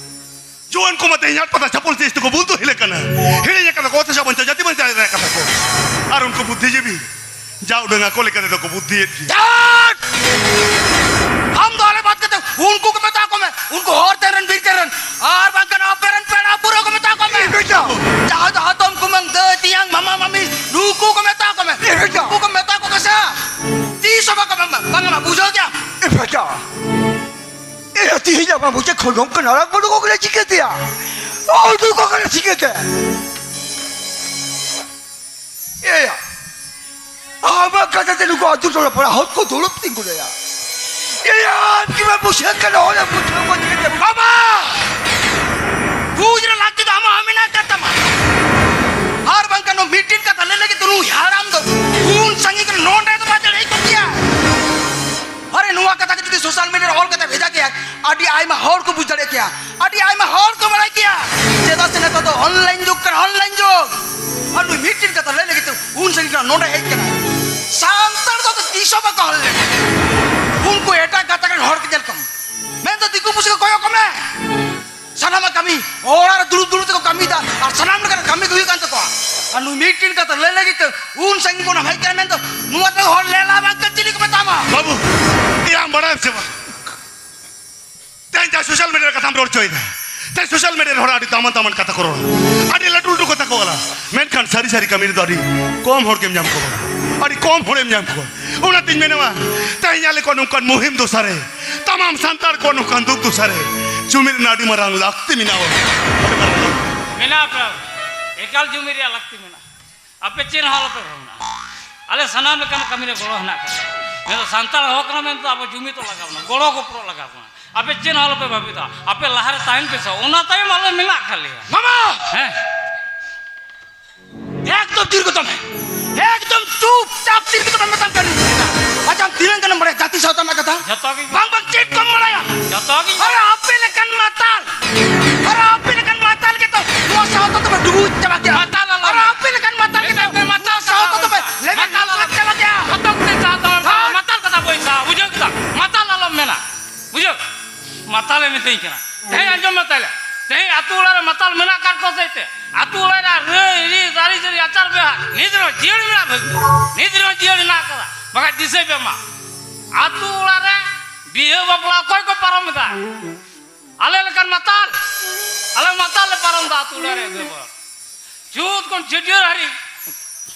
ᱡᱩᱣᱟᱹᱱ ᱠᱚᱢᱟ ᱛᱮᱦᱮᱧ ᱦᱟᱴ ᱯᱟᱛᱟ ᱪᱷᱟᱯᱚᱞ ᱛᱤᱥ ᱛᱮᱠᱚ ᱵᱩᱞᱫᱩ ᱦᱤᱞᱟᱹᱜ ᱠᱟᱱᱟ᱾ ᱦᱤᱲᱤᱧ ᱟᱠᱟᱫᱟ ᱠᱚ ᱚᱛ ᱦᱟᱥᱟ ᱵᱟᱧᱪᱟᱣ, ᱡᱟᱹᱛᱤ ᱵᱟᱧᱪᱟᱣ ᱨᱮᱱᱟᱜ ᱠᱟᱛᱷᱟ ᱠᱚ᱾ ᱟᱨ ᱩᱱᱠᱩ ᱵᱩᱫᱽᱫᱷᱤᱡᱤᱵᱤ ᱡᱟ ᱩᱰᱟᱹᱝ ᱟᱠᱚ ᱞᱮᱠᱟ ᱛᱮᱫᱚ ᱠᱚ ᱵᱩᱫᱽᱫᱷᱤᱭᱮᱫ ᱜᱮᱭᱟ᱾ ᱪᱟᱴ! ᱟᱢ ᱫᱚ ᱟᱞᱮ ᱵᱟᱫ ᱠᱟᱛᱮ ᱩᱱᱠᱩ ᱠᱚ ᱢᱮᱛᱟ ᱠᱚ ᱢᱮ, ᱩᱱᱠᱩ ᱦᱚᱨ ᱛᱮ ᱨᱮᱱ ᱵᱤᱨ ᱛᱮ ᱨᱮᱱ, ᱟᱨ ᱵᱟᱝᱠᱷᱟᱱ ᱟᱯᱮ ᱨᱮᱱ ᱯᱮᱲᱟ ᱯᱩᱨᱟᱹ ᱠᱚ ᱢᱮᱛᱟ ᱠᱚ ᱢᱮ᱾ ᱮ ᱵᱮᱴᱟ! ᱡᱟᱦᱟᱸᱭ ᱫᱚ ᱦᱟᱛᱚᱢ ᱠᱩᱢᱟᱹᱝ ᱫᱟᱹᱭ ᱛᱮᱭᱟᱝ ᱢᱟᱢᱟ ᱢᱟᱢᱤ ᱱᱩᱠᱩ ᱠᱚ ᱢᱮᱛᱟ ᱠᱚ ᱢᱮ᱾ ᱮ ᱵᱮᱴᱟ! ᱱᱩᱠᱩ ᱠᱚ ᱢᱮᱛᱟ ᱠᱚ ᱢᱮ ᱥᱮ᱾ ᱛᱤᱥ ᱦᱚᱸ ᱵᱟᱠᱚ ᱵᱟᱝᱟ, ᱵᱟᱝᱟ, ᱵᱩᱡᱷᱟᱹᱣ ᱠᱮᱫᱟᱢ? ᱮ ᱵᱮᱴᱟ! ᱮᱭᱟ ᱛᱤᱦᱤᱧ ᱟᱢᱟᱜ ᱢᱚᱪᱟ ᱠᱷᱚᱱ ᱱᱚᱝᱠᱟᱱ ᱟᱲᱟᱝ ᱩᱰᱩᱠᱚᱜ ᱠᱟᱱᱟ ᱪᱤᱠᱟᱹᱛᱮᱭᱟ? ᱩᱰᱩᱠᱚᱜ ᱠᱟᱱᱟ ᱪᱤᱠᱟᱹᱛᱮ? ᱮᱭᱟ, ᱟᱢᱟᱜ ᱠᱟᱛᱷᱟ ᱛᱮ ᱱᱩᱠᱩ ᱟᱹᱛᱩ ᱴᱚᱞᱟ ᱯᱟᱲᱟ ᱦᱚᱲ ᱠᱚ ᱫᱩᱲᱩᱵ ᱛᱤᱸᱜᱩ ᱞᱮᱭᱟ᱾ ᱮᱭᱟ, ᱟᱢ ᱠᱤ ᱵᱟᱢ ᱵᱩᱡᱷᱟᱹᱜ ᱠᱟᱱᱟ? ᱦᱚᱲᱮᱢ ᱵᱩᱡᱷᱟᱹᱣ ᱠᱚᱣᱟ ᱪᱤᱠᱟᱹᱛᱮ? ᱵᱟᱵᱟ! ᱵᱩᱡᱽ ᱨᱮ ᱞᱟᱹᱠᱛᱤ ᱫᱚ ᱟᱢᱟᱜ ᱦᱚᱸ ᱢᱮᱱᱟᱜ ᱟᱠᱟᱫ ᱛᱟᱢᱟ᱾ ᱟᱨ ᱵᱟᱝᱠᱷᱟᱱ ᱱᱚᱣᱟ ᱢᱤᱫᱴᱤᱱ ᱠᱟᱛᱷᱟ ᱞᱟᱹᱭ ᱞᱟᱹᱜᱤᱫ ᱫᱚ ᱱᱩᱭ ᱦᱟᱲᱟᱢ ᱫᱚ ᱩᱱ ᱥᱟᱺᱜᱤᱧ ᱠᱷᱚᱱ ᱱᱚᱰᱮ ᱫᱚ ᱵᱟᱭ ᱫᱟᱲᱮ ᱠᱚᱜ ᱜᱮᱭᱟ᱾ ᱟᱨᱮ, ᱱᱚᱣᱟ ᱠᱟᱛᱷᱟ ᱜᱮ ᱡᱩᱫᱤ ᱥᱳᱥᱟᱞ ᱢᱤᱰᱤᱭᱟ ᱨᱮ ᱚᱞ ᱠᱟᱛᱮ ᱵᱷᱮᱡᱟ ᱠᱮᱭᱟ, ᱟᱹᱰᱤ ᱟᱭᱢᱟ ᱦᱚᱲ ᱠᱚ ᱵᱩᱡᱽ ᱫᱟᱲᱮᱭᱟᱜ ᱠᱮᱭᱟ, ᱟᱹᱰᱤ ᱟᱭᱢᱟ ᱦᱚᱲ ᱠᱚ ᱵᱟᱲᱟᱭ ᱠᱮᱭᱟ᱾ ᱪᱮᱫᱟᱜ ᱥᱮ ᱱᱤᱛᱚᱜ ᱫᱚ ᱚᱱᱞᱟᱭᱤᱱ ᱡᱩᱜᱽ ᱠᱟᱱᱟ, ᱚᱱᱞᱟᱭᱤᱱ ᱡᱩᱜᱽ᱾ ᱟᱨ ᱱᱩᱭ ᱢᱤᱫᱴᱮᱱ ᱠᱟᱛᱷᱟ ᱞᱟᱹᱭ ᱞᱟᱹᱜᱤᱫ ᱛᱮ ᱩᱱ ᱥᱟᱺᱜᱤᱧ ᱠᱷᱚᱱ ᱱᱚᱰᱮ ᱦᱮᱡ ᱠᱟᱱᱟᱭ᱾ ᱥᱟᱱᱛᱟᱲ ᱫᱚ ᱛᱤᱥ ᱦᱚᱸ ᱵᱟᱠᱚ ᱦᱚᱲ ᱞᱮᱱᱟ᱾ ᱩᱱᱠᱩ ᱮᱴᱟᱜ ᱜᱟᱛᱟᱠ ᱨᱮᱱ ᱦᱚᱲ ᱠᱚ ᱧᱮᱞ ᱠᱚᱢ, ᱢᱮᱱᱫᱚ ᱫᱤᱠᱩ ᱯᱩᱥᱤ ᱠᱚ ᱠᱚᱭᱚᱜ ᱠᱚᱢᱮ᱾ ᱥᱟᱱᱟᱢᱟᱜ ᱠᱟᱹᱢᱤ ᱚᱲᱟᱜ ᱨᱮ ᱫᱩᱲᱩᱵ ᱫᱩᱲᱩᱵ ᱛᱮᱠᱚ ᱠᱟᱹᱢᱤᱭᱮᱫᱟ, ᱟᱨ ᱥᱟᱱᱟᱢ ᱞᱮᱠᱟᱱᱟᱜ ᱠᱟᱹᱢᱤ ᱜᱮ ᱦᱩᱭᱩᱜ ᱠᱟᱱ ᱛᱟᱠᱚᱣᱟ᱾ ᱟᱨ ᱱᱩᱭ ᱢᱤᱫᱴᱮᱱ ᱠᱟᱛᱷᱟ ᱞᱟᱹᱭ ᱞᱟᱹᱜᱤᱫ ᱛᱮ ᱩᱱ ᱥᱟᱺᱜᱤᱧ ᱠᱷᱚᱱ ᱦᱮᱡ ᱠᱟᱱᱟ, ᱢᱮᱱᱫᱚ ᱱᱚᱣᱟ ᱛᱮ ᱦᱚᱲ ᱞᱮᱞᱟ ᱵᱟᱝ ᱠᱟᱱ ᱪᱤᱞᱤ ᱠᱚ ᱢᱮᱛᱟᱢᱟ? ᱵᱟᱹᱵᱩ, ᱤᱧ ᱟᱢ ᱵᱟᱲᱟᱭᱟᱢ ᱥᱮ ᱵᱟᱝ? ᱛᱮᱦᱮᱧ ᱡᱟᱦᱟᱸ ᱥᱳᱥᱟᱞ ᱢᱤᱰᱤᱭᱟ ᱨᱮ ᱠᱟᱛᱷᱟᱢ ᱨᱚᱲ ᱦᱚᱪᱚᱭᱮᱫᱟ, ᱛᱮᱦᱮᱧ ᱥᱳᱥᱟᱞ ᱢᱤᱰᱤᱭᱟ ᱨᱮ ᱦᱚᱲ ᱟᱹᱰᱤ ᱫᱟᱢᱟᱱ ᱫᱟᱢᱟᱱ ᱠᱟᱛᱷᱟ ᱠᱚ ᱨᱚᱲᱟ, ᱟᱹᱰᱤ ᱞᱟᱹᱴᱩ ᱞᱟᱹᱴᱩ ᱠᱟᱛᱷᱟ ᱠᱚ ᱚᱞᱟ, ᱢᱮᱱᱠᱷᱟᱱ ᱥᱟᱹᱨᱤ ᱥᱟᱹᱨᱤ ᱠᱟᱹᱢᱤ ᱨᱮᱫᱚ ᱟᱹᱰᱤ ᱠᱚᱢ ᱦᱚᱲ ᱜᱮᱢ ᱧᱟᱢ ᱠᱚᱣᱟ, ᱟᱹᱰᱤ ᱠᱚᱢ ᱦᱚᱲᱮᱢ ᱧᱟᱢ ᱠᱚᱣᱟ᱾ ᱚᱱᱟᱛᱤᱧ ᱢᱮᱱᱟ, ᱛᱮᱦᱮᱧ ᱟᱞᱮ ᱠᱚᱣᱟᱜ ᱱᱚᱝᱠᱟᱱ ᱢᱩᱦᱤᱢ ᱫᱚᱥᱟᱨᱮ, ᱛᱟᱢᱟᱢ ᱥᱟᱱᱛᱟᱲ ᱠᱚᱣᱟᱜ ᱱᱚᱝᱠᱟᱱ ᱫᱩᱠ ᱫᱚᱥᱟᱨᱮ ᱡᱩᱢᱤᱫ ᱨᱮᱱᱟᱜ ᱟᱹᱰᱤ ᱢᱟᱨᱟᱝ ᱞᱟᱹᱠᱛᱤ ᱢᱮᱱᱟᱜᱼᱟ᱾ ᱢᱮᱱᱟᱜᱼᱟ ᱯᱮ, ᱮᱠᱟᱞ ᱡᱩᱢᱤᱫ ᱨᱮᱭᱟᱜ ᱞᱟᱹᱠᱛᱤ ᱢᱮᱱᱟᱜᱼᱟ᱾ ᱟᱯᱮ ᱪᱮᱫ ᱦᱚᱸ ᱟᱞᱚᱯᱮ ᱵᱷᱟᱵᱽᱱᱟᱜᱼᱟ, ᱟᱞᱮ ᱥᱟᱱᱟᱢ ᱞᱮᱠᱟᱱᱟᱜ ᱠᱟᱹᱢᱤ ᱨᱮ ᱜᱚᱲᱚ ᱦᱮᱱᱟᱜ ᱟᱠᱟᱫᱟ᱾ ᱢᱮᱱᱫᱚ ᱥᱟᱱᱛᱟᱲ ᱦᱚᱲ ᱠᱟᱱᱟ ᱢᱮᱱᱛᱮ ᱟᱵᱚ ᱡᱩᱢᱤᱫᱚᱜ ᱞᱟᱜᱟᱣ ᱵᱚᱱᱟ, ᱜᱚᱲᱚ ᱜᱚᱯᱚᱲᱚ ᱞᱟᱜᱟᱣ ᱵᱚᱱᱟ᱾ ᱟᱯᱮ ᱪᱮᱫ ᱦᱚᱸ ᱟᱞᱚᱯᱮ ᱵᱷᱟᱵᱤᱛᱟ, ᱟᱯᱮ ᱞᱟᱦᱟᱨᱮ ᱛᱟᱦᱮᱱ ᱯᱮ ᱥᱮ, ᱚᱱᱟ ᱛᱟᱭᱚᱢ ᱟᱞᱮ ᱢᱮᱱᱟᱜ ᱟᱠᱟᱫ ᱞᱮᱭᱟ᱾ ᱢᱟᱢᱟ! ᱦᱮᱸ᱾ ᱮᱠᱫᱚᱢ ᱛᱷᱤᱨ ᱠᱚᱜ ᱛᱟᱢ ᱢᱮ, ᱮᱠᱫᱚᱢ ᱪᱩᱯᱪᱟᱯ ᱛᱷᱤᱨ ᱠᱚᱜ ᱛᱟᱢ ᱢᱮ, ᱢᱮᱛᱟᱢ ᱠᱟᱹᱱᱟᱹᱧ᱾ ᱟᱪᱪᱷᱟ, ᱟᱢ ᱛᱤᱱᱟᱹᱜ ᱜᱟᱱᱮᱢ ᱵᱟᱲᱟᱭᱟ ᱡᱟᱹᱛᱤ ᱥᱟᱶᱛᱟ ᱨᱮᱱᱟᱜ ᱠᱟᱛᱷᱟ? ᱡᱚᱛᱚ ᱜᱮ᱾ ᱵᱟᱝ, ᱵᱟᱝ, ᱪᱮᱫ ᱠᱚᱢ ᱵᱟᱲᱟᱭᱟ? ᱡᱚᱛᱚ ᱜᱮ᱾ ᱟᱨᱮ ᱟᱯᱮ ᱞᱮᱠᱟᱱ ᱢᱟᱛᱟᱞ, ᱟᱨᱮ ᱟᱯᱮ ᱞᱮᱠᱟᱱ ᱢᱟᱛᱟᱞ ᱜᱮᱛᱚ ᱱᱚᱣᱟ ᱥᱟᱶᱛᱟ ᱫᱚᱯᱮ ᱰᱩᱵᱩᱡ ᱪᱟᱵᱟ ᱠᱮᱜᱼᱟ᱾ ᱢᱟᱛᱟᱞ ᱟᱞᱚᱢ ᱟᱨᱮ ᱢᱮᱱᱟ᱾ ᱟᱯᱮ ᱞᱮᱠᱟᱱ ᱢᱟᱛᱟᱞ ᱜᱮᱛᱚ ᱢᱟᱛᱟᱞ ᱱᱚᱣᱟ ᱥᱟᱶᱛᱟ ᱫᱚᱯᱮ ᱞᱮᱵᱮᱫ ᱡᱚᱛᱚ ᱰᱩᱵᱩᱡ ᱪᱟᱵᱟ ᱠᱮᱜᱼᱟ᱾ ᱡᱚᱛᱚ ᱠᱚᱛᱮ ᱪᱟᱞᱟᱜ ᱛᱟᱵᱚᱱ ᱠᱷᱟᱱ ᱦᱮᱸ? ᱢᱟᱛᱟᱞ ᱠᱟᱛᱷᱟ ᱵᱟᱹᱧ ᱥᱟᱦᱟ, ᱵᱩᱡᱷᱟᱹᱣ ᱠᱮᱫᱟᱢ? ᱢᱟᱛᱟᱞ ᱟᱞᱚᱢ ᱢᱮᱱᱟ, ᱵᱩᱡᱷᱟᱹᱣ? ᱢᱟᱛᱟᱞᱮ ᱢᱤᱛᱟᱹᱧ ᱠᱟᱱᱟ᱾ ᱛᱮᱦᱮᱧ ᱟᱸᱡᱚᱢ ᱢᱮ ᱛᱟᱦᱞᱮ, ᱛᱮᱦᱮᱧ ᱟᱹᱛᱩ ᱚᱲᱟᱜ ᱨᱮ ᱢᱟᱛᱟᱞ ᱢᱮᱱᱟᱜ ᱠᱟᱫ ᱠᱚ ᱥᱮ ᱛᱮ, ᱟᱹᱛᱩ ᱚᱲᱟᱜ ᱨᱮ ᱨᱟᱹᱭ ᱨᱤᱛ ᱟᱹᱨᱤᱪᱟᱹᱞᱤ ᱟᱪᱟᱨ ᱵᱮᱣᱦᱟᱨ ᱱᱤᱛ ᱨᱮᱦᱚᱸ ᱡᱤᱭᱟᱹᱲ ᱢᱮᱱᱟᱜ ᱵᱷᱟᱹᱜᱤ, ᱱᱤᱛ ᱨᱮᱦᱚᱸ ᱡᱤᱭᱟᱹᱲ ᱦᱮᱱᱟᱜ ᱠᱟᱫᱟ᱾ ᱵᱟᱠᱷᱟᱡ ᱫᱤᱥᱟᱹᱭ ᱯᱮ ᱢᱟ, ᱟᱹᱛᱩ ᱚᱲᱟᱜ ᱨᱮ ᱵᱤᱦᱟᱹ ᱵᱟᱯᱞᱟ ᱚᱠᱚᱭ ᱠᱚ ᱯᱟᱨᱚᱢ ᱮᱫᱟ? ᱟᱞᱮ ᱞᱮᱠᱟᱱ ᱢᱟᱛᱟᱞ, ᱟᱞᱮ ᱢᱟᱛᱟᱞ ᱞᱮ ᱯᱟᱨᱚᱢ ᱮᱫᱟ ᱟᱹᱛᱩ ᱚᱲᱟᱜ ᱨᱮ ᱵᱤᱦᱟᱹ ᱵᱟᱯᱞᱟ᱾ ᱪᱷᱩᱛ ᱠᱷᱚᱱ ᱪᱷᱟᱹᱴᱭᱟᱹᱨ ᱦᱟᱹᱨᱤᱡ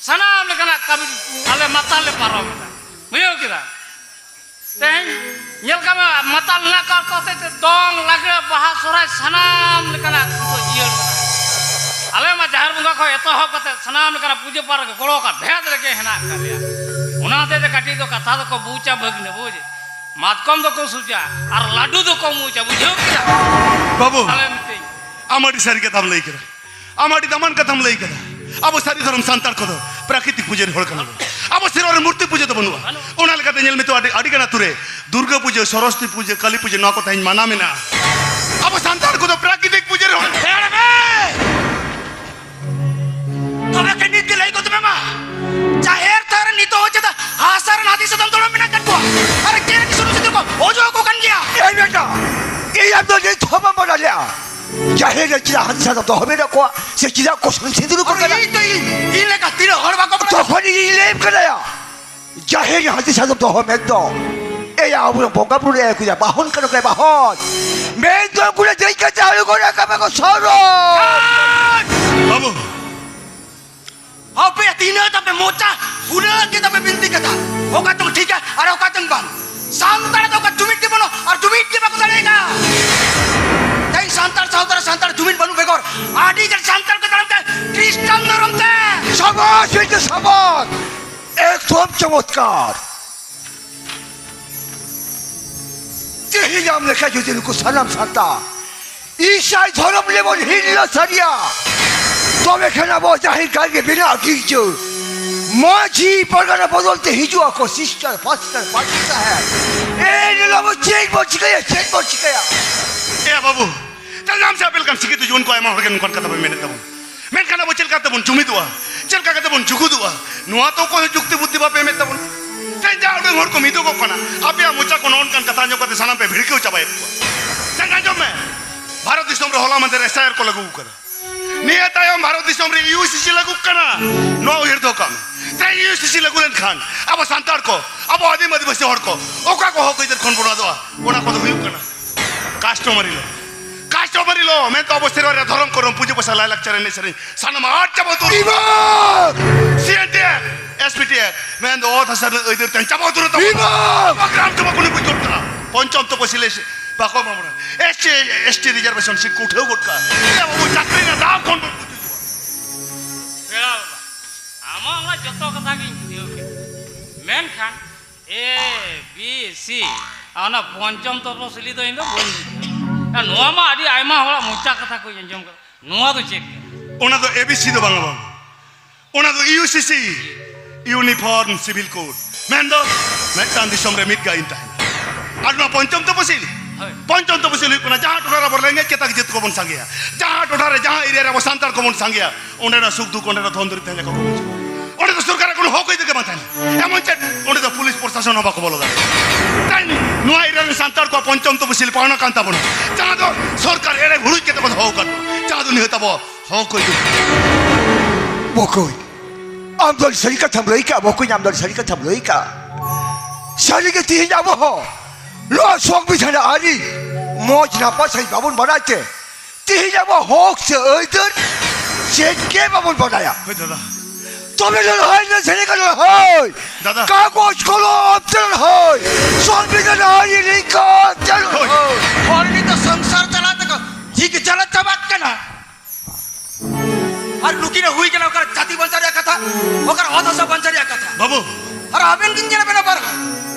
ᱥᱟᱱᱟᱢ ᱞᱮᱠᱟᱱᱟᱜ ᱠᱟᱹᱢᱤ ᱟᱞᱮ ᱢᱟᱛᱟᱞ ᱞᱮ ᱯᱟᱨᱚᱢ ᱮᱫᱟ᱾ ᱵᱩᱡᱷᱟᱹᱣ ᱠᱮᱫᱟ? ᱛᱮᱦᱮᱧ ᱧᱮᱞ ᱠᱟᱜ ᱢᱮ, ᱢᱟᱛᱟᱞ ᱢᱮᱱᱟᱜ ᱠᱟᱜ ᱠᱚ ᱦᱚᱛᱮᱡ ᱛᱮ ᱫᱚᱝ, ᱞᱟᱜᱽᱲᱮ, ᱵᱟᱦᱟ, ᱥᱚᱦᱨᱟᱭ ᱥᱟᱱᱟᱢ ᱞᱮᱠᱟᱱᱟᱜ ᱠᱚ ᱡᱤᱭᱟᱹᱲ ᱠᱟᱫᱟ᱾ ᱟᱞᱮ ᱢᱟ ᱡᱟᱦᱮᱨ ᱵᱚᱸᱜᱟ ᱠᱷᱚᱱ ᱮᱛᱚᱦᱚᱵ ᱠᱟᱛᱮ ᱥᱟᱱᱟᱢ ᱞᱮᱠᱟᱱᱟᱜ ᱯᱩᱡᱟᱹ ᱯᱟᱨ ᱨᱮᱜᱮ ᱜᱚᱲᱚ ᱠᱟᱜ ᱵᱷᱮᱫ ᱨᱮᱜᱮ ᱦᱮᱱᱟᱜ ᱟᱠᱟᱫ ᱞᱮᱭᱟ᱾ ᱚᱱᱟ ᱦᱚᱛᱮᱡ ᱛᱮ ᱠᱟᱹᱴᱤᱡ ᱫᱚ ᱠᱟᱛᱷᱟ ᱫᱚᱠᱚ ᱵᱩᱡᱟ ᱵᱷᱟᱹᱜᱽᱱᱟᱹ, ᱵᱩᱡᱽ᱾ ᱢᱟᱛᱠᱚᱢ ᱫᱚᱠᱚ ᱥᱩᱡᱟ ᱟᱨ ᱞᱟᱹᱰᱩ ᱫᱚᱠᱚ ᱢᱩᱪᱟ, ᱵᱩᱡᱷᱟᱹᱣ ᱠᱮᱫᱟ? ᱵᱟᱹᱵᱩ, ᱟᱞᱮ ᱢᱤᱛᱟᱹᱧ ᱟᱢ ᱟᱹᱰᱤ ᱥᱟᱹᱨᱤ ᱠᱟᱛᱷᱟᱢ ᱞᱟᱹᱭ ᱠᱮᱫᱟ, ᱟᱢ ᱟᱹᱰᱤ ᱫᱟᱢᱟᱱ ᱠᱟᱛᱷᱟᱢ ᱞᱟᱹᱭ ᱠᱮᱫᱟ᱾ ᱟᱵᱚ ᱥᱟᱹᱨᱤ ᱫᱷᱚᱨᱚᱢ ᱥᱟᱱᱛᱟᱲ ᱠᱚᱫᱚ ᱯᱨᱟᱠᱨᱤᱛᱤᱠ ᱯᱩᱡᱟᱹᱨᱤ ᱦᱚᱲ ᱠᱟᱱᱟ ᱵᱚᱱ᱾ ᱟᱵᱚ ᱥᱮᱨᱣᱟ ᱨᱮ ᱢᱩᱨᱛᱤ ᱯᱩᱡᱟᱹ ᱫᱚ ᱵᱟᱹᱱᱩᱜᱼᱟ᱾ ᱚᱱᱟ ᱞᱮᱠᱟᱛᱮ ᱧᱮᱞ ᱢᱮ ᱛᱚ, ᱟᱹᱰᱤ, ᱟᱹᱰᱤ ᱜᱟᱱ ᱟᱹᱛᱩ ᱨᱮ ᱫᱩᱨᱜᱟᱹ ᱯᱩᱡᱟᱹ, ᱥᱚᱨᱚᱥᱚᱛᱤ ᱯᱩᱡᱟᱹ, ᱠᱟᱹᱞᱤ ᱯᱩᱡᱟᱹ, ᱱᱚᱣᱟ ᱠᱚ ᱛᱮᱦᱮᱧ ᱢᱟᱱᱟ ᱢᱮᱱᱟᱜᱼᱟ᱾ ᱟᱵᱚ ᱥᱟᱱᱛᱟᱲ ᱠᱚᱫᱚ ᱯᱨᱟᱠᱨᱤᱛᱤᱠ ᱯᱩᱡᱟᱹ ᱨᱮᱦᱚᱸ ᱮᱲᱮ ᱢᱮ! ᱛᱚᱵᱮ ᱠᱷᱟᱱ ᱱᱤᱛ ᱜᱮ ᱞᱟᱹᱭ ᱜᱚᱫ ᱢᱮ ᱢᱟ, ᱡᱟᱦᱮᱨ ᱛᱷᱟᱱ ᱨᱮ ᱱᱤᱛᱚᱜ ᱦᱚᱸ ᱪᱮᱫᱟᱜ ᱦᱟᱥᱟ ᱨᱮᱱ ᱦᱟᱹᱛᱤ ᱥᱟᱫᱚᱢ ᱫᱚᱲᱚᱢ ᱢᱮᱱᱟᱜ ᱠᱟᱫ ᱠᱚᱣᱟ? ᱟᱨ ᱪᱮᱫ ᱥᱩᱱᱩᱢ ᱥᱤᱸᱫᱩᱨ ᱠᱚ ᱚᱡᱚᱜ ᱟᱠᱚ ᱠᱟᱱ ᱜᱮᱭᱟ? ᱮ ᱵᱮᱴᱟ, ᱤᱧ ᱟᱢ ᱫᱚ ᱱᱤᱛ ᱦᱚᱸ ᱵᱟᱢ ᱵᱟᱰᱟᱭᱟ ᱡᱟᱦᱮᱨ ᱨᱮ ᱪᱮᱫᱟᱜ ᱦᱟᱹᱛᱤ ᱥᱟᱫᱚᱢ ᱫᱚᱦᱚ ᱢᱮᱱᱟᱜ ᱠᱚᱣᱟ, ᱥᱮ ᱪᱮᱫᱟᱜ ᱠᱚ ᱥᱩᱱᱩᱢ ᱥᱤᱸᱫᱩᱨ ᱟᱠᱚ ᱟᱨ ᱠᱟᱱᱟ? ᱤᱧ ᱫᱚ ᱤᱧ, ᱤᱧ ᱞᱮᱠᱟ ᱛᱤᱱᱟᱹᱜ ᱦᱚᱲ ᱵᱟᱠᱚ ᱵᱟᱰᱟᱭᱟ? ᱛᱚᱠᱷᱚᱱ ᱤᱧ ᱞᱟᱹᱭᱟᱢ ᱠᱟᱱᱟ ᱭᱟ, ᱡᱟᱦᱮᱨ ᱨᱮ ᱦᱟᱹᱛᱤ ᱥᱟᱫᱚᱢ ᱫᱚᱦᱚ ᱢᱮᱱ ᱫᱚ, ᱮᱭᱟ, ᱟᱵᱚᱨᱮᱱ ᱵᱚᱸᱜᱟ ᱵᱩᱨᱩ ᱨᱮ ᱮᱠᱩᱭᱟ ᱵᱟᱦᱚᱱ ᱠᱟᱱᱟ ᱠᱚ, ᱵᱟᱦᱚᱱ ᱢᱮᱱ ᱫᱚ ᱩᱱᱠᱩ ᱨᱮ ᱫᱮᱡ ᱠᱟᱛᱮ ᱟᱬᱜᱚ ᱨᱟᱠᱟᱵ ᱟᱠᱚ ᱥᱚᱨᱚᱜ᱾ ᱵᱟᱹᱵᱩ, ᱟᱯᱮ ᱛᱤᱱᱟᱹᱜ ᱛᱟᱯᱮ ᱢᱚᱪᱟ, ᱩᱱᱟᱹᱜ ᱜᱮ ᱛᱟᱯᱮ ᱵᱤᱱᱛᱤ ᱠᱟᱛᱷᱟ᱾ ᱚᱠᱟ ᱪᱚᱝ ᱴᱷᱤᱠᱟ ᱟᱨ ᱚᱠᱟ ᱪᱚᱝ ᱵᱟᱝ᱾ ᱥᱟᱱᱛᱟᱲ ᱫᱚ ᱚᱠᱟ ᱡᱩᱢᱤᱫ ᱜᱮ ᱵᱟᱹᱱᱩᱜ ᱟᱨ ᱡᱩᱢᱤᱫ ᱜᱮ ᱵᱟᱠᱚ ᱫᱟᱲᱮᱭᱟᱜᱼᱟ᱾ ᱛᱮᱦᱮᱧ ᱥᱟᱱᱛᱟᱲ ᱥᱟᱶᱛᱟ ᱨᱮ ᱥᱟᱱᱛᱟᱲ ᱡᱩᱢᱤᱫ ᱵᱟᱹᱱᱩᱜ ᱵᱮᱜᱚᱨ ᱟᱹᱰᱤ ᱜᱟᱱ ᱥᱟᱱᱛᱟᱲ ᱠᱚ ᱛᱟᱲᱟᱢ ᱠᱟᱱᱟ ᱠᱷᱨᱤᱥᱴᱟᱱ ᱫᱷᱚᱨᱚᱢ ᱛᱮ᱾ ᱥᱟᱵᱟᱥ, ᱵᱤᱴᱟᱹ, ᱥᱟᱵᱟᱥ᱾ ᱮᱠᱫᱚᱢ ᱪᱚᱢᱚᱛᱠᱟᱨ᱾ ᱛᱮᱦᱮᱧ ᱟᱢ ᱞᱮᱠᱟ ᱡᱩᱫᱤ ᱱᱩᱠᱩ ᱥᱟᱱᱟᱢ ᱥᱟᱱᱛᱟᱲ ᱤᱥᱟᱭ ᱫᱷᱚᱨᱚᱢ ᱨᱮᱵᱚᱱ ᱦᱤᱨᱞᱟᱹ ᱥᱟᱹᱨᱤᱭᱟ, ᱛᱚᱵᱮ ᱠᱷᱟᱱ ᱟᱵᱚ ᱡᱟᱦᱮᱨ ᱜᱟᱲ ᱜᱮ ᱵᱮᱱᱟᱜᱼᱟ ᱜᱤᱨᱡᱟᱹ᱾ ᱢᱟᱹᱡᱷᱤ ᱯᱟᱨᱜᱟᱱᱟ ᱵᱚᱫᱚᱞ ᱛᱮ ᱦᱤᱡᱩᱜ ᱟᱠᱚ ᱥᱤᱥᱴᱟᱨ, ᱯᱟᱥᱴᱟᱨ, ᱯᱟᱴᱤ ᱥᱟᱦᱮᱵ᱾ ᱮᱱ ᱦᱤᱞᱳᱜ ᱟᱵᱚ ᱪᱮᱫ ᱵᱚᱱ ᱪᱤᱠᱟᱹᱭᱟ, ᱪᱮᱫ ᱵᱚᱱ ᱪᱤᱠᱟᱹᱭᱟ? ᱮ ᱵᱟᱹᱵᱩ, ᱛᱟᱦᱞᱮ ᱟᱢ ᱥᱮ ᱟᱯᱮ ᱞᱮᱠᱟᱱ ᱥᱤᱠᱠᱷᱤᱛ ᱡᱩᱣᱟᱹᱱ ᱠᱚ ᱟᱭᱢᱟ ᱦᱚᱲ ᱜᱮ ᱱᱚᱝᱠᱟᱱ ᱠᱟᱛᱷᱟ ᱯᱮ ᱢᱮᱱᱮᱫ ᱛᱟᱵᱚᱱ᱾ ᱢᱮᱱᱠᱷᱟᱱ ᱟᱵᱚ ᱪᱮᱫ ᱞᱮᱠᱟ ᱛᱮᱵᱚᱱ ᱡᱩᱢᱤᱫᱚᱜᱼᱟ, ᱪᱮᱫ ᱞᱮᱠᱟ ᱠᱟᱛᱮ ᱵᱚᱱ ᱡᱩᱜᱩᱫᱚᱜᱼᱟ, ᱱᱚᱣᱟ ᱛᱚ ᱚᱠᱚᱭ ᱦᱚᱸ ᱡᱩᱠᱛᱤ ᱵᱩᱫᱽᱫᱷᱤ ᱵᱟᱯᱮ ᱮᱢᱮᱫ ᱛᱟᱵᱚᱱ᱾ ᱛᱮᱦᱮᱧ ᱡᱟ ᱩᱰᱟᱹᱝ ᱦᱚᱲ ᱠᱚ ᱢᱤᱫᱚᱜᱚᱜ ᱠᱟᱱᱟ, ᱟᱯᱮᱭᱟᱜ ᱢᱚᱪᱟ ᱠᱚ ᱱᱚᱜᱼᱚ ᱱᱚᱝᱠᱟᱱ ᱠᱟᱛᱷᱟ ᱟᱸᱡᱚᱢ ᱠᱟᱛᱮ ᱥᱟᱱᱟᱢ ᱯᱮ ᱵᱷᱤᱲᱠᱟᱹᱣ ᱪᱟᱵᱟᱭᱮᱫ ᱠᱚᱣᱟ᱾ ᱛᱮᱦᱮᱧ ᱟᱸᱡᱚᱢ ᱢᱮ, ᱵᱷᱟᱨᱚᱛ ᱫᱤᱥᱚᱢ ᱨᱮ ᱦᱚᱞᱟ ᱢᱟᱫᱷᱮᱨ ᱮᱥ ᱟᱭ ᱟᱨ ᱠᱚ ᱞᱟᱹᱜᱩ ᱟᱠᱟᱫᱟ᱾ ᱱᱤᱭᱟᱹ ᱛᱟᱭᱚᱢ ᱵᱷᱟᱨᱚᱛ ᱫᱤᱥᱚᱢ ᱨᱮ ᱤᱭᱩ ᱥᱤ ᱥᱤ ᱞᱟᱹᱜᱩᱜ ᱠᱟᱱᱟ᱾ ᱱᱚᱣᱟ ᱩᱭᱦᱟᱹᱨ ᱫᱚᱦᱚ ᱠᱟᱜ ᱢᱮ, ᱛᱮᱦᱮᱧ ᱤᱭᱩ ᱥᱤ ᱥᱤ ᱞᱟᱹᱜᱩ ᱞᱮᱱᱠᱷᱟᱱ ᱟᱵᱚ ᱥᱟᱱᱛᱟᱲ ᱠᱚ, ᱟᱵᱚ ᱟᱹᱫᱤᱢ ᱟᱹᱫᱤᱵᱟᱹᱥᱤ ᱦᱚᱲ ᱠᱚ ᱚᱠᱟ ᱠᱚ ᱦᱚᱠ ᱟᱹᱭᱫᱟᱹᱨ ᱠᱷᱚᱱ ᱵᱚᱱ ᱟᱫᱚᱜᱼᱟ, ᱚᱱᱟ ᱠᱚᱫᱚ ᱦᱩᱭᱩᱜ ᱠᱟᱱᱟ ᱠᱟᱥᱴᱚᱢᱟᱨᱤ ᱞᱚ᱾ ᱠᱟᱥᱴᱚᱢᱟᱨᱤ ᱞᱚ ᱢᱮᱱᱛᱮ ᱟᱵᱚ ᱥᱮᱨᱣᱟ ᱨᱮᱭᱟᱜ ᱫᱷᱚᱨᱚᱢ ᱠᱚᱨᱚᱢ, ᱯᱩᱡᱟᱹ ᱯᱟᱥᱟ, ᱞᱟᱭᱼᱞᱟᱠᱪᱟᱨ, ᱮᱱᱮᱡ ᱥᱮᱨᱮᱧ ᱥᱟᱱᱟᱢᱟᱜ ᱟᱫ ᱪᱟᱵᱟ ᱩᱛᱟᱹᱨ᱾ ᱤᱵᱟᱹ! C N T act, S P T act ᱢᱮᱱᱫᱚ ᱚᱛ ᱦᱟᱥᱟ ᱨᱮᱱᱟᱜ ᱟᱹᱭᱫᱟᱹᱨ ᱛᱮ ᱪᱟᱵᱟ ᱩᱛᱟᱹᱨ ᱛᱟᱵᱚᱱᱟ᱾ ᱤᱵᱟᱹ! ᱟᱵᱚᱣᱟᱜ ᱜᱨᱟᱢ ᱥᱚᱵᱷᱟ ᱠᱚ ᱱᱩᱠᱩ ᱡᱳᱨ ᱠᱟᱱᱟ᱾ ᱯᱚᱧᱪᱚᱢ ᱛᱚᱯᱚᱥᱤᱞᱤ ᱥᱮ ᱵᱟᱠᱚ ᱮᱢᱟ ᱵᱚᱱᱟ᱾ S T, S T reservation seat ᱠᱚ ᱩᱴᱷᱟᱹᱣ ᱜᱚᱫ ᱠᱟᱜᱼᱟ᱾ ᱮ ᱵᱟᱹᱵᱩ, ᱪᱟᱹᱠᱨᱤ ᱨᱮᱱᱟᱜ ᱫᱟᱣ ᱠᱷᱚᱱ ᱵᱚᱱ ᱯᱩᱪᱩᱡᱚᱜᱼᱟ᱾ ᱯᱮᱲᱟ ᱵᱟᱵᱟ, ᱟᱢᱟᱜ ᱚᱱᱟ ᱡᱚᱛᱚ ᱠᱟᱛᱷᱟ ᱜᱤᱧ ᱵᱩᱡᱷᱟᱹᱣ ᱠᱮᱫᱟ, ᱢᱮᱱᱠᱷᱟᱱ ᱮ ᱵᱤ ᱥᱤ ᱟᱨ ᱚᱱᱟ ᱯᱚᱧᱪᱚᱢ ᱛᱚᱯᱚᱥᱤᱞᱤ ᱫᱚ ᱤᱧ ᱫᱚ ᱵᱟᱹᱧ ᱵᱩᱡᱷᱟᱹᱣᱟ᱾ ᱟᱨ ᱱᱚᱣᱟ ᱢᱟ ᱟᱹᱰᱤ ᱟᱭᱢᱟ ᱦᱚᱲᱟᱜ ᱢᱚᱪᱟ ᱠᱟᱛᱷᱟ ᱠᱚᱧ ᱟᱸᱡᱚᱢ ᱠᱟᱫᱟ᱾ ᱱᱚᱣᱟ ᱫᱚ ᱪᱮᱫ ᱠᱟᱱᱟ? ᱚᱱᱟ ᱫᱚ ᱮ ᱵᱤ ᱥᱤ ᱫᱚ ᱵᱟᱝᱟ ᱵᱟᱝ, ᱚᱱᱟ ᱫᱚ ᱤᱭᱩ ᱥᱤ ᱥᱤ᱾ ᱤᱭᱩᱱᱤᱯᱷᱚᱨᱢ ᱥᱤᱵᱷᱤᱞ ᱠᱳᱰ, ᱢᱮᱱᱫᱚ ᱢᱤᱫᱴᱟᱝ ᱫᱤᱥᱚᱢ ᱨᱮ ᱢᱤᱫ ᱜᱮ ᱟᱹᱭᱤᱱ ᱛᱟᱦᱮᱱᱟ᱾ ᱟᱨ ᱱᱚᱣᱟ ᱯᱚᱧᱪᱚᱢ ᱛᱚᱯᱚᱥᱤᱞ, ᱦᱳᱭ᱾ ᱯᱚᱧᱪᱚᱢ ᱛᱚᱯᱚᱥᱤᱞ ᱦᱩᱭᱩᱜ ᱠᱟᱱᱟ ᱡᱟᱦᱟᱸ ᱴᱚᱴᱷᱟ ᱨᱮ ᱟᱵᱚ ᱨᱮᱸᱜᱮᱡ ᱪᱮᱛᱟ ᱡᱟᱹᱛ ᱠᱚᱵᱚᱱ ᱥᱟᱸᱜᱮᱭᱟ, ᱡᱟᱦᱟᱸ ᱴᱚᱴᱷᱟ ᱨᱮ ᱡᱟᱦᱟᱸ ᱮᱨᱤᱭᱟ ᱨᱮ ᱟᱵᱚ ᱥᱟᱱᱛᱟᱲ ᱠᱚᱵᱚᱱ ᱥᱟᱸᱜᱮᱭᱟ, ᱚᱸᱰᱮᱱᱟᱜ ᱥᱩᱠ ᱫᱩᱠ ᱚᱸᱰᱮᱱᱟᱜ ᱫᱷᱚᱱ ᱫᱩᱨᱤᱵ ᱛᱟᱦᱮᱸ ᱞᱮᱠᱟ ᱠᱚ ᱵᱩᱡᱷᱟᱹᱣᱟ᱾ ᱚᱸᱰᱮ ᱫᱚ ᱥᱚᱨᱠᱟᱨᱟᱜ ᱠᱳᱱᱳ ᱦᱚᱠ ᱟᱹᱭᱫᱟᱹᱨ ᱜᱮ ᱵᱟᱝ ᱛᱟᱦᱮᱱᱟ᱾ ᱮᱢᱚᱱ ᱪᱮᱫ ᱚᱸᱰᱮ ᱫᱚ ᱯᱩᱞᱤᱥ ᱯᱨᱚᱥᱟᱥᱚᱱ ᱦᱚᱸ ᱵᱟᱠᱚ ᱵᱚᱞᱚ ᱫᱟᱲᱮᱭᱟᱜᱼᱟ᱾ ᱛᱮᱦᱮᱧ ᱱᱚᱣᱟ ᱮᱨᱤᱭᱟ ᱨᱮᱱ ᱥᱟᱱᱛᱟᱲ ᱠᱚᱣᱟᱜ ᱯᱚᱧᱪᱚᱢ ᱛᱚᱯᱚᱥᱤᱞ ᱯᱟᱣᱱᱟ ᱠᱟᱱ ᱛᱟᱵᱚᱱᱟ, ᱡᱟᱦᱟᱸ ᱫᱚ ᱥᱚᱨᱠᱟᱨ ᱮᱲᱮ ᱵᱷᱩᱲᱩᱡ ᱠᱟᱛᱮ ᱠᱚ ᱫᱚᱦᱚ ᱟᱠᱟᱫ ᱵᱚᱱᱟ, ᱡᱟᱦᱟᱸ ᱫᱚ ᱱᱤᱦᱟᱹᱛ ᱟᱵᱚ ᱦᱚᱠ ᱟᱹᱭᱫᱟᱹᱨ᱾ ᱵᱚᱠᱚᱭ, ᱟᱢ ᱫᱚ ᱥᱟᱹᱨᱤ ᱠᱟᱛᱷᱟᱢ ᱞᱟᱹᱭ ᱠᱟᱜᱼᱟ ᱵᱚᱠᱚᱧ, ᱟᱢ ᱫᱚ ᱥᱟᱹᱨᱤ ᱠᱟᱛᱷᱟᱢ ᱞᱟᱹᱭ ᱠᱟᱜᱼᱟ᱾ ᱥᱟᱹᱨᱤᱜᱮ ᱛᱮᱦᱮᱧ ᱟᱵᱚ ᱦᱚᱸ ᱱᱚᱣᱟ ᱥᱚᱝᱵᱤᱫᱷᱟᱱ ᱟᱹᱨᱤ ᱢᱚᱡᱽ ᱱᱟᱯᱟᱭ ᱥᱟᱺᱦᱤᱡ ᱵᱟᱵᱚᱱ ᱵᱟᱲᱟᱭ ᱛᱮ, ᱛᱮᱦᱮᱧ ᱟᱵᱚ ᱦᱚᱠ ᱥᱮ ᱟᱹᱭᱫᱟᱹᱨ ᱪᱮᱫ ᱜᱮ ᱵᱟᱵᱚᱱ ᱵᱟᱰᱟᱭᱟ᱾ ᱦᱳᱭ ᱫᱟᱫᱟ᱾ ᱛᱚᱵᱮ ᱞᱟᱹᱲᱦᱟᱹᱭ ᱞᱮ ᱥᱮᱱ ᱠᱟᱱᱟ ᱞᱟᱹᱲᱦᱟᱹᱭ᱾ ᱫᱟᱫᱟ᱾ ᱠᱟᱜᱚᱡᱽ ᱠᱚᱞᱚᱢ ᱛᱮ ᱞᱟᱹᱲᱦᱟᱹᱭ᱾ ᱥᱚᱝᱵᱤᱫᱷᱟᱱ ᱟᱹᱨᱤ ᱞᱮᱠᱟᱛᱮ ᱞᱟᱹᱲᱦᱟᱹᱭ᱾ ᱦᱳᱭ᱾ ᱦᱚᱲ ᱱᱤᱛᱚᱜ ᱥᱚᱝᱥᱟᱨ ᱪᱟᱞᱟᱜ ᱛᱮᱠᱚ ᱡᱤᱣᱤ ᱪᱟᱞᱟᱜ ᱪᱟᱵᱟᱜ ᱠᱟᱱᱟ᱾ ᱟᱨ ᱱᱩᱠᱤᱱᱟᱜ ᱦᱩᱭ ᱠᱟᱱᱟ ᱚᱠᱟᱨᱮ ᱡᱟᱹᱛᱤ ᱵᱟᱧᱪᱟᱣ ᱨᱮᱭᱟᱜ ᱠᱟᱛᱷᱟ, ᱚᱠᱟᱨᱮ ᱚᱛ ᱦᱟᱥᱟ ᱵᱟᱧᱪᱟᱣ ᱨᱮᱭᱟᱜ ᱠᱟᱛᱷᱟ᱾ ᱵᱟᱹᱵᱩ᱾ ᱟᱨ ᱟᱵᱮᱱ ᱜᱤᱧ ᱧᱮᱞ ᱵᱮᱱᱟ ᱵᱟᱨ ᱦᱚᱲ᱾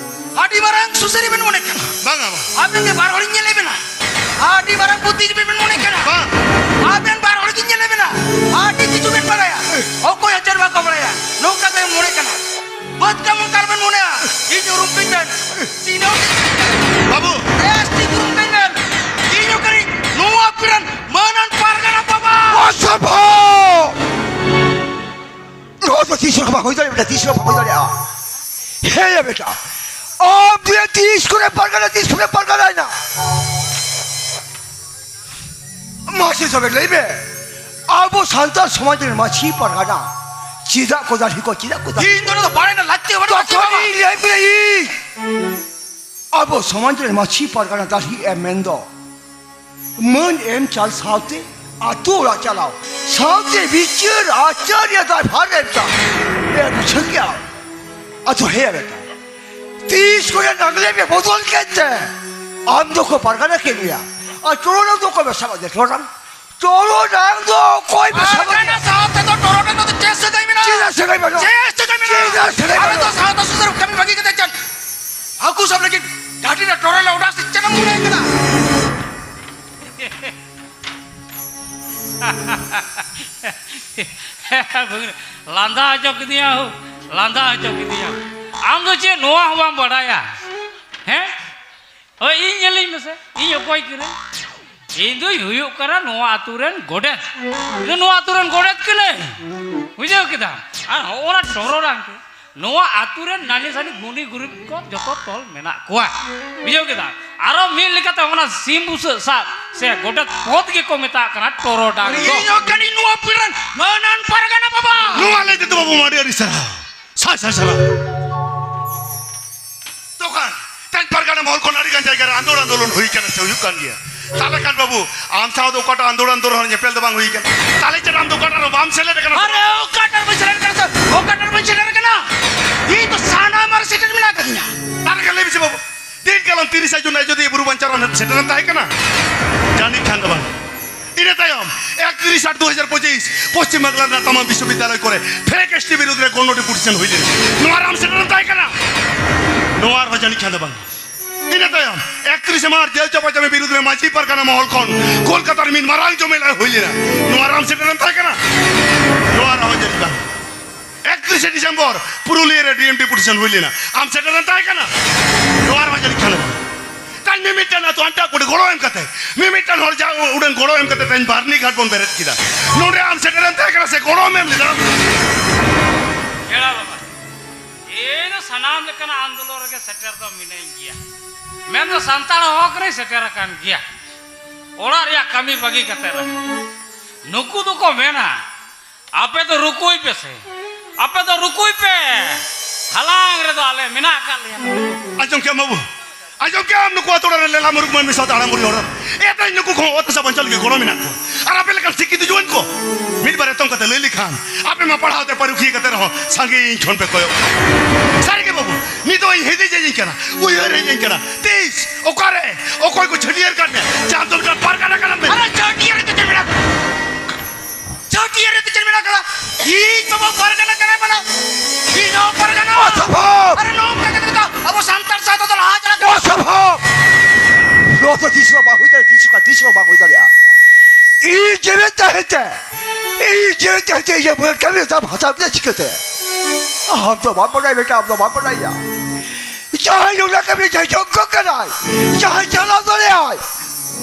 ᱟᱹᱰᱤ ᱢᱟᱨᱟᱝ ᱥᱩᱥᱟᱹᱨᱤ ᱵᱮᱱ ᱢᱚᱱᱮ ᱠᱟᱱᱟ᱾ ᱵᱟᱝ ᱟᱵᱟ᱾ ᱟᱵᱮᱱ ᱜᱮ ᱵᱟᱨ ᱦᱚᱲᱤᱧ ᱧᱮᱞ ᱵᱮᱱᱟ᱾ ᱟᱹᱰᱤ ᱢᱟᱨᱟᱝ ᱵᱩᱫᱽᱫᱷᱤᱡᱤᱵᱤ ᱵᱮᱱ ᱢᱚᱱᱮ ᱠᱟᱱᱟ᱾ ᱵᱟᱝ᱾ ᱟᱵᱮᱱ ᱵᱟᱨ ᱦᱚᱲ ᱜᱤᱧ ᱧᱮᱞ ᱵᱮᱱᱟ᱾ ᱟᱹᱰᱤ ᱠᱤᱪᱷᱩ ᱵᱮᱱ ᱵᱟᱲᱟᱭᱟ᱾ ᱚᱠᱚᱭ ᱦᱚᱸ ᱪᱮᱫ ᱵᱟᱠᱚ ᱵᱟᱲᱟᱭᱟ᱾ ᱱᱚᱝᱠᱟ ᱵᱮᱱ ᱢᱚᱱᱮ ᱠᱟᱱᱟ᱾ ᱵᱟᱹᱫᱽ ᱠᱟᱹᱢᱤ ᱠᱟᱨ ᱵᱮᱱ ᱢᱚᱱᱮᱭᱟ᱾ ᱤᱧ ᱩᱨᱩᱢ ᱠᱟᱹᱧ ᱵᱮᱱ᱾ ᱪᱤᱱᱦᱟᱹᱣ ᱠᱟᱹᱧ ᱵᱮᱱ᱾ ᱵᱟᱹᱵᱩ᱾ ᱵᱮᱥ ᱴᱷᱤᱠ ᱩᱨᱩᱢ ᱠᱟᱹᱧ ᱵᱮᱱ᱾ ᱤᱧ ᱦᱚᱸ ᱠᱟᱹᱱᱟᱹᱧ ᱱᱚᱣᱟ ᱟᱹᱛᱩ ᱨᱮᱱ ᱢᱟᱹᱱᱟᱱ ᱯᱟᱨᱜᱟᱱᱟ ᱵᱟᱵᱟ᱾ ᱚᱥᱚᱢᱵᱷᱚᱵ! ᱱᱚᱣᱟ ᱫᱚ ᱛᱤᱥ ᱨᱮᱦᱚᱸ ᱵᱟᱝ ᱦᱩᱭ ᱫᱟᱲᱮᱭᱟᱜᱼᱟ, ᱛᱤᱥ ᱨᱮᱦᱚᱸ ᱵᱟᱝ ᱦᱩᱭ ᱫᱟᱲᱮᱭᱟᱜᱼᱟ᱾ ᱦᱮᱸ ᱭᱟ ᱵᱮᱴᱟ, ᱟᱢ ᱫᱚ ᱛᱤᱥ ᱠᱚᱨᱮ ᱯᱟᱨᱜᱟᱱᱟ, ᱛᱤᱥ ᱠᱚᱨᱮ ᱯᱟᱨᱜᱟᱱᱟᱭᱮᱱᱟ? ᱢᱟᱥᱮ ᱛᱚᱵᱮ ᱞᱟᱹᱭ ᱢᱮ, ᱟᱵᱚ ᱥᱟᱱᱛᱟᱲ ᱥᱚᱢᱟᱡᱽ ᱨᱮᱱ ᱢᱟᱹᱡᱷᱤ ᱯᱟᱨᱜᱟᱱᱟ ᱪᱮᱫᱟᱜ ᱠᱚ ᱫᱟᱲᱦᱤ ᱠᱚ, ᱪᱮᱫᱟᱜ ᱠᱚ ᱫᱟᱲᱦᱤ? ᱤᱧ ᱫᱚ ᱚᱱᱟ ᱫᱚ ᱵᱟᱲᱟᱭ ᱨᱮᱱᱟᱜ ᱞᱟᱹᱠᱛᱤ ᱦᱚᱸ ᱵᱟᱹᱱᱩᱜᱼᱟ, ᱪᱮᱫ ᱦᱚᱸ ᱵᱟᱝ᱾ ᱛᱚᱠᱷᱚᱱᱤᱧ ᱞᱟᱹᱭ ᱢᱮ, ᱤᱧ ᱟᱵᱚ ᱥᱚᱢᱟᱡᱽ ᱨᱮᱱ ᱢᱟᱹᱡᱷᱤ ᱯᱟᱨᱜᱟᱱᱟ ᱫᱟᱲᱦᱤ ᱮᱢ ᱢᱮᱱ ᱫᱚ ᱢᱟᱹᱱ ᱮᱢ ᱪᱟᱞ ᱥᱟᱶᱛᱮ ᱟᱹᱛᱩ ᱚᱲᱟᱜ ᱪᱟᱞᱟᱣ ᱥᱟᱶᱛᱮ ᱵᱤᱪᱟᱹᱨ ᱟᱪᱟᱨ ᱨᱮᱭᱟᱜ ᱫᱟᱭᱵᱷᱟᱨ ᱮᱢ ᱪᱟᱞ᱾ ᱮ ᱵᱩᱡᱷᱟᱹᱣ ᱠᱮᱜᱼᱟ? ᱟᱫᱚ ᱦᱮᱸ ᱵᱮᱴᱟ, ᱛᱤᱥ ᱠᱚᱨᱮ ᱱᱟᱜᱽᱞᱮ ᱯᱮ ᱵᱚᱫᱚᱞ ᱠᱮᱫ ᱛᱮ ᱟᱢ ᱫᱚᱠᱚ ᱯᱟᱨᱜᱟᱱᱟ ᱠᱮᱫ ᱢᱮᱭᱟ ᱟᱨ ᱴᱚᱨᱚᱰᱟᱝ ᱫᱚ ᱚᱠᱚᱭ ᱯᱮ ᱥᱟᱵ ᱟᱫᱮ? ᱴᱚᱨᱚᱰᱟᱝ, ᱴᱚᱨᱚᱰᱟᱝ ᱫᱚ ᱚᱠᱚᱭ ᱯᱮ ᱥᱟᱵ ᱟᱫᱮ? ᱯᱟᱨᱜᱟᱱᱟ ᱥᱟᱶᱛᱮ ᱫᱚ ᱴᱚᱨᱚᱰᱟᱝ ᱫᱚ ᱪᱮᱫ ᱥᱟᱹᱜᱟᱹᱭ ᱢᱮᱱᱟᱜᱼᱟ? ᱪᱮᱫᱟᱜ ᱥᱟᱹᱜᱟᱹᱭ ᱵᱟᱹᱱᱩᱜᱼᱟ? ᱪᱮᱫ ᱥᱟᱹᱜᱟᱹᱭ ᱢᱮᱱᱟᱜᱼᱟ? ᱪᱮᱫᱟᱜ ᱥᱟᱹᱜᱟᱹᱭ ᱟᱞᱮ ᱫᱚ ᱵᱟᱹᱱᱩᱜᱼᱟ? ᱥᱟᱶᱛᱟ ᱥᱩᱥᱟᱹᱨ ᱠᱟᱹᱢᱤ ᱵᱟᱹᱜᱤ ᱠᱟᱛᱮ ᱪᱮᱫ ᱦᱟᱹᱠᱩ ᱥᱟᱵ ᱞᱟᱹᱜᱤᱫ ᱜᱟᱹᱰᱤ ᱨᱮ ᱴᱚᱨᱚᱰᱟᱝ ᱞᱮ ᱚᱰᱟᱣ ᱥᱮ ᱪᱮᱫ ᱮᱢ ᱢᱚᱱᱮ ᱠᱟᱱᱟ? ᱞᱟᱸᱫᱟ ᱦᱚᱪᱚ ᱠᱤᱫᱤᱧᱟ ᱦᱳ᱾ ᱞᱟᱸᱫᱟ ᱦᱚᱪᱚ ᱠᱤᱫᱤᱧᱟ᱾ ᱟᱢ ᱫᱚ ᱪᱮᱫ ᱱᱚᱣᱟ ᱦᱚᱸ ᱵᱟᱢ ᱵᱟᱰᱟᱭᱟ? ᱦᱮᱸ? ᱦᱳᱭ, ᱤᱧ ᱧᱮᱞᱤᱧ ᱢᱮᱥᱮ, ᱤᱧ ᱚᱠᱚᱭ ᱠᱟᱹᱱᱟᱹᱧ? ᱤᱧ ᱫᱩᱧ ᱦᱩᱭᱩᱜ ᱠᱟᱱᱟ ᱱᱚᱣᱟ ᱟᱹᱛᱩ ᱨᱮᱱ ᱜᱚᱰᱮᱛ᱾ ᱤᱧ ᱫᱚ ᱱᱚᱣᱟ ᱟᱹᱛᱩ ᱨᱮᱱ ᱜᱚᱰᱮᱛ ᱠᱟᱹᱱᱟᱹᱧ, ᱵᱩᱡᱷᱟᱹᱣ ᱠᱮᱫᱟᱢ? ᱟᱨ ᱦᱚᱸᱜᱼᱚ ᱱᱟ ᱴᱚᱨᱚᱰᱟᱝ ᱠᱚ, ᱱᱚᱣᱟ ᱟᱹᱛᱩ ᱨᱮᱱ ᱱᱟᱹᱱᱤ ᱥᱟᱹᱱᱤ ᱜᱩᱱᱤ ᱜᱩᱨᱤᱵ ᱠᱚ ᱡᱚᱛᱚ ᱛᱚᱞ ᱢᱮᱱᱟᱜ ᱠᱚᱣᱟ, ᱵᱩᱡᱷᱟᱹᱣ ᱠᱮᱫᱟᱢ? ᱟᱨᱚ ᱢᱤᱫ ᱞᱮᱠᱟᱛᱮ ᱚᱱᱟ ᱥᱤᱢ ᱵᱩᱥᱟᱹᱜ ᱥᱟᱵ ᱥᱮ ᱜᱚᱰᱮᱛ ᱯᱚᱫ ᱜᱮᱠᱚ ᱢᱮᱛᱟᱜ ᱠᱟᱱᱟ ᱴᱚᱨᱚᱰᱟᱝ ᱫᱚ᱾ ᱤᱧ ᱦᱚᱸ ᱠᱟᱹᱱᱟᱹᱧ ᱱᱚᱣᱟ ᱟᱹᱛᱩ ᱨᱮᱱ ᱢᱟᱹᱱᱟᱱ ᱯᱟᱨᱜᱟᱱᱟ ᱵᱟᱵᱟ᱾ ᱱᱚᱣᱟ ᱞᱟᱹᱭ ᱛᱮᱫᱚ ᱵᱟᱹᱵᱩ ᱢᱟ ᱟᱹᱰᱤ ᱟᱹᱰᱤ ᱥᱟᱨᱦᱟᱣ᱾ ᱥᱟᱭ ᱥᱟᱭ ᱥᱟᱨᱦᱟᱣ᱾ ᱛᱚᱠᱷᱚᱱ ᱛᱮᱦᱮᱧ ᱯᱟᱨᱜᱟᱱᱟ ᱢᱚᱦᱚᱞ ᱠᱷᱚᱱ ᱟᱹᱰᱤ ᱜᱟᱱ ᱡᱟᱭᱜᱟ ᱨᱮ ᱟᱸᱫᱳᱲ ᱟᱸᱫᱳᱲᱚᱱ ᱦᱩᱭ ᱠᱟᱱᱟ ᱥᱮ ᱦᱩᱭᱩᱜ ᱠᱟᱱ ᱜᱮᱭᱟ᱾ ᱛᱟᱦᱞᱮ ᱠᱷᱟᱱ ᱵᱟᱹᱵᱩ, ᱟᱢ ᱥᱟᱶ ᱫᱚ ᱚᱠᱟᱴᱟᱜ ᱟᱸᱫᱳᱲ ᱟᱸᱫᱳᱲ ᱦᱚᱸ ᱧᱮᱯᱮᱞ ᱫᱚ ᱵᱟᱝ ᱦᱩᱭ ᱠᱟᱱᱟ᱾ ᱛᱟᱦᱞᱮ ᱪᱮᱫ ᱟᱢ ᱫᱚ ᱚᱠᱟᱴᱟᱜ ᱨᱮ ᱵᱟᱢ ᱥᱮᱞᱮᱫ ᱟᱠᱟᱱᱟ? ᱟᱨᱮ, ᱚᱠᱟᱴᱟᱜ ᱨᱮ ᱵᱟᱹᱧ ᱥᱮᱞᱮᱫ ᱟᱠᱟᱱᱟ ᱥᱮ ᱚᱠᱟᱴᱟᱜ ᱨᱮ ᱵᱟᱹᱧ ᱥᱮᱞᱮᱫ ᱟᱠᱟᱱᱟ? ᱤᱧ ᱫᱚ ᱥᱟᱱᱟᱢᱟᱜ ᱨᱮ ᱥᱮᱴᱮᱨ ᱢᱮᱱᱟᱜ ᱟᱠᱟᱫᱤᱧᱟ᱾ ᱛᱟᱦᱞᱮ ᱠᱷᱟᱱ ᱞᱟᱹᱭ ᱢᱮᱥᱮ ᱵᱟᱹᱵᱩ, ᱫᱤᱱ ᱠᱟᱞᱚᱢ ᱛᱤᱨᱤᱥᱟ ᱡᱩᱱ ᱟᱡᱚᱫᱤᱭᱟᱹ ᱵᱩᱨᱩ ᱵᱟᱧᱪᱟᱣ ᱨᱟᱱ ᱥᱮᱴᱮᱨᱮᱱ ᱛᱟᱦᱮᱸ ᱠᱟᱱᱟ? ᱡᱟᱹᱱᱤᱡ ᱠᱷᱟᱱ ᱫᱚ ᱵᱟᱝ᱾ ᱤᱱᱟᱹ ᱛᱟᱭᱚᱢ ᱮᱠᱛᱤᱨᱤᱥ ᱟᱴ ᱫᱩ ᱦᱟᱡᱟᱨ ᱯᱚᱸᱪᱤᱥ ᱯᱚᱥᱪᱤᱢ ᱵᱟᱝᱞᱟ ᱨᱮᱱᱟᱜ ᱛᱟᱢᱟᱢ ᱵᱤᱥᱥᱚᱵᱤᱫᱽᱫᱟᱞᱚᱭ ᱠᱚᱨᱮ ᱯᱷᱮᱠ ᱮᱥ ᱴᱤ ᱵᱤᱨᱩᱫᱽ ᱨᱮ ᱜᱚᱱᱚ ᱰᱮᱯᱩᱴᱮᱥᱚᱱ ᱦᱩᱭ ᱞᱮᱱᱟ᱾ ᱱᱚᱣᱟ ᱨᱮ ᱟᱢ ᱥᱮᱴᱮᱨᱮᱱ ᱛᱟᱦᱮᱸ ᱠᱟᱱᱟ? ᱱᱚᱣᱟ ᱨᱮᱦᱚᱸ ᱡᱟᱹᱱᱤᱡ ᱠᱷᱟᱱ ᱫᱚ ᱵᱟᱝ᱾ ᱤᱱᱟᱹ ᱛᱟᱭᱚᱢ ᱮᱠᱛᱤᱨᱤᱥᱮ ᱢᱟᱨᱪ ᱡᱮᱞ ᱪᱟᱯᱟᱪᱟᱯᱤ ᱵᱤᱨᱩᱫᱽ ᱨᱮ ᱢᱟᱹᱡᱷᱤ ᱯᱟᱨᱜᱟᱱᱟ ᱢᱚᱦᱚᱞ ᱠᱷᱚᱱ ᱠᱳᱞᱠᱟᱛᱟ ᱨᱮ ᱢᱤᱫ ᱢᱟᱨᱟᱝ ᱡᱚᱢᱮᱞᱟᱭ ᱦᱩᱭ ᱞᱮᱱᱟ᱾ ᱱᱚᱣᱟ ᱨᱮ ᱟᱢ ᱥᱮᱴᱮᱨᱮᱱ ᱛᱟᱦᱮᱸ ᱠᱟᱱᱟ? ᱱᱚᱣᱟ ᱨᱮᱦᱚᱸ ᱡᱟᱹᱱᱤᱡ ᱵᱟᱝ᱾ ᱮᱠᱛᱤᱨᱤᱥᱮ ᱰᱤᱥᱮᱢᱵᱚᱨ ᱯᱩᱨᱩᱞᱤᱭᱟᱹ ᱨᱮ ᱰᱤ ᱮᱢ ᱰᱮᱯᱩᱴᱮᱥᱚᱱ ᱦᱩᱭ ᱞᱮᱱᱟ᱾ ᱟᱢ ᱥᱮᱴᱮᱨᱮᱱ ᱛᱟᱦᱮᱸ ᱠᱟᱱᱟ? ᱱᱚᱣᱟ ᱨᱮᱦᱚᱸ ᱡᱟᱹᱱᱤᱡ ᱠᱷᱟᱱ ᱫᱚ ᱵᱟᱝ᱾ ᱛᱟᱦᱮᱧ ᱢᱤᱢᱤᱫᱴᱟᱝ ᱟᱹᱛᱩ ᱟᱱᱴᱟᱜ ᱠᱚ ᱜᱚᱲᱚ ᱮᱢ ᱠᱟᱛᱮ, ᱢᱤᱢᱤᱫᱴᱟᱝ ᱦᱚᱲ ᱡᱟ ᱩᱰᱟᱹᱝ ᱜᱚᱲᱚ ᱮᱢ ᱠᱟᱛᱮ ᱛᱮᱦᱮᱧ ᱵᱟᱨᱱᱤ ᱜᱷᱟᱴ ᱵᱚᱱ ᱵᱮᱨᱮᱫ ᱠᱮᱫᱟ᱾ ᱱᱚᱰᱮ ᱟᱢ ᱥᱮᱴᱮᱨᱮᱢ ᱛᱟᱦᱮᱸ ᱠᱟᱱᱟ ᱥᱮ ᱜᱚᱲᱚᱢ ᱮᱢ ᱞᱮᱫᱟ? ᱯᱮᱲᱟ ᱵᱟᱵᱟ, ᱤᱧ ᱫᱚ ᱥᱟᱱᱟᱢ ᱞᱮᱠᱟᱱᱟᱜ ᱟᱱᱫᱳᱞᱚᱱ ᱨᱮᱜᱮ ᱥᱮᱴᱮᱨ ᱫᱚ ᱢᱤᱱᱟᱹᱧ ᱜᱮᱭᱟ, ᱢᱮᱱᱫᱚ ᱥᱟᱱᱛᱟᱲ ᱦᱚᱠ ᱨᱮᱧ ᱥᱮᱴᱮᱨ ᱟᱠᱟᱱ ᱜᱮᱭᱟ᱾ ᱚᱲᱟᱜ ᱨᱮᱭᱟᱜ ᱠᱟᱹᱢᱤ ᱵᱟᱹᱜᱤ ᱠᱟᱛᱮ ᱨᱮᱦᱚᱸ᱾ ᱱᱩᱠᱩ ᱫᱚᱠᱚ ᱢᱮᱱᱟ, ᱟᱯᱮ ᱫᱚ ᱨᱩᱠᱩᱭ ᱯᱮ ᱥᱮ, ᱟᱯᱮ ᱫᱚ ᱨᱩᱠᱩᱭ ᱯᱮ, ᱦᱟᱞᱟᱝ ᱨᱮᱫᱚ ᱟᱞᱮ ᱢᱮᱱᱟᱜ ᱟᱠᱟᱫ ᱞᱮᱭᱟ᱾ ᱟᱸᱡᱚᱢ ᱠᱮᱜ ᱟᱢ ᱵᱟᱹᱵᱩ, ᱟᱸᱡᱚᱢ ᱠᱮᱜ ᱟᱢ ᱱᱩᱠᱩ ᱟᱛᱳ ᱚᱲᱟᱜ ᱨᱮ ᱞᱮᱞᱟ ᱢᱩᱨᱩᱠ ᱢᱟᱹᱱᱢᱤ ᱥᱟᱶᱛᱮ ᱦᱟᱲᱟᱢ ᱵᱩᱲᱦᱤ ᱦᱚᱲ, ᱮ ᱛᱮᱦᱮᱧ ᱱᱩᱠᱩ ᱠᱚᱦᱚᱸ ᱚᱛ ᱦᱟᱥᱟ ᱵᱟᱧᱪᱟᱣ ᱞᱟᱹᱜᱤᱫ ᱜᱚᱲᱚ ᱢᱮᱱᱟᱜ ᱠᱚᱣᱟ᱾ ᱟᱨ ᱟᱯᱮ ᱞᱮᱠᱟᱱ ᱥᱤᱠᱠᱷᱤᱛ ᱡᱩᱣᱟᱹᱱ ᱠᱚ ᱢᱤᱫ ᱵᱟᱨ ᱮᱛᱚᱢ ᱠᱟᱛᱮ ᱞᱟᱹᱭ ᱞᱮᱠᱷᱟᱱ ᱟᱯᱮ ᱢᱟ ᱯᱟᱲᱦᱟᱣ ᱛᱮ ᱯᱟᱹᱨᱩᱠᱷᱤᱭᱟᱹ ᱠᱟᱛᱮ ᱨᱮᱦᱚᱸ ᱥᱟᱸᱜᱮ ᱤᱧ ᱴᱷᱮᱱ ᱯᱮ ᱠᱚᱭᱚᱜ᱾ ᱥᱟᱹᱨᱤ ᱜᱮ ᱵᱟᱹᱵᱩ, ᱱᱤᱛᱚᱜ ᱤᱧ ᱦᱤᱫᱤᱡ ᱦᱮᱡ ᱤᱧ ᱠᱟᱱᱟ, ᱩᱭᱦᱟᱹᱨ ᱦᱮᱡ ᱤᱧ ᱠᱟᱱᱟ᱾ ᱛᱤᱥ ᱚᱠᱟᱨᱮ ᱚᱠᱚᱭ ᱠᱚ ᱪᱷᱟᱹᱴᱭᱟᱹᱨ ᱠᱟᱫ ᱢᱮᱭᱟ ᱡᱮ ᱟᱢ ᱫᱚ ᱢᱤᱫᱴᱟᱝ ᱯᱟᱨᱜᱟᱱᱟ ᱠᱟᱱᱟᱢ ᱢᱮᱱᱛᱮ? ᱟᱨᱮ ᱪᱷᱟᱹᱴᱭᱟᱹᱨ ᱨᱮ ᱪᱮᱫ ᱢᱮᱱᱟᱜ ᱟᱠᱟᱫᱟ? ᱪᱷᱟᱹᱴᱭᱟᱹᱨ ᱨᱮ ᱪᱮᱫ ᱢᱮᱱᱟᱜ ᱟᱠᱟᱫᱟ? ᱤᱧ ᱵᱟᱵᱟ ᱯᱟᱨᱜᱟᱱᱟ ᱠᱟᱱᱟᱭ ᱢᱟᱱᱮ ᱤᱧ ᱦᱚᱸ ᱯᱟᱨᱜᱟᱱᱟ᱾ ᱚᱥᱚᱢᱵᱷᱚᱵ! ᱟᱨᱮ ᱱᱚᱝᱠᱟ ᱠᱟᱛᱮ ᱫᱚ ᱟᱵᱚ ᱥᱟᱱᱛᱟᱲ ᱥᱟᱶᱛᱟ ᱫᱚ ᱞᱟᱦᱟ ᱪᱟᱞᱟᱜ ᱠᱟᱱᱟ᱾ ᱚᱥᱚᱢᱵᱷᱚᱵ! ᱱᱚᱣᱟ ᱫᱚ ᱛᱤᱥ ᱦᱚᱸ ᱵᱟᱝ ᱦᱩᱭ ᱫᱟᱲᱮᱭᱟᱜᱼᱟ, ᱛᱤᱥ ᱦᱚᱸ ᱛᱤᱥ ᱦᱚᱸ ᱵᱟᱝ ᱦᱩᱭ ᱫᱟᱲᱮᱭᱟᱜᱼᱟ᱾ ᱤᱧ ᱡᱤᱣᱮᱫ ᱛᱟᱦᱮᱸ ᱛᱮ, ᱤᱧ ᱡᱤᱣᱮᱫ ᱛᱟᱦᱮᱸ ᱛᱮ ᱤᱧᱟᱹᱜ ᱢᱟᱹᱱ ᱠᱟᱹᱢᱤ ᱫᱟᱢ ᱦᱟᱛᱟᱣ ᱠᱮᱫᱟ ᱪᱤᱠᱟᱹᱛᱮ? ᱟᱢ ᱫᱚ ᱵᱟᱢ ᱵᱟᱰᱟᱭ ᱵᱮᱴᱟ, ᱟᱢ ᱫᱚ ᱵᱟᱢ ᱵᱟᱰᱟᱭᱟ᱾ ᱡᱟᱦᱟᱸᱭ ᱚᱱᱟ ᱠᱟᱹᱢᱤ ᱡᱟᱦᱟᱸᱭ ᱡᱳᱜᱽᱜᱚ ᱠᱟᱱᱟᱭ, ᱡᱟᱦᱟᱸᱭ ᱪᱟᱞᱟᱣ ᱫᱟᱲᱮᱭᱟᱜᱼᱟᱭ,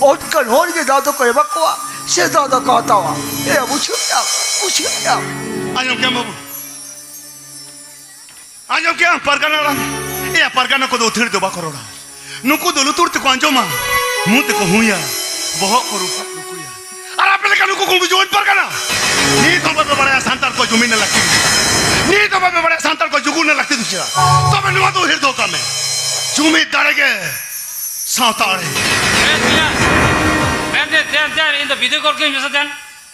ᱚᱱᱠᱟᱱ ᱦᱚᱲ ᱜᱮ ᱫᱟᱣ ᱫᱚᱠᱚ ᱮᱢᱟ ᱠᱚᱣᱟ, ᱥᱮ ᱫᱟᱣ ᱫᱚᱠᱚ ᱦᱟᱛᱟᱣᱟ᱾ ᱮ, ᱵᱩᱡᱷᱟᱹᱣ ᱠᱮᱫᱟᱢ, ᱵᱩᱡᱷᱟᱹᱣ ᱠᱮᱫᱟᱢ᱾ ᱟᱸᱡᱚᱢ ᱠᱮᱫᱟᱢ ᱵᱟᱹᱵᱩ? ᱟᱸᱡᱚᱢ ᱠᱮᱫᱟᱢ ᱯᱟᱨᱜᱟᱱᱟ ᱟᱲᱟᱝ? ᱮᱭᱟ, ᱯᱟᱨᱜᱟᱱᱟ ᱠᱚᱫᱚ ᱟᱹᱛᱷᱟᱹᱲᱤ ᱫᱚ ᱵᱟᱠᱚ ᱨᱚᱲᱟ᱾ ᱱᱩᱠᱩ ᱫᱚ ᱞᱩᱛᱩᱨ ᱛᱮᱠᱚ ᱟᱸᱡᱚᱢᱟ, ᱢᱩ ᱛᱮᱠᱚ ᱦᱩᱸᱭᱟ, ᱵᱚᱦᱚᱜ ᱠᱚ ᱨᱩᱠᱩ ᱨᱩᱠᱩᱭᱟ᱾ ᱟᱨ ᱟᱯᱮ ᱞᱮᱠᱟ ᱱᱩᱠᱩ ᱠᱚ ᱡᱩᱣᱟᱹᱱ ᱯᱟᱨᱜᱟᱱᱟ, ᱱᱤᱛ ᱦᱚᱸ ᱵᱟᱯᱮ ᱵᱟᱲᱟᱭᱟ ᱥᱟᱱᱛᱟᱲ ᱠᱚ ᱡᱩᱢᱤᱫ ᱨᱮᱱᱟᱜ ᱞᱟᱹᱠᱛᱤ ᱢᱮᱱᱟᱜᱼᱟ᱾ ᱱᱤᱛ ᱦᱚᱸ ᱵᱟᱯᱮ ᱵᱟᱲᱟᱭᱟ ᱥᱟᱱᱛᱟᱲ ᱠᱚ ᱡᱩᱜᱩ ᱨᱮᱱᱟᱜ ᱞᱟᱹᱠᱛᱤ ᱫᱚ ᱪᱮᱫ? ᱛᱚᱵᱮ ᱱᱚᱣᱟ ᱫᱚ ᱩᱭᱦᱟᱹᱨ ᱫᱚᱦᱚ ᱠᱟᱜ ᱢᱮ, ᱡᱩᱢᱤᱫ ᱫᱟᱲᱮ ᱜᱮ ᱥᱟᱶᱛᱟ ᱟᱲᱮ᱾ ᱮ ᱫᱤᱭᱟ, ᱢᱮᱱ ᱫᱮ, ᱫᱮᱱ, ᱫᱮᱱ, ᱤᱧ ᱫᱚ video call ᱠᱟᱹᱧ ᱢᱮᱥᱮ ᱫᱮᱱ᱾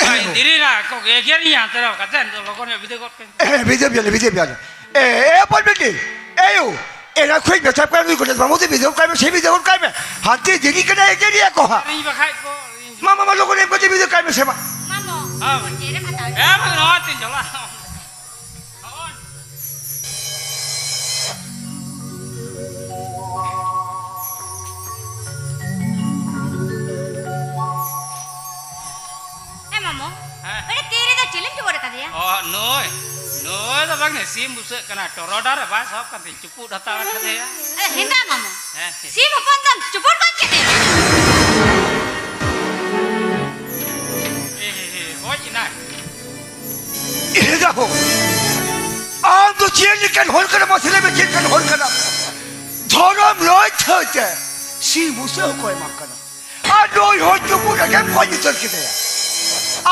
ᱟᱭ, ᱫᱮᱨᱤ ᱱᱟ, ᱠᱚ ᱮᱜᱮᱨᱤᱧᱟ ᱦᱟᱱᱛᱮ ᱨᱮ, ᱠᱟᱛᱮ ᱞᱚᱜᱚᱱ ᱧᱚᱜ video call ᱠᱟᱹᱧ᱾ ᱮ, video ᱵᱮᱞᱮ, video ᱵᱮᱞᱮ᱾ ᱮ, ᱮ, ᱵᱚᱞ ᱵᱤᱴᱤ, ᱮ ᱭᱩ, ᱮ ᱱᱟ ᱠᱷᱚᱡ ᱢᱮᱛᱟ ᱠᱚ ᱠᱟᱱ ᱱᱩᱭ ᱠᱚ ᱵᱟᱹᱵᱩ ᱫᱚ video ᱠᱟᱭ ᱢᱮ, ᱥᱮ video ᱠᱟᱭ ᱢᱮ᱾ ᱦᱟᱱᱛᱮ ᱫᱮᱨᱤ ᱠᱟᱱᱟ, ᱮᱜᱮᱨᱤᱭᱟ ᱠᱚ ᱦᱟᱸᱜ᱾ ᱤᱧ ᱵᱟᱠᱷᱟᱡ ᱠᱚ, ᱤᱧ ᱢᱟ, ᱢᱟ, ᱢᱟ, ᱞᱚᱜᱚᱱ ᱮᱢ ᱠᱟᱛᱮ video ᱠᱟᱭ ᱢᱮ ᱥᱮ ᱢᱟ᱾ ᱢᱟᱢᱚ, ᱦᱮᱸ᱾ ᱪᱮᱫ ᱮᱢ ᱦᱟᱛᱟᱣ ᱮ, ᱢᱟ, ᱱᱚᱣᱟ ᱛᱤᱧ ᱪᱟᱞᱟᱜ᱾ ᱮ ᱢᱟᱢᱚ, ᱦᱮᱸ᱾ ᱚᱸᱰᱮ ᱛᱤ ᱨᱮᱫᱚ ᱪᱤᱞᱤᱢ ᱪᱩᱵᱩᱨ ᱟᱠᱟᱫᱮᱭᱟ? ᱚ, ᱱᱩᱭ, ᱱᱩᱭ ᱫᱚ ᱵᱟᱝ ᱥᱤᱢ ᱵᱩᱥᱟᱹᱜ ᱠᱟᱱᱟ, ᱴᱚᱨᱚᱰᱟ ᱨᱮ ᱵᱟᱭ ᱥᱟᱵ ᱠᱟᱱ ᱛᱤᱧ, ᱪᱩᱯᱩᱫ ᱦᱟᱛᱟᱲ ᱟᱠᱟᱫᱮᱭᱟ᱾ ᱮ, ᱦᱮᱸᱫᱟ ᱢᱟᱢᱚ, ᱦᱮᱸ᱾ ᱥᱤᱢ ᱦᱚᱯᱚᱱ ᱫᱚᱢ ᱪᱩᱯᱩᱫ ᱜᱚᱡ ᱠᱮᱫᱮᱭᱟ? ᱮ, ᱮ, ᱮ, ᱜᱚᱡ ᱮᱱᱟᱭ᱾ ᱮ ᱫᱟᱦᱳ, ᱟᱢ ᱫᱚ ᱪᱮᱫ ᱞᱮᱠᱟᱱ ᱦᱚᱲ ᱠᱟᱱᱟᱢ? ᱢᱟᱥᱮ ᱞᱟᱹᱭ ᱢᱮ, ᱪᱮᱫ ᱞᱮᱠᱟᱱ ᱦᱚᱲ ᱠᱟᱱᱟᱢ? ᱫᱷᱚᱨᱚᱢ ᱞᱟᱹᱭ ᱛᱷᱟᱹᱭ ᱛᱮ ᱥᱤᱢ ᱵᱩᱥᱟᱹᱜ ᱦᱚᱸᱠᱚ ᱮᱢᱟᱢ ᱠᱟᱱᱟ, ᱟᱨ ᱱᱩᱭ ᱦᱚᱸ ᱪᱩᱯᱩᱫ ᱨᱮᱜᱮᱢ ᱜᱚᱡ ᱩᱛᱟᱹᱨ ᱠᱮᱫᱮᱭᱟ᱾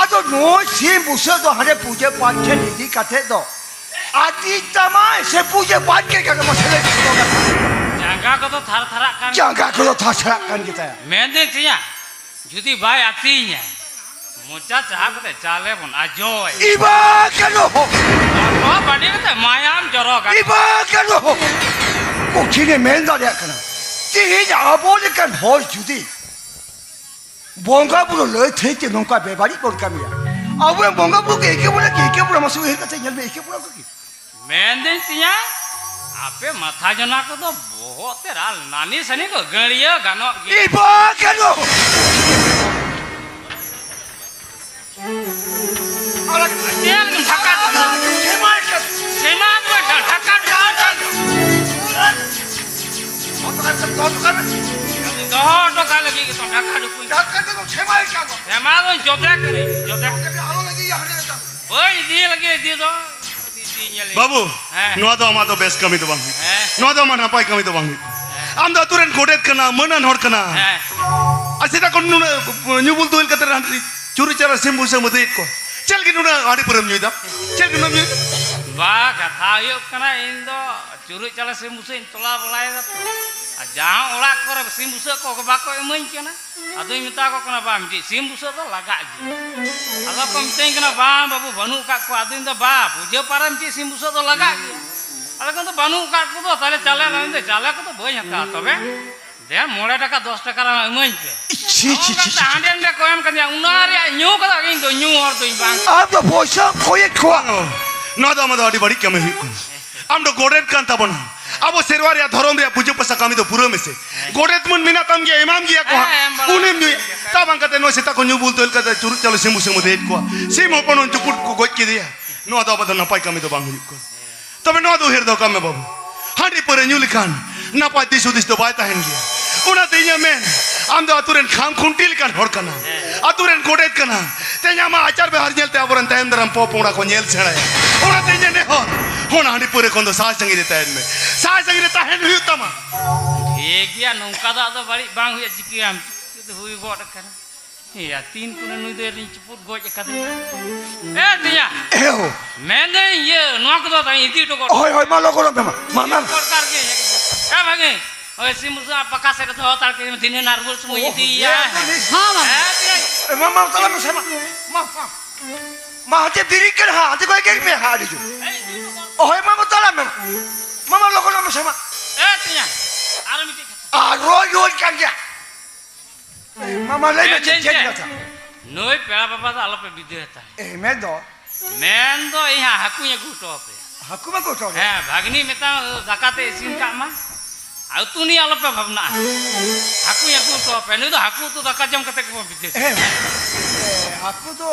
ᱟᱫᱚ ᱱᱩᱭ ᱥᱤᱢ ᱵᱩᱥᱟᱹᱜ ᱫᱚ ᱦᱟᱸᱰᱮ ᱯᱩᱡᱟᱹ ᱯᱟᱴ ᱴᱷᱮᱱ ᱤᱫᱤ ᱠᱟᱛᱮ ᱫᱚ ᱟᱹᱛᱤᱧ ᱛᱟᱢᱟᱭ ᱥᱮ ᱯᱩᱡᱟᱹ ᱯᱟᱴ ᱜᱮ ᱜᱟᱱᱚᱜ? ᱢᱟᱥᱮ ᱞᱟᱹᱭ ᱢᱮ ᱥᱚᱫᱚᱨ ᱠᱟᱛᱷᱟ᱾ ᱡᱟᱸᱜᱟ ᱠᱚᱫᱚ ᱛᱷᱟᱨ ᱛᱷᱟᱨᱟᱜ ᱠᱟᱱ᱾ ᱡᱟᱸᱜᱟ ᱠᱚᱫᱚ ᱛᱷᱟᱨ ᱛᱷᱟᱨᱟᱜ ᱠᱟᱱ ᱜᱮᱛᱟᱭᱟ᱾ ᱢᱮᱱᱫᱟᱹᱧ ᱪᱮᱭᱟ, ᱡᱩᱫᱤ ᱵᱟᱭ ᱟᱹᱛᱤᱧᱟ, ᱢᱚᱪᱟ ᱪᱟᱦᱟ ᱠᱟᱛᱮ ᱪᱟᱣᱞᱮ ᱵᱚᱱ ᱟᱡᱚᱭ᱾ ᱤᱵᱟ ᱠᱮᱱᱳ ᱦᱳ᱾ ᱟᱨ ᱱᱚᱣᱟ ᱵᱟᱹᱴᱤ ᱠᱟᱛᱮ ᱢᱟᱭᱟᱢ ᱡᱚᱨᱚᱜᱟ᱾ ᱤᱵᱟ ᱠᱮᱱᱳ ᱦᱳ᱾ ᱠᱚᱴᱷᱤᱱᱮ ᱢᱮᱱ ᱫᱟᱲᱮᱭᱟᱜ ᱠᱟᱱᱟ, ᱛᱮᱦᱮᱧ ᱟᱵᱚ ᱞᱮᱠᱟᱱ ᱦᱚᱲ ᱡᱩᱫᱤ ᱵᱚᱸᱜᱟ ᱵᱩᱨᱩ ᱞᱟᱹᱭ ᱛᱷᱟᱹᱭ ᱛᱮ ᱱᱚᱝᱠᱟ ᱵᱮᱵᱟᱹᱲᱤᱡ ᱵᱚᱱ ᱠᱟᱹᱢᱤᱭᱟ, ᱟᱵᱚᱨᱮᱱ ᱵᱚᱸᱜᱟ ᱵᱩᱨᱩ ᱠᱚ ᱮᱠᱮ ᱵᱚᱞᱮ ᱠᱤ, ᱮᱠᱮ ᱵᱚᱞᱮ ᱢᱟᱥᱮ ᱩᱭᱦᱟᱹᱨ ᱠᱟᱛᱮ ᱧᱮᱞ ᱢᱮ, ᱮᱠᱮ ᱵᱚᱞᱮ ᱠᱚ ᱠᱤ᱾ ᱢᱮᱱᱫᱟᱹᱧ ᱛᱤᱧᱟ, ᱟᱯᱮ ᱢᱟᱛᱷᱟ ᱡᱚᱱᱟ ᱠᱚᱫᱚ ᱵᱚᱦᱚᱜ ᱛᱮ ᱨᱟᱱ ᱱᱟᱹᱱᱤ ᱥᱟᱹᱱᱤ ᱠᱚ ᱜᱟᱹᱲᱭᱟᱹ ᱜᱟᱱᱚᱜ ᱜᱮᱭᱟ᱾ ᱤᱵᱟ ᱠᱮᱱᱳ᱾ ᱟᱲᱟᱜ ᱪᱮᱫ ᱮᱢ ᱯᱷᱟᱸᱠᱟ ᱠᱟᱱᱟ? ᱥᱮᱢᱟ ᱠᱮᱱᱳ᱾ ᱥᱮᱢᱟ ᱫᱚ ᱫᱚᱦᱚ ᱦᱚᱴᱚ ᱠᱟᱜ ᱞᱟᱹᱜᱤᱫ ᱜᱮᱛᱚ ᱰᱷᱟᱠᱟ ᱰᱷᱩᱠᱩᱧ ᱰᱟᱠᱛᱟᱨ ᱫᱚ ᱪᱷᱮᱢᱟᱭ ᱠᱟᱱ ᱫᱚ᱾ ᱦᱮᱢᱟ ᱫᱚᱧ ᱡᱚᱛᱮ ᱠᱟᱹᱱᱟᱹᱧ, ᱡᱚᱛᱮ᱾ ᱟᱞᱚ ᱞᱟᱹᱜᱤᱫ ᱭᱟ ᱦᱟᱸᱰᱮ ᱱᱟᱰᱮ᱾ ᱵᱟᱹᱧ ᱤᱫᱤᱭ ᱞᱟᱹᱜᱤᱫ ᱤᱫᱤ ᱫᱚ᱾ ᱤᱫᱤ ᱧᱮᱞᱤᱧ᱾ ᱵᱟᱹᱵᱩ, ᱦᱮᱸ᱾ ᱱᱚᱣᱟ ᱫᱚ ᱟᱢᱟᱜ ᱫᱚ ᱵᱮᱥ ᱠᱟᱹᱢᱤ ᱫᱚ ᱵᱟᱝ ᱦᱩᱭᱩᱜ᱾ ᱦᱮᱸ᱾ ᱱᱚᱣᱟ ᱫᱚ ᱟᱢᱟᱜ ᱱᱟᱯᱟᱭ ᱠᱟᱹᱢᱤ ᱫᱚ ᱵᱟᱝ ᱦᱩᱭᱩᱜ᱾ ᱦᱮᱸ᱾ ᱟᱢ ᱫᱚ ᱟᱹᱛᱩ ᱨᱮᱱ ᱜᱚᱰᱮᱛ ᱠᱟᱱᱟ, ᱢᱟᱹᱱᱟᱱ ᱦᱚᱲ ᱠᱟᱱᱟ᱾ ᱦᱮᱸ᱾ ᱟᱨ ᱥᱮᱛᱟ ᱠᱚ ᱱᱩᱱᱟᱹᱜ ᱧᱩ ᱵᱩᱞ ᱛᱩᱭᱞ ᱠᱟᱛᱮ ᱨᱟᱱ ᱪᱩᱨᱩᱡ ᱪᱟᱞᱟ ᱥᱤᱢ ᱵᱩᱥᱟᱹᱜ ᱢᱟᱹᱫᱟᱹᱭᱮᱫ ᱠᱚᱣᱟ᱾ ᱪᱮᱫ ᱞᱟᱹᱜᱤᱫ ᱱᱩᱱᱟᱹᱜ ᱦᱟᱺᱰᱤ ᱯᱟᱹᱣᱨᱟᱹᱢ ᱧᱩᱭᱮᱫᱟ? ᱪᱮᱫ ᱞᱟᱹᱜᱤᱫ ᱱᱩᱱᱟᱹᱜ ᱧᱩᱭᱮᱫᱟ? ᱵᱟ, ᱠᱟᱛᱷᱟ ᱦᱩᱭᱩᱜ ᱠᱟᱱᱟ, ᱤᱧ ᱫᱚ ᱪᱩᱨᱩᱡ ᱪᱟᱞᱟ ᱥᱤᱢ ᱵᱩᱥᱟᱹᱜ ᱤᱧ ᱛᱚᱞᱟ ᱵᱟᱲᱟᱭᱮᱫᱟ ᱛᱚ᱾ ᱟᱨ ᱡᱟᱦᱟᱸ ᱚᱲᱟᱜ ᱠᱚᱨᱮ ᱥᱤᱢ ᱵᱩᱥᱟᱹᱜ ᱠᱚ ᱵᱟᱠᱚ ᱤᱢᱟᱹᱧ ᱠᱟᱱᱟ, ᱟᱫᱚᱧ ᱢᱮᱛᱟ ᱠᱚ ᱠᱟᱱᱟ, "ᱵᱟᱝ, ᱢᱤᱫᱴᱤᱡ ᱥᱤᱢ ᱵᱩᱥᱟᱹᱜ ᱫᱚ ᱞᱟᱜᱟᱜ ᱜᱮᱭᱟ᱾" ᱟᱫᱚ ᱠᱚ ᱢᱤᱛᱟᱹᱧ ᱠᱟᱱᱟ, "ᱵᱟᱝ ᱵᱟᱹᱵᱩ, ᱵᱟᱹᱱᱩᱜ ᱠᱟᱜ ᱠᱚᱣᱟ᱾" ᱟᱫᱚᱧ ᱫᱚ, "ᱵᱟ, ᱯᱩᱡᱟᱹ ᱯᱟᱨᱮ ᱢᱤᱫᱴᱤᱡ ᱥᱤᱢ ᱵᱩᱥᱟᱹᱜ ᱫᱚ ᱞᱟᱜᱟᱜ ᱜᱮᱭᱟ᱾" ᱟᱫᱚ ᱠᱚ ᱢᱮᱱᱫᱟ, "ᱵᱟᱹᱱᱩᱜ ᱠᱟᱜ ᱠᱚᱫᱚ, ᱛᱟᱦᱞᱮ ᱪᱟᱣᱞᱮ ᱟᱞᱚᱢ ᱤᱫᱤᱭᱟ᱾" ᱪᱟᱣᱞᱮ ᱠᱚᱫᱚ ᱵᱟᱹᱧ ᱦᱟᱛᱟᱣᱟ, ᱛᱚᱵᱮ ᱫᱮ, ᱢᱚᱬᱮ ᱴᱟᱠᱟ, ᱫᱚᱥ ᱴᱟᱠᱟ ᱨᱮᱦᱚᱸ ᱤᱢᱟᱹᱧ ᱯᱮ᱾ ᱪᱷᱤ, ᱪᱷᱤ, ᱪᱷᱤ, ᱪᱷᱤ᱾ ᱦᱟᱸᱰᱮ ᱱᱟᱰᱮ ᱠᱚ ᱮᱢ ᱠᱟᱫᱤᱧᱟ, ᱚᱱᱟ ᱨᱮᱭᱟᱜ ᱧᱩ ᱠᱟᱫᱟ ᱤᱧ ᱫᱚ, ᱧᱩ ᱦᱚᱲ ᱫᱚᱧ ᱵᱟᱝ᱾ ᱟᱢ ᱫᱚ ᱯᱚᱭᱥᱟᱢ ᱠᱚᱭᱮᱫ ᱠᱚᱣᱟ᱾ ᱵᱟᱝ, ᱱᱚᱣᱟ ᱫᱚ ᱟᱢᱟᱜ ᱫᱚ ᱟᱹᱰᱤ ᱵᱟᱹᱲᱤᱡ ᱠᱟᱹᱢᱤ ᱦᱩᱭᱩᱜ ᱠᱟᱱᱟ᱾ ᱟᱢ ᱫᱚ ᱜᱚᱰᱮᱛ ᱠᱟᱱ ᱛᱟᱵᱚᱱᱟ᱾ ᱟᱵᱚ ᱥᱮᱨᱣᱟ ᱨᱮᱭᱟᱜ, ᱫᱷᱚᱨᱚᱢ ᱨᱮᱭᱟᱜ ᱯᱩᱡᱟᱹ ᱯᱟᱥᱟ ᱠᱟᱹᱢᱤ ᱫᱚ ᱯᱩᱨᱟᱹᱣ ᱢᱮᱥᱮ᱾ ᱜᱚᱰᱮᱛ ᱢᱟᱹᱱ ᱢᱮᱱᱟᱜ ᱛᱟᱢ ᱜᱮᱭᱟ, ᱮᱢᱟᱢ ᱜᱮᱭᱟ ᱠᱚ ᱦᱟᱸᱜ᱾ ᱦᱮᱸ, ᱮᱢ ᱵᱟᱲᱟ ᱩᱱᱤᱢ ᱧᱩᱭᱟ᱾ ᱦᱩᱭᱩᱜ ᱜᱮᱭᱟ᱾ ᱛᱟ ᱵᱟᱝ ᱠᱟᱛᱮ ᱱᱚᱜᱼᱚᱭ ᱥᱮᱛᱟ ᱠᱚ ᱧᱩ ᱵᱩᱞ ᱛᱩᱭᱞ ᱠᱟᱛᱮ ᱪᱩᱨᱩᱡ ᱪᱟᱣᱞᱮ ᱥᱤᱢ ᱵᱩᱥᱟᱹᱜ ᱢᱟᱹᱫᱟᱹᱭᱮᱫ ᱠᱚᱣᱟ᱾ ᱥᱤᱢ ᱦᱚᱯᱚᱱ ᱦᱚᱸ ᱪᱩᱯᱩᱫ ᱠᱚ ᱜᱚᱡ ᱠᱮᱫᱮᱭᱟ᱾ ᱱᱚᱣᱟ ᱫᱚ ᱟᱵᱚ ᱫᱚ ᱱᱟᱯᱟᱭ ᱠᱟᱹᱢᱤ ᱫᱚ ᱵᱟᱝ ᱦᱩᱭᱩᱜ ᱠᱟᱱᱟ᱾ ᱛᱚᱵᱮ ᱱᱚᱣᱟ ᱫᱚ ᱩᱭᱦᱟᱹᱨ ᱫᱚᱦᱚ ᱠᱟᱜ ᱢᱮ ᱵᱟᱹᱵᱩ, ᱦᱟᱺᱰᱤ ᱯᱟᱹᱣᱨᱟᱹ ᱧᱩ ᱞᱮᱠᱷᱟᱱ ᱱᱟᱯᱟᱭ ᱫᱤᱥ ᱦᱩᱫᱤᱥ ᱫᱚ ᱵᱟᱭ ᱛᱟᱦᱮᱱ ᱜᱮᱭᱟ᱾ ᱚᱱᱟᱛᱮ ᱤᱧᱟᱹᱜ ᱢᱮᱱ, ᱟᱢ ᱫᱚ ᱟᱹᱛᱩ ᱨᱮᱱ ᱠᱷᱟᱢ ᱠᱷᱩᱱᱴᱤ ᱞᱮᱠᱟᱱ ᱦᱚᱲ ᱠᱟᱱᱟ, ᱟᱹᱛᱩ ᱨᱮᱱ ᱜᱚᱰᱮᱛ ᱠᱟᱱᱟ᱾ ᱛᱮᱦᱮᱧ ᱟᱢᱟᱜ ᱟᱪᱟᱨ ᱵᱮᱣᱦᱟᱨ ᱧᱮᱞᱛᱮ ᱟᱵᱚᱨᱮᱱ ᱛᱟᱭᱚᱢ ᱫᱟᱨᱟᱢ ᱯᱚᱯᱚᱝᱲᱟ ᱠᱚ ᱧᱮᱞ ᱥᱮᱬᱟᱭᱟ᱾ ᱚᱱᱟᱛᱮ ᱤᱧᱟᱹᱜ ᱱᱮᱦᱚᱨ, ᱚᱱᱟ ᱦᱟᱺᱰᱤ ᱯᱟᱹᱣᱨᱟᱹ ᱠᱷᱚᱱ ᱫᱚ ᱥᱟᱦᱟ ᱥᱟᱺᱜᱤᱧ ᱨᱮ ᱛᱟᱦᱮᱱ ᱢᱮ, ᱥᱟᱦᱟ ᱥᱟᱺᱜᱤᱧ ᱨᱮ ᱛᱟᱦᱮᱱ ᱦᱩᱭᱩᱜ ᱛᱟᱢᱟ᱾ ᱴᱷᱤᱠ ᱜᱮᱭᱟ, ᱱᱚᱝᱠᱟ ᱫᱚ ᱟᱫᱚ ᱵᱟᱹᱲᱤᱡ ᱵᱟᱝ ᱦᱩᱭᱩᱜᱼᱟ, ᱪᱤᱠᱟᱹᱭᱟᱢ, ᱪᱮᱫ ᱦᱩᱭ ᱜᱚᱫ ᱟᱠᱟᱱᱟ᱾ ᱮᱭᱟ, ᱛᱤᱱ ᱠᱚᱨᱮ ᱱᱩᱭ ᱫᱚ ᱮᱱ ᱪᱩᱯᱩᱫ ᱜᱚᱡ ᱟᱠᱟᱫᱮᱭᱟ᱾ ᱮ ᱛᱮᱭᱟ, ᱮᱦᱳ᱾ ᱢᱮᱱᱫᱟᱹᱧ ᱤᱭᱟᱹ, ᱱᱚᱣᱟ ᱠᱚᱫᱚ ᱛᱟᱧ ᱤᱫᱤ ᱦᱚᱴᱚ ᱠᱚ᱾ ᱦᱳᱭ, ᱦᱳᱭ, ᱢᱟ ᱞᱚᱜᱚᱱ ᱢᱮ, ᱢᱟ, ᱢᱟ, ᱢᱟ᱾ ᱫᱚᱨᱠᱟᱨ ᱜᱮ᱾ ᱮ ᱵᱷᱟᱜᱮ, ᱳᱭ ᱥᱤᱢ ᱵᱩᱥᱟᱹᱜ ᱯᱟᱠᱟ ᱥᱮᱫ ᱨᱮ ᱫᱚᱦᱚ ᱦᱟᱛᱟᱲ ᱠᱟᱹᱧ, ᱫᱷᱤᱱᱟᱹᱱ ᱟᱨ ᱨᱩᱣᱟᱹᱲ ᱥᱚᱢᱚᱭ ᱤᱫᱤᱭᱮᱭᱟ᱾ ᱦᱮᱸ, ᱦᱮᱸ᱾ ᱦᱮᱸ, ᱢᱟ᱾ ᱮ ᱛᱮᱭᱟ᱾ ᱮ, ᱢᱟ, ᱢᱟ, ᱛᱟᱲᱟᱢ ᱢᱮᱥᱮ, ᱢᱟ᱾ ᱢᱟ, ᱢᱟ᱾ ᱢᱟ, ᱦᱟᱱᱛᱮ ᱵᱤᱨᱤᱫ ᱠᱟᱱᱟ ᱦᱟᱸᱜ, ᱦᱟᱱᱛᱮ ᱠᱷᱚᱱ ᱜᱮᱨ ᱢᱮ ᱦᱟᱸᱜ, ᱟᱹᱰᱤ ᱡᱳᱨ᱾ ᱮᱭ, ᱤᱫᱤ ᱦᱚᱴᱚ ᱠᱚ᱾ ᱚ, ᱦᱳᱭ, ᱢᱟ, ᱢᱟ, ᱛᱟᱲᱟᱢ ᱢᱮ, ᱢᱟ᱾ ᱢᱟ, ᱢᱟ, ᱞᱚᱜᱚᱱ ᱢᱮᱥᱮ, ᱢᱟ᱾ ᱮ ᱛᱮᱭᱟ, ᱟᱨ ᱢᱤᱫᱴᱤᱡ ᱠᱟᱛᱷᱟ᱾ ᱟᱨᱚ ᱨᱩᱣᱟᱹᱲ ᱠᱟᱱ ᱜᱮᱭᱟ᱾ ᱢᱟ, ᱢᱟ, ᱞᱟᱹᱭ ᱢᱮ, ᱪᱮᱫ, ᱢᱮᱱᱫᱟᱹᱧ ᱪᱮᱫ ᱪᱮᱫ? ᱠᱟᱛᱷᱟ? ᱱᱩᱭ ᱯᱮᱲᱟ ᱵᱟᱵᱟ ᱫᱚ ᱟᱞᱚᱯᱮ ᱵᱤᱫᱟᱹᱭ ᱦᱟᱛᱟᱲ᱾ ᱮ, ᱢᱮᱱ ᱫᱚ? ᱢᱮᱱ ᱫᱚ ᱤᱧ ᱦᱟᱸᱜ ᱦᱟᱹᱠᱩᱧ ᱟᱹᱜᱩ ᱦᱚᱴᱚ ᱟᱯᱮᱭᱟ᱾ ᱦᱟᱹᱠᱩ ᱵᱟᱠᱚ ᱦᱚᱴᱚ ᱟᱯᱮᱭᱟ? ᱦᱮᱸ, ᱵᱷᱟᱜᱽᱱᱤ ᱢᱮᱛᱟᱢ, ᱫᱟᱠᱟ ᱛᱮ ᱤᱥᱤᱱ ᱠᱟᱜ ᱢᱟ᱾ ᱟᱨ ᱩᱛᱩ ᱱᱤᱭᱮ ᱟᱞᱚᱯᱮ ᱵᱷᱟᱵᱽᱱᱟᱜᱼᱟ᱾ ᱦᱟᱹᱠᱩᱧ ᱟᱹᱜᱩ ᱦᱚᱴᱚ ᱟᱯᱮᱭᱟ᱾ ᱱᱩᱭ ᱫᱚ ᱦᱟᱹᱠᱩ ᱩᱛᱩ ᱫᱟᱠᱟ ᱡᱚᱢ ᱠᱟᱛᱮ ᱜᱮᱵᱚᱱ ᱵᱤᱫᱟᱹᱭ᱾ ᱮ, ᱦᱟᱹᱠᱩ ᱫᱚ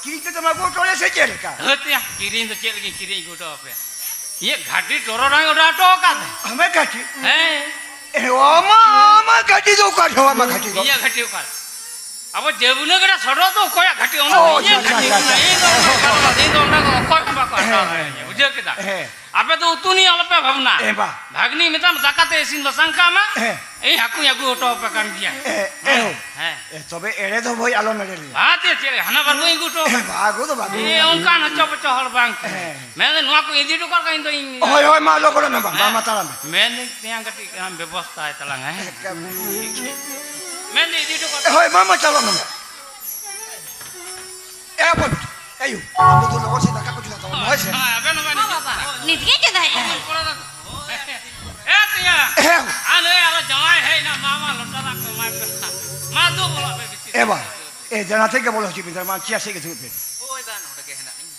ᱠᱤᱨᱤᱧ ᱠᱟᱛᱮᱢ ᱟᱹᱜᱩ ᱦᱚᱴᱚ ᱟᱞᱮᱭᱟ ᱥᱮ ᱪᱮᱫ ᱞᱮᱠᱟ? ᱦᱟᱹᱛ ᱭᱟ, ᱠᱤᱨᱤᱧ ᱫᱚ ᱪᱮᱫ ᱞᱟᱹᱜᱤᱫ ᱠᱤᱨᱤᱧ ᱟᱹᱜᱩ ᱦᱚᱴᱚ ᱟᱯᱮᱭᱟ? ᱤᱧᱟᱹᱜ ᱜᱷᱟᱹᱴᱤ ᱴᱚᱨᱚᱰᱟᱝ ᱚᱰᱟᱣ ᱦᱚᱴᱚ ᱟᱠᱟᱫ ᱫᱚ᱾ ᱟᱢᱟᱜ ᱜᱷᱟᱹᱴᱤ? ᱦᱮᱸ᱾ ᱮ, ᱚ ᱢᱟ, ᱚ ᱢᱟ, ᱜᱷᱟᱹᱴᱤ ᱫᱚ ᱚᱠᱟ ᱴᱷᱮᱱ, ᱚ ᱢᱟ, ᱜᱷᱟᱹᱴᱤ ᱫᱚ? ᱤᱧᱟᱹᱜ ᱜᱷᱟᱹᱴᱤ ᱚᱠᱟ ᱨᱮ? ᱟᱵᱚ ᱡᱮᱵᱩᱱᱟ ᱜᱟᱰᱟ ᱥᱚᱰᱚᱜ ᱫᱚ ᱚᱠᱚᱭᱟᱜ ᱜᱷᱟᱹᱴᱤ? ᱚᱱᱟ ᱫᱚ ᱚ, ᱤᱧᱟᱹᱜ ᱟᱪᱪᱷᱟ, ᱜᱷᱟᱹᱴᱤ ᱟᱪᱪᱷᱟ, ᱠᱟᱱᱟ᱾ ᱟᱪᱪᱷᱟ᱾ ᱤᱧ ᱫᱚ ᱚᱱᱟ ᱠᱚ ᱦᱟᱛᱟᱣ ᱫᱟᱲᱮᱭᱟᱹᱧᱟ᱾ ᱚᱠᱚᱭ ᱦᱚᱸ ᱵᱟᱠᱚ ᱦᱟᱛᱟᱣ ᱦᱮᱸ᱾ ᱫᱟᱲᱮᱭᱟᱹᱧᱟ᱾ ᱵᱩᱡᱷᱟᱹᱣ ᱠᱮᱫᱟ? ᱦᱮᱸ᱾ ᱟᱯᱮ ᱫᱚ ᱩᱛᱩ ᱱᱤᱭᱮ ᱟᱞᱚᱯᱮ ᱵᱷᱟᱵᱽᱱᱟ᱾ ᱮ ᱵᱟ᱾ ᱵᱷᱟᱜᱽᱱᱤ ᱢᱮᱛᱟᱢ ᱫᱟᱠᱟ ᱛᱮ ᱤᱥᱤᱱ ᱵᱟᱥᱟᱝ ᱠᱟᱜ ᱢᱟ᱾ ᱦᱮᱸ᱾ ᱤᱧ ᱦᱟᱹᱠᱩᱧ ᱟᱹᱜᱩ ᱦᱚᱴᱚ ᱟᱯᱮ ᱠᱟᱱ ᱜᱮᱭᱟ᱾ ᱮ, ᱮ, ᱦᱮᱸ᱾ ᱦᱮᱸ᱾ ᱮ, ᱛᱚᱵᱮ ᱮᱲᱮ ᱫᱚ ᱵᱷᱟᱹᱭ ᱟᱞᱚᱢ ᱮᱲᱮ ᱞᱮᱭᱟ᱾ ᱵᱟᱝ ᱛᱮ ᱪᱮᱫ, ᱦᱟᱱᱟ ᱵᱟᱨ ᱵᱟᱹᱧ ᱟᱹᱜᱩ ᱦᱚᱴᱚ ᱮ, ᱟᱠᱟᱫ? ᱵᱟ, ᱟᱹᱜᱩ ᱫᱚ ᱵᱟᱝ ᱟᱹᱜᱩ ᱮ, ᱟᱠᱟᱫ᱾ ᱚᱱᱠᱟᱱ ᱦᱚᱪᱚ ᱯᱚᱪᱚ ᱦᱚᱲ ᱵᱟᱝ ᱠᱟᱱᱟ᱾ ᱦᱮᱸ᱾ ᱢᱮᱱᱫᱟᱹᱧ ᱱᱚᱣᱟ ᱠᱚ ᱤᱫᱤ ᱦᱚᱴᱚ ᱠᱟᱜ ᱠᱷᱟᱱ ᱤᱧ ᱫᱚᱧ ᱦᱳᱭ, ᱦᱳᱭ, ᱢᱟ ᱞᱚᱜᱚᱱ ᱢᱮ, ᱵᱟ, ᱢᱟ, ᱦᱮᱸ᱾ ᱢᱟ ᱛᱟᱲᱟᱢ ᱢᱮ᱾ ᱢᱮᱱᱫᱟᱹᱧ ᱛᱮᱭᱟᱝ ᱠᱟᱹᱴᱤᱡ ᱟᱢ ᱵᱮᱵᱚᱥᱛᱷᱟᱭ ᱛᱟᱞᱟᱝ ᱦᱮᱸ᱾ ᱮᱠᱟᱞ᱾ ᱢᱮᱱᱫᱟᱹᱧ ᱤᱫᱤ ᱦᱚᱴᱚ ᱠᱟᱜ ᱮ, ᱦᱳᱭ, ᱢᱟ, ᱢᱟ, ᱪᱟᱞᱟᱜ ᱢᱮ᱾ ᱮ, ᱦᱚᱯᱚᱱ, ᱮ, ᱭᱩ, ᱟᱵᱚ ᱫᱚ ᱞᱚᱜᱚᱱ ᱥᱮ ᱫᱟᱠᱟ ᱠᱚ ᱪᱚᱸᱫᱟ ᱛᱟᱵᱚᱱ, ᱦᱳᱭ ᱥᱮ? ᱦᱳᱭ, ᱟᱵᱮᱱ ᱦᱚᱸ ᱵᱮᱱ ᱚ ᱤᱫᱤ ᱵᱟᱵᱟ, ᱛᱚᱨᱟ᱾ ᱱᱤᱛ ᱜᱮ ᱪᱚᱸᱫᱟᱭ ᱛᱟᱵᱚᱱ᱾ ᱮ, ᱛᱮᱭᱟᱝ᱾ ᱮ᱾ ᱟᱨ ᱱᱩᱭ ᱟᱨᱚ ᱡᱟᱶᱟᱭ ᱦᱮᱡ ᱮᱱᱟ, ᱢᱟ, ᱢᱟ, ᱞᱚᱴᱟ ᱫᱟᱜ ᱠᱚ ᱮᱢᱟᱭ ᱯᱮ᱾ ᱢᱟ, ᱫᱩ ᱵᱚᱞᱚᱜ ᱯᱮ ᱵᱷᱤᱛᱤᱨ᱾ ᱮ ᱵᱟ, ᱮ, ᱡᱟᱱᱟ ᱴᱷᱮᱡ ᱜᱮ ᱵᱚᱞᱚ ᱦᱚᱪᱚ ᱵᱤᱱ, ᱢᱟ, ᱪᱮᱭᱟᱨ ᱥᱮᱫ ᱜᱮ ᱫᱩᱲᱩᱵ ᱵᱤᱱ᱾ ᱦᱳᱭ ᱵᱟ, ᱱᱚᱰᱮ ᱜᱮ ᱦᱮᱱᱟᱜ ᱞᱤᱧᱟ᱾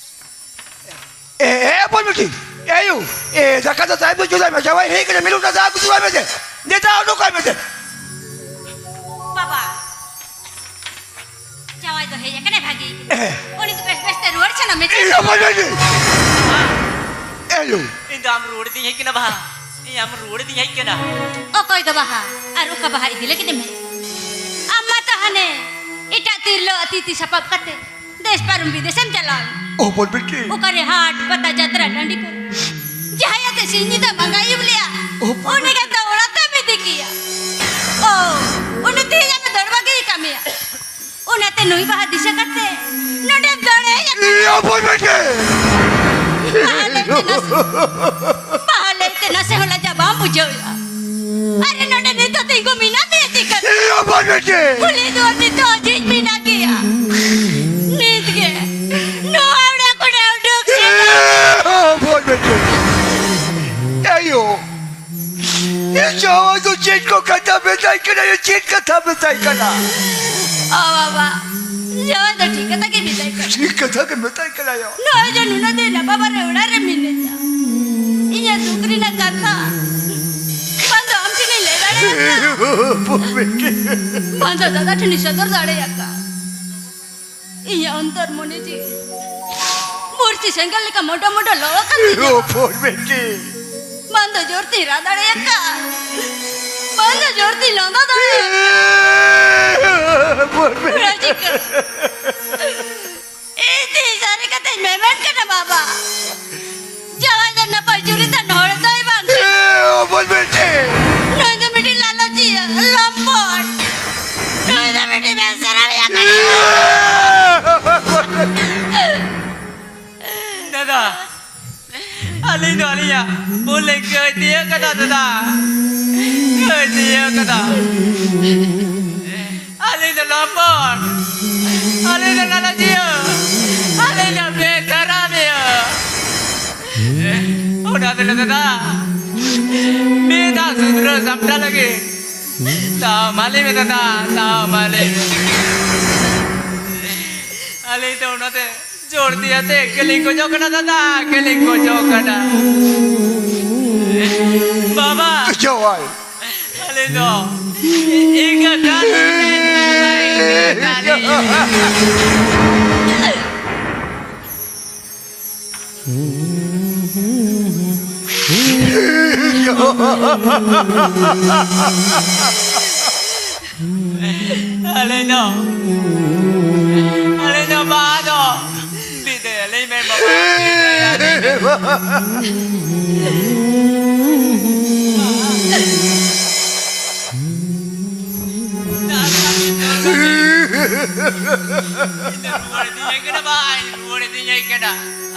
ᱮ, ᱮ, ᱵᱚᱞ ᱵᱤᱴᱤ, ᱮ ᱭᱩ, ᱮ, ᱫᱟᱠᱟ ᱫᱚ ᱛᱟᱭᱚᱢ ᱛᱮ ᱪᱚᱸᱫᱟᱭ ᱢᱮ, ᱡᱟᱶᱟᱭ ᱦᱮᱡ ᱠᱟᱱᱟ, ᱢᱤᱨᱩ ᱫᱟᱠᱟ ᱟᱹᱜᱩ ᱪᱚᱸᱫᱟᱭ ᱢᱮ ᱥᱮ, ᱫᱮ ᱫᱟᱜ ᱩᱰᱩᱠᱟᱭ ᱢᱮ ᱥᱮ᱾ ᱵᱟᱵᱟ, ᱡᱟᱶᱟᱭ ᱫᱚ ᱦᱮᱡ ᱟᱠᱟᱱᱟᱭ ᱵᱷᱟᱜᱤ᱾ ᱮ᱾ ᱩᱱᱤ ᱫᱚ ᱵᱮᱥ ᱵᱮᱥ ᱛᱮ ᱨᱩᱣᱟᱹᱲ ᱥᱮᱱᱚᱜ ᱢᱮ᱾ ᱮ, ᱵᱚᱞ ᱵᱤᱴᱤ, ᱮ ᱭᱩ᱾ ᱤᱧ ᱫᱚ ᱟᱢ ᱨᱩᱣᱟᱹᱲ ᱤᱫᱤᱧ ᱦᱮᱡ ᱠᱟᱱᱟ ᱵᱟᱦᱟ, ᱤᱧ ᱟᱢ ᱨᱩᱣᱟᱹᱲ ᱤᱫᱤᱧ ᱦᱮᱡ ᱠᱟᱱᱟ᱾ ᱚᱠᱚᱭ ᱫᱚ ᱵᱟᱦᱟ? ᱟᱨ ᱚᱠᱟ ᱵᱟᱦᱟ ᱤᱫᱤ ᱞᱟᱹᱜᱤᱫ ᱮᱢ ᱦᱮᱡ? ᱟᱢ ᱢᱟ ᱛᱚ ᱦᱟᱱᱮ ᱮᱴᱟᱜ ᱛᱤᱨᱞᱟᱹ ᱟᱜ ᱛᱤ ᱛᱤ ᱥᱟᱯᱟᱵ ᱠᱟᱛᱮ ᱫᱮᱥ ᱯᱟᱨᱚᱢ ᱵᱤᱫᱮᱥᱮᱢ ᱪᱟᱞᱟᱣ ᱮᱱᱟ᱾ ᱚ, ᱵᱚᱞ ᱵᱤᱴᱤ᱾ ᱚᱠᱟᱨᱮ ᱦᱟᱴ, ᱯᱟᱛᱟ, ᱡᱟᱛᱨᱟ ᱴᱟᱺᱰᱤ ᱠᱚᱨᱮ ᱡᱟᱦᱟᱸᱭ ᱟᱛᱮ ᱥᱤᱧ ᱧᱤᱫᱟᱹ ᱵᱟᱝ ᱟᱹᱭᱩᱵ ᱞᱮᱜᱼᱟ, ᱚ, ᱵᱚᱞ ᱩᱱᱤ ᱜᱮ ᱛᱚ ᱚᱲᱟᱜ ᱛᱮᱢ ᱤᱫᱤ ᱠᱮᱭᱟ᱾ ᱚ, ᱩᱱᱤ ᱛᱮᱦᱮᱧ ᱟᱢᱮ ᱫᱚᱲ ᱵᱟᱹᱜᱤ ᱠᱟᱜ ᱢᱮᱭᱟ᱾ ᱚᱱᱟᱛᱮ ᱱᱩᱭ ᱵᱟᱦᱟ ᱫᱤᱥᱟᱹ ᱠᱟᱛᱮ ᱱᱚᱰᱮᱢ ᱫᱚᱲ ᱦᱮᱡ ᱟᱠᱟᱱᱟ᱾ ᱤᱭᱟᱹ, ᱵᱚᱞ ᱵᱤᱴᱤ᱾ ᱵᱟᱦᱟ ᱞᱟᱹᱭᱛᱮ ᱱᱟᱥᱮ, ᱵᱟᱦᱟ ᱞᱟᱹᱭᱛᱮ ᱱᱟᱥᱮ ᱦᱚᱸ ᱞᱟᱡᱟ ᱵᱟᱢ ᱵᱩᱡᱷᱟᱹᱣ ᱮᱫᱟ? ᱟᱨᱮ, ᱱᱚᱰᱮ ᱱᱤᱛᱚᱜ ᱛᱤᱸᱜᱩ ᱢᱮᱱᱟᱜ ᱢᱮᱭᱟ ᱪᱤᱠᱟᱹᱛᱮ? ᱤᱭᱟᱹ, ᱵᱚᱞ ᱵᱤᱴᱤ᱾ ᱠᱩᱞᱦᱤ ᱫᱩᱣᱟᱹᱨ ᱱᱤᱛᱚᱜ ᱡᱷᱤᱡ ᱢᱮᱱᱟᱜ ᱜᱮᱭᱟ᱾ ᱱᱤᱛ ᱜᱮ ᱱᱚᱣᱟ ᱚᱲᱟᱜ ᱠᱷᱚᱱᱟᱜ ᱩᱰᱩᱠ ᱥᱮ᱾ ᱤᱭᱟᱹ, ᱵᱚᱞ ᱵᱤᱴᱤ᱾ ᱮᱭᱳ, ᱤᱧ ᱡᱟᱶᱟᱭ ᱫᱚ ᱪᱮᱫ ᱠᱚ ᱠᱟᱛᱷᱟ ᱢᱮᱛᱟᱭ ᱠᱟᱱᱟ, ᱪᱮᱫ ᱠᱟᱛᱷᱟ ᱢᱮᱛᱟᱭ ᱠᱟᱱᱟ? ᱚ ᱵᱟᱵᱟ, ᱡᱟᱶᱟᱭ ᱫᱚ ᱴᱷᱤᱠ ᱠᱟᱛᱷᱟ ᱜᱮ ᱢᱮᱛᱟᱭ ᱠᱟᱱᱟ᱾ ᱴᱷᱤᱠ ᱠᱟᱛᱷᱟ ᱜᱮ ᱢᱮᱛᱟᱭ ᱠᱟᱱᱟ ᱭᱟ᱾ ᱱᱚᱜᱼᱚᱭ ᱡᱮ ᱱᱩᱱᱟᱹᱜ ᱫᱤᱱ ᱱᱟᱯᱟ ᱵᱟᱨᱮ ᱚᱲᱟᱜ ᱨᱮ ᱢᱤᱱᱟᱹᱧᱟ᱾ ᱤᱧᱟᱹᱜ ᱫᱩᱠ ᱨᱮᱱᱟᱜ ᱠᱟᱛᱷᱟ ᱵᱟᱝ ᱫᱚ ᱟᱢ ᱴᱷᱮᱱᱤᱧ ᱞᱟᱹᱭ ᱫᱟᱲᱮᱭᱟᱜᱼᱟ, ᱵᱟᱝ ᱫᱚ ᱫᱟᱫᱟ ᱴᱷᱮᱱᱤᱧ ᱥᱚᱫᱚᱨ ᱫᱟᱲᱮᱭᱟᱜᱼᱟ᱾ ᱤᱧᱟᱹᱜ ᱚᱱᱛᱚᱨ ᱢᱚᱱᱮ ᱡᱤᱣᱤ ᱢᱩᱨᱪᱤ ᱥᱮᱸᱜᱮᱞ ᱞᱮᱠᱟ ᱢᱚᱰᱚ ᱢᱚᱰᱚ ᱞᱚ ᱟᱠᱟᱱ ᱛᱤᱧᱟ᱾ ᱵᱚᱞ ᱵᱤᱴᱤ᱾ ᱵᱟᱝ ᱫᱚ ᱡᱳᱨ ᱛᱤᱧ ᱨᱟᱜ ᱫᱟᱲᱮᱭᱟᱜ ᱠᱟᱱ, ᱵᱟᱝ ᱫᱚ ᱡᱳᱨ ᱛᱤᱧ ᱞᱟᱸᱫᱟ ᱫᱟᱲᱮᱭᱟᱜ ᱠᱟᱱ᱾ ᱨᱟᱡᱤᱠᱟ, ᱤᱧ ᱛᱤ ᱥᱟᱹᱨᱤ ᱠᱟᱛᱮᱧ ᱢᱮᱢᱮᱱ ᱠᱟᱱᱟ ᱵᱟᱵᱟ᱾ ᱡᱟᱶᱟᱭ ᱫᱚ ᱱᱟᱯᱟᱭ ᱪᱩᱨᱤᱛᱟᱱ ᱦᱚᱲ ᱫᱚᱭ ᱵᱟᱝ ᱠᱟᱱᱟ᱾ ᱱᱩᱭ ᱫᱚ ᱢᱤᱫᱴᱤᱡ ᱞᱟᱞᱚᱪᱤᱭᱟᱹ, ᱞᱚᱢᱯᱚᱴ᱾ ᱱᱩᱭ ᱫᱚ ᱢᱤᱫᱴᱤᱡ ᱵᱮᱥᱟᱨᱟ ᱠᱟᱱᱟᱭ᱾ ᱫᱟᱫᱟ, ᱟᱹᱞᱤᱧ ᱫᱚ ᱟᱹᱞᱤᱧᱟᱜ ᱵᱷᱩᱞ ᱞᱤᱧ ᱠᱟᱹᱭ ᱛᱤᱭᱟᱹᱜ ᱠᱟᱫᱟ ᱫᱟᱫᱟ, ᱠᱟᱹᱭ ᱛᱤᱭᱟᱹᱜ ᱠᱟᱫᱟ᱾ ᱟᱹᱞᱤᱧ ᱫᱚ ᱞᱚᱢᱯᱚᱴ, ᱟᱹᱞᱤᱧ ᱫᱚ ᱞᱟᱞᱚᱪᱤᱭᱟᱹ, ᱟᱹᱞᱤᱧ ᱫᱚ ᱵᱮᱫᱷᱟᱨᱟᱢᱤᱭᱟᱹ᱾ ᱚᱱᱟ ᱛᱮᱞᱮ ᱫᱟᱫᱟ, ᱢᱤᱫ ᱫᱷᱟᱣ ᱥᱩᱫᱷᱨᱟᱹᱣ ᱥᱟᱢᱴᱟᱣ ᱞᱟᱹᱜᱤᱫ ᱫᱟᱣ ᱮᱢᱟᱞᱤᱧ ᱢᱮ ᱫᱟᱫᱟ, ᱫᱟᱣ ᱮᱢᱟᱞᱤᱧ ᱢᱮ᱾ ᱟᱹᱞᱤᱧ ᱫᱚ ᱚᱱᱟᱛᱮ ᱡᱳᱨ ᱫᱤᱭᱟᱛᱮ ᱠᱷᱮᱞᱤᱧ ᱠᱷᱚᱡᱚᱜ ᱠᱟᱱᱟ ᱫᱟᱫᱟ, ᱠᱷᱮᱞᱤᱧ ᱠᱷᱚᱡᱚᱜ ᱠᱟᱱᱟ᱾ ᱵᱟᱵᱟ, ᱡᱟᱶᱟᱭ᱾ ᱟᱹᱞᱤᱧ ᱫᱚ ᱤᱱᱠᱟᱹ ᱠᱟᱹᱞᱤᱧ ᱢᱮᱱ ᱵᱟᱵᱟ, ᱤᱱᱠᱟᱹ ᱠᱟᱹᱞᱤᱧ᱾ ᱟᱞᱮ ᱫᱚ, ᱟᱞᱮ ᱫᱚ ᱵᱟ ᱫᱚ ᱵᱤᱫᱟᱹᱭ ᱟᱞᱮ ᱢᱮ ᱵᱟᱵᱟ, ᱵᱤᱫᱟᱹᱭ ᱟᱞᱮ ᱢᱮ᱾ ᱤᱧ ᱫᱚ ᱨᱩᱣᱟᱹᱲ ᱤᱫᱤᱧ ᱠᱟᱱᱟ ᱵᱟ, ᱤᱧ ᱨᱩᱣᱟᱹᱲ ᱤᱫᱤᱧ ᱠᱟᱱᱟ᱾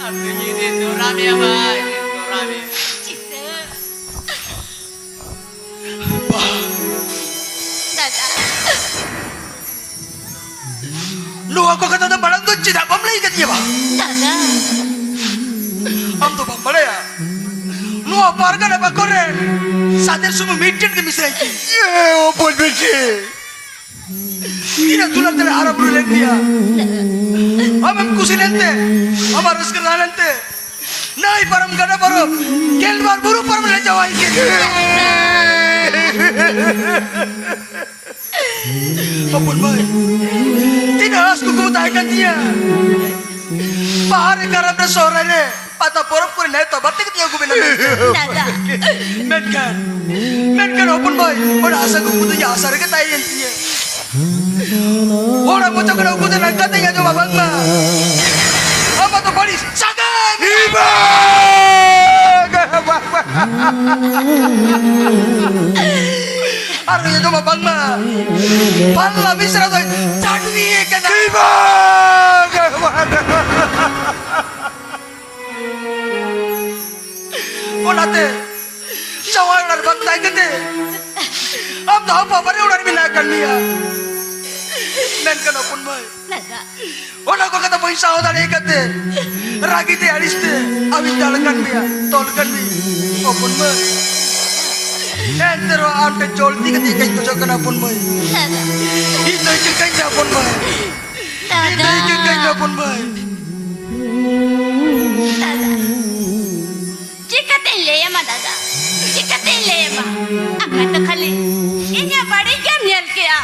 ᱟᱢ ᱫᱚ ᱧᱤᱫᱟᱹ ᱫᱚᱨᱟ ᱢᱮᱭᱟ ᱵᱟ, ᱤᱧ ᱫᱚᱨᱟ ᱢᱮᱭᱟ᱾ ᱪᱤᱛᱟᱹ᱾ ᱵᱟ᱾ ᱫᱟᱫᱟ᱾ ᱱᱚᱣᱟ ᱠᱚ ᱠᱟᱛᱷᱟ ᱫᱚ ᱢᱟᱲᱟᱝ ᱫᱚ ᱪᱮᱫᱟᱜ ᱵᱟᱢ ᱞᱟᱹᱭ ᱠᱟᱫᱤᱧᱟ ᱵᱟ? ᱫᱟᱫᱟ᱾ ᱟᱢ ᱫᱚ ᱵᱟᱢ ᱵᱟᱲᱟᱭᱟ, ᱱᱚᱣᱟ ᱯᱟᱨᱜᱟᱱᱟ ᱵᱟᱠᱚ ᱨᱮ ᱥᱟᱫᱮᱨ ᱥᱩᱢᱩᱝ ᱢᱤᱫᱴᱮᱱ ᱜᱮ ᱢᱤᱥᱨᱟᱭ ᱛᱤᱧ᱾ ᱮ ᱚᱯᱚᱞ ᱵᱤᱴᱤ᱾ ᱛᱤᱱᱟᱹᱜ ᱫᱩᱞᱟᱹᱲ ᱛᱮᱞᱮ ᱦᱟᱨᱟ ᱵᱩᱨᱩ ᱞᱮᱫ ᱢᱮᱭᱟ᱾ ᱟᱢᱮᱢ ᱠᱩᱥᱤ ᱞᱮᱱᱛᱮ, ᱟᱢᱟᱜ ᱨᱟᱹᱥᱠᱟᱹ ᱛᱟᱦᱮᱸ ᱞᱮᱱᱛᱮ, ᱱᱟᱹᱭ ᱯᱟᱨᱚᱢ, ᱜᱟᱰᱟ ᱯᱟᱨᱚᱢ, ᱜᱮᱞᱵᱟᱨ ᱵᱩᱨᱩ ᱯᱟᱨᱚᱢ ᱞᱮ ᱡᱟᱶᱟᱭ ᱠᱮᱫ ᱢᱮᱭᱟ᱾ ᱦᱚᱯᱚᱱ ᱢᱟᱹᱭ, ᱛᱤᱱᱟᱹᱜ ᱟᱸᱥ ᱠᱩᱠᱢᱩ ᱛᱟᱦᱮᱸ ᱠᱟᱱ ᱛᱤᱧᱟ᱾ ᱵᱟᱦᱟ ᱨᱮ, ᱠᱟᱨᱟᱢ ᱨᱮ, ᱥᱚᱦᱨᱟᱭ ᱨᱮ, ᱟᱫᱚ ᱯᱚᱨᱚᱵᱽ ᱠᱚᱨᱮ ᱱᱮᱣᱛᱟ ᱵᱟᱨᱛᱮ ᱠᱟᱛᱮ ᱟᱹᱜᱩ ᱵᱮᱱᱟ ᱢᱮᱱᱛᱮ᱾ ᱫᱟᱫᱟ᱾ ᱢᱮᱱᱠᱷᱟᱱ, ᱢᱮᱱᱠᱷᱟᱱ ᱦᱚᱯᱚᱱ ᱵᱷᱟᱹᱭ, ᱚᱱᱟ ᱟᱥᱟ ᱠᱩᱠᱢᱩ ᱫᱚ ᱤᱧᱟᱹᱜ ᱟᱥᱟ ᱨᱮᱜᱮ ᱛᱟᱦᱮᱸᱭᱮᱱ ᱛᱤᱧᱟᱹ᱾ ᱦᱚᱲᱟᱜ ᱢᱚᱪᱟ ᱠᱷᱚᱱ ᱩᱠᱩ ᱫᱚ ᱱᱚᱝᱠᱟ ᱛᱮᱧ ᱟᱸᱡᱚᱢᱟ ᱵᱟᱝᱢᱟ, ᱟᱢᱟᱜ ᱫᱚ ᱵᱟᱹᱲᱤᱡ ᱥᱟᱹᱜᱟᱹᱭ ᱢᱮᱱᱟᱜᱼᱟ᱾ ᱤ ᱵᱟᱵᱟ! ᱟᱨ ᱟᱸᱡᱚᱢᱟ ᱵᱟᱝᱢᱟ, ᱯᱟᱞᱞᱟ ᱢᱤᱥᱨᱟ ᱫᱚᱭ ᱪᱟᱹᱰᱣᱤ ᱟᱠᱟᱱᱟ᱾ ᱤ ᱵᱟᱵᱟ! ᱚᱱᱟᱛᱮ ᱡᱟᱶᱟᱭ ᱚᱲᱟᱜ ᱨᱮ ᱵᱟᱝ ᱛᱟᱦᱮᱸ ᱠᱟᱛᱮ ᱟᱢ ᱫᱚ ᱦᱟᱯᱟ ᱵᱟᱨᱮ ᱚᱲᱟᱜ ᱨᱮ ᱢᱮᱱᱟᱜ ᱟᱠᱟᱫ ᱢᱮᱭᱟ᱾ ᱢᱮᱱᱠᱷᱟᱱ ᱦᱚᱯᱚᱱ ᱢᱟᱹᱭ, ᱫᱟᱫᱟ᱾ ᱚᱱᱟ ᱠᱚ ᱠᱟᱛᱷᱟ ᱵᱟᱹᱧ ᱥᱟᱦᱟᱣ ᱫᱟᱲᱮ ᱠᱟᱛᱮ ᱨᱟᱹᱜᱤ ᱛᱮ ᱟᱹᱲᱤᱥ ᱛᱮ ᱟᱢᱤᱧ ᱫᱟᱞ ᱠᱟᱱ ᱢᱮᱭᱟ, ᱛᱚᱞ ᱠᱟᱱ ᱢᱮᱭᱟ᱾ ᱦᱚᱯᱚᱱ ᱢᱟᱹᱭ, ᱮᱱᱛᱮ ᱨᱮᱦᱚᱸ ᱟᱢ ᱴᱷᱮᱱ ᱡᱚᱞᱫᱤ ᱠᱟᱛᱮ ᱤᱠᱟᱹᱧ ᱠᱷᱚᱡᱚᱜ ᱠᱟᱱᱟ ᱦᱚᱯᱚᱱ ᱢᱟᱹᱭ᱾ ᱫᱟᱫᱟ᱾ ᱤᱧ ᱫᱚ ᱤᱠᱟᱹ ᱠᱟᱹᱧ ᱢᱮ ᱦᱚᱯᱚᱱ ᱢᱟᱹᱭ᱾ ᱤᱧ ᱫᱚ ᱫᱟᱫᱟ᱾ ᱤᱠᱟᱹ ᱠᱟᱹᱧ ᱢᱮ ᱦᱚᱯᱚᱱ ᱢᱟᱹᱭ᱾ ᱫᱟᱫᱟ, ᱪᱤᱠᱟᱹᱛᱤᱧ ᱞᱟᱹᱭᱟᱢᱟ ᱫᱟᱫᱟ? ᱪᱤᱠᱟᱹᱛᱤᱧ ᱞᱟᱹᱭᱟᱢᱟ? ᱟᱢ ᱢᱟᱛᱚ ᱠᱷᱟᱹᱞᱤ ᱤᱧᱟᱹᱜ ᱵᱟᱹᱲᱤᱡ ᱜᱮᱢ ᱧᱮᱞ ᱠᱮᱜᱼᱟ᱾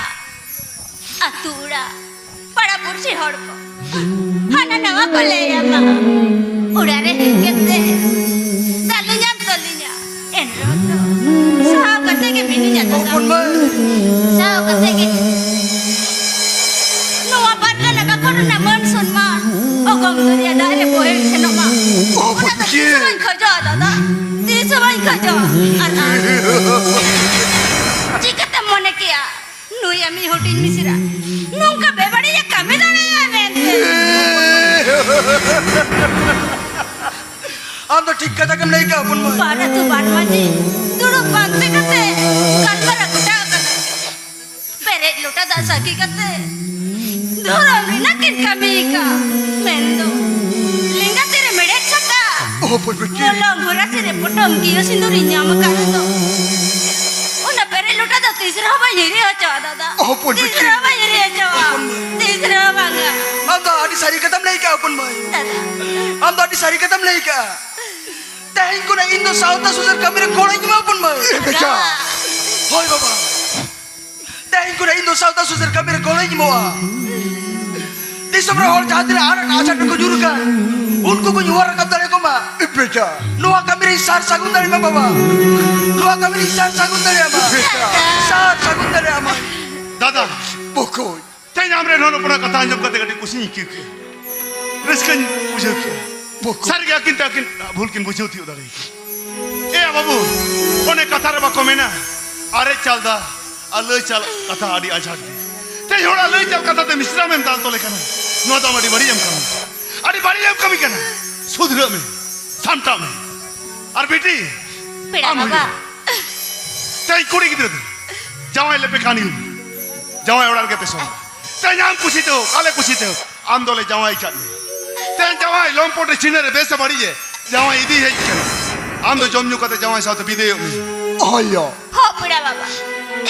ᱟᱹᱛᱩ ᱚᱲᱟᱜ, ᱯᱟᱲᱟ ᱯᱩᱲᱥᱤ ᱦᱚᱲ ᱠᱚ ᱦᱟᱱᱟ ᱱᱟᱣᱟ ᱠᱚ ᱞᱟᱹᱭᱟᱢᱟ᱾ ᱚᱲᱟᱜ ᱨᱮ ᱦᱮᱡ ᱠᱟᱛᱮ ᱫᱟᱞᱤᱧᱟᱢ ᱛᱚᱞᱤᱧᱟ᱾ ᱮᱱᱨᱮᱦᱚᱸ ᱛᱚ ᱥᱟᱦᱟᱣ ᱠᱟᱛᱮ ᱜᱮ ᱢᱤᱱᱟᱹᱧᱟ ᱫᱟᱫᱟ᱾ ᱦᱚᱯᱚᱱ ᱢᱟᱹᱭ᱾ ᱥᱟᱦᱟᱣ ᱠᱟᱛᱮ ᱜᱮ᱾ ᱱᱚᱣᱟ ᱵᱟᱨ ᱜᱟᱱ ᱟᱠᱟ ᱠᱚᱨᱮᱱᱟᱜ ᱢᱟᱹᱱ ᱥᱚᱱᱢᱟᱱ ᱚᱜᱚᱢ ᱫᱚᱨᱭᱟ ᱫᱟᱜ ᱨᱮ ᱵᱚᱦᱮᱞ ᱥᱮᱱᱚᱜ ᱢᱟ᱾ ᱚ, ᱚᱱᱟ ᱫᱚ ᱵᱩᱰᱷᱤ᱾ ᱛᱤᱥ ᱦᱚᱸ ᱵᱟᱹᱧ ᱠᱷᱚᱡᱚᱜᱼᱟ ᱫᱟᱫᱟ, ᱛᱤᱥ ᱦᱚᱸ ᱵᱟᱹᱧ ᱠᱷᱚᱡᱚᱜᱼᱟ᱾ ᱟᱨ ᱟᱢ ᱪᱤᱠᱟᱹᱛᱮᱢ ᱢᱚᱱᱮ ᱠᱮᱭᱟ ᱱᱩᱭ ᱟᱢᱤᱡ ᱦᱩᱰᱤᱧ ᱢᱤᱥᱨᱟ ᱱᱚᱝᱠᱟ ᱵᱮᱵᱟᱹᱲᱤᱡ ᱮ ᱠᱟᱹᱢᱤ ᱫᱟᱲᱮᱭᱟᱜᱼᱟ ᱢᱮᱱᱛᱮ? ᱟᱢ ᱫᱚ ᱴᱷᱤᱠ ᱠᱟᱛᱷᱟ ᱜᱮᱢ ᱞᱟᱹᱭ ᱠᱟᱜᱼᱟ ᱦᱚᱯᱚᱱ ᱢᱟᱹᱭ᱾ ᱵᱟᱨ ᱟᱹᱛᱩ ᱵᱟᱨ ᱢᱟᱹᱡᱷᱤ ᱫᱩᱲᱩᱵ ᱯᱟᱱᱛᱮ ᱠᱟᱛᱮ ᱜᱟᱞᱢᱟᱨᱟᱣ ᱜᱚᱴᱟ ᱟᱠᱟᱱᱟ᱾ ᱯᱮᱨᱮᱡ ᱞᱚᱴᱟ ᱫᱟᱜ ᱥᱟᱹᱠᱷᱤ ᱠᱟᱛᱮ ᱫᱷᱚᱨᱚᱢ ᱨᱮᱱᱟᱜ ᱠᱤᱱ ᱠᱟᱹᱢᱤ ᱠᱟᱜ᱾ ᱢᱮᱱᱫᱚ ᱞᱮᱸᱜᱟ ᱛᱤ ᱨᱮ ᱢᱮᱲᱦᱮᱫ ᱥᱟᱠᱟᱢ, ᱚ, ᱦᱚᱯᱚᱱ ᱵᱤᱴᱤ᱾ ᱢᱚᱞᱚᱝ ᱜᱷᱚᱨᱟ ᱥᱤᱨᱮ ᱯᱚᱴᱚᱢ ᱠᱤᱭᱟᱹ ᱥᱤᱸᱫᱩᱨᱤᱧ ᱧᱟᱢ ᱟᱠᱟᱫ ᱨᱮᱫᱚ, ᱚᱱᱟ ᱯᱮᱨᱮᱡ ᱞᱚᱴᱟ ᱫᱚ ᱛᱤᱥ ᱨᱮᱦᱚᱸ ᱵᱟᱹᱧ ᱦᱤᱨᱤ ᱦᱚᱪᱚᱣᱟ ᱫᱟᱫᱟ᱾ ᱚ, ᱦᱚᱯᱚᱱ ᱛᱤᱥ ᱵᱤᱴᱤ᱾ ᱨᱮᱦᱚᱸ ᱵᱟᱹᱧ ᱦᱤᱨᱤ ᱦᱚᱪᱚᱣᱟ᱾ ᱦᱚᱯᱚᱱ ᱢᱟᱹᱭ᱾ ᱛᱤᱥ ᱨᱮᱦᱚᱸ ᱵᱟᱝᱟ᱾ ᱟᱢ ᱫᱚ ᱟᱹᱰᱤ ᱥᱟᱹᱨᱤ ᱠᱟᱛᱷᱟᱢ ᱞᱟᱹᱭ ᱠᱟᱜᱼᱟ ᱦᱚᱯᱚᱱ ᱢᱟᱹᱭ᱾ ᱫᱟᱫᱟ᱾ ᱟᱢ ᱫᱚ ᱟᱹᱰᱤ ᱥᱟᱹᱨᱤ ᱠᱟᱛᱷᱟᱢ ᱞᱟᱹᱭ ᱠᱟᱜᱼᱟ᱾ ᱛᱮᱦᱮᱧ ᱠᱷᱚᱱᱟᱜ ᱤᱧ ᱫᱚ ᱥᱟᱶᱛᱟ ᱥᱩᱥᱟᱹᱨ ᱠᱟᱹᱢᱤ ᱨᱮ ᱜᱚᱲᱚᱧ ᱮᱢᱟ ᱦᱚᱯᱚᱱ ᱢᱟᱹᱭ᱾ ᱫᱟᱫᱟ᱾ ᱦᱳᱭ ᱵᱟᱵᱟ᱾ ᱛᱮᱦᱮᱧ ᱠᱷᱚᱱᱟᱜ ᱤᱧ ᱫᱚ ᱥᱟᱶᱛᱟ ᱥᱩᱥᱟᱹᱨ ᱠᱟᱹᱢᱤ ᱨᱮ ᱜᱚᱲᱚᱧ ᱮᱢᱚᱜᱼᱟ᱾ ᱫᱤᱥᱚᱢ ᱨᱮ ᱦᱚᱲ ᱡᱟᱦᱟᱸ ᱛᱤᱱᱟᱹᱜ ᱟᱱᱟᱴ ᱟᱡᱷᱟᱴ ᱨᱮᱠᱚ ᱧᱩᱨ ᱟᱠᱟᱱ, ᱩᱱᱠᱩ ᱠᱚᱧ ᱚᱣᱟᱨ ᱨᱟᱠᱟᱵ ᱫᱟᱲᱮᱭᱟᱠᱚ ᱢᱟ᱾ ᱵᱮᱴᱟ᱾ ᱱᱚᱣᱟ ᱠᱟᱹᱢᱤ ᱨᱮᱧ ᱥᱟᱨ ᱥᱟᱹᱜᱩᱱ ᱫᱟᱲᱮᱭᱟᱜ ᱢᱟ ᱵᱟᱵᱟ᱾ ᱱᱚᱣᱟ ᱠᱟᱹᱢᱤ ᱨᱮᱧ ᱥᱟᱨ ᱥᱟᱹᱜᱩᱱ ᱫᱟᱲᱮᱭᱟᱜ ᱢᱟ᱾ ᱵᱮᱴᱟ᱾ ᱥᱟᱨ ᱥᱟᱹᱜᱩᱱ ᱫᱟᱲᱮᱭᱟᱜ ᱢᱟ᱾ ᱫᱟᱫᱟ, ᱵᱚᱠᱚᱧ᱾ ᱛᱮᱦᱮᱧ ᱟᱢᱨᱮᱱ ᱦᱚᱱ ᱦᱚᱯᱚᱱᱟᱜ ᱠᱟᱛᱷᱟ ᱟᱸᱡᱚᱢ ᱠᱟᱛᱮ ᱠᱟᱹᱴᱤᱡ ᱠᱩᱥᱤᱧ ᱟᱹᱭᱠᱟᱹᱣ ᱠᱮᱫᱟ, ᱨᱟᱹᱥᱠᱟᱹᱧ ᱵᱩᱡᱷᱟᱹᱣ ᱠᱮᱫᱟ᱾ ᱵᱚᱠᱚᱧ᱾ ᱥᱟᱹᱨᱤᱜᱮ ᱟᱹᱠᱤᱱ ᱛᱮ ᱟᱹᱠᱤᱱ ᱵᱷᱩᱞ ᱠᱤᱱ ᱵᱩᱡᱷᱟᱹᱣ ᱛᱤᱭᱳᱜ ᱫᱟᱲᱮ ᱠᱮᱫᱟ᱾ ᱮᱭᱟ ᱵᱟᱹᱵᱩ, ᱚᱱᱮ ᱠᱟᱛᱷᱟ ᱨᱮ ᱵᱟᱠᱚ ᱢᱮᱱᱟ, ᱟᱨᱮᱡ ᱪᱟᱞ ᱫᱟ ᱟᱨ ᱞᱟᱹᱭ ᱪᱟᱞ ᱠᱟᱛᱷᱟ ᱟᱹᱰᱤ ᱟᱸᱡᱷᱟᱴ ᱜᱮ᱾ ᱛᱮᱦᱮᱧ ᱦᱚᱲᱟᱜ ᱞᱟᱹᱭ ᱪᱟᱞ ᱠᱟᱛᱷᱟ ᱛᱮ ᱢᱤᱥᱨᱟᱢ ᱮᱢ ᱫᱟᱞ ᱛᱚᱞᱮ ᱠᱟᱱᱟ, ᱱᱚᱣᱟ ᱫᱚ ᱟᱢ ᱟᱹᱰᱤ ᱵᱟᱹᱲᱤᱡ ᱮᱢ ᱠᱟᱹᱢᱤ, ᱟᱹᱰᱤ ᱵᱟᱹᱲᱤᱡ ᱮᱢ ᱠᱟᱹᱢᱤ ᱠᱟᱱᱟ᱾ ᱥᱩᱫᱷᱨᱟᱹᱜ ᱢᱮ, ᱥᱟᱢᱴᱟᱜ ᱢᱮ᱾ ᱟᱨ ᱵᱤᱴᱤ, ᱯᱮᱲᱟ ᱟᱢ ᱵᱟᱵᱟ᱾ ᱦᱩᱭᱩᱜ ᱛᱮᱦᱮᱧ ᱠᱩᱲᱤ ᱜᱤᱫᱽᱨᱟᱹ ᱫᱚ ᱡᱟᱶᱟᱭ ᱞᱮᱯᱮ ᱠᱷᱟᱱ ᱜᱮ ᱡᱟᱶᱟᱭ ᱚᱲᱟᱜ ᱨᱮᱜᱮ ᱯᱮ ᱥᱚᱝ᱾ ᱛᱮᱦᱮᱧ ᱟᱢ ᱠᱩᱥᱤ ᱛᱮ ᱦᱳᱠ, ᱟᱞᱮ ᱠᱩᱥᱤ ᱛᱮ ᱦᱳᱠ, ᱟᱢ ᱫᱚᱞᱮ ᱡᱟᱶᱟᱭ ᱠᱟᱫ ᱢᱮᱭᱟ᱾ ᱛᱮᱦᱮᱧ ᱡᱟᱶᱟᱭ ᱞᱚᱢᱯᱚᱴ ᱨᱮ ᱪᱷᱤᱱᱟᱹ ᱨᱮ ᱵᱮᱥ ᱵᱟᱹᱲᱤᱡ ᱮ ᱡᱟᱶᱟᱭ ᱤᱫᱤ ᱦᱮᱡ ᱠᱟᱱᱟ᱾ ᱟᱢ ᱫᱚ ᱡᱚᱢ ᱧᱩ ᱠᱟᱛᱮ ᱡᱟᱶᱟᱭ ᱥᱟᱶᱛᱮ ᱵᱤᱫᱟᱹᱭᱚᱜ ᱢᱮ᱾ ᱦᱳᱭ ᱭᱟ᱾ ᱦᱚᱸ, ᱯᱮᱲᱟ ᱵᱟᱵᱟ,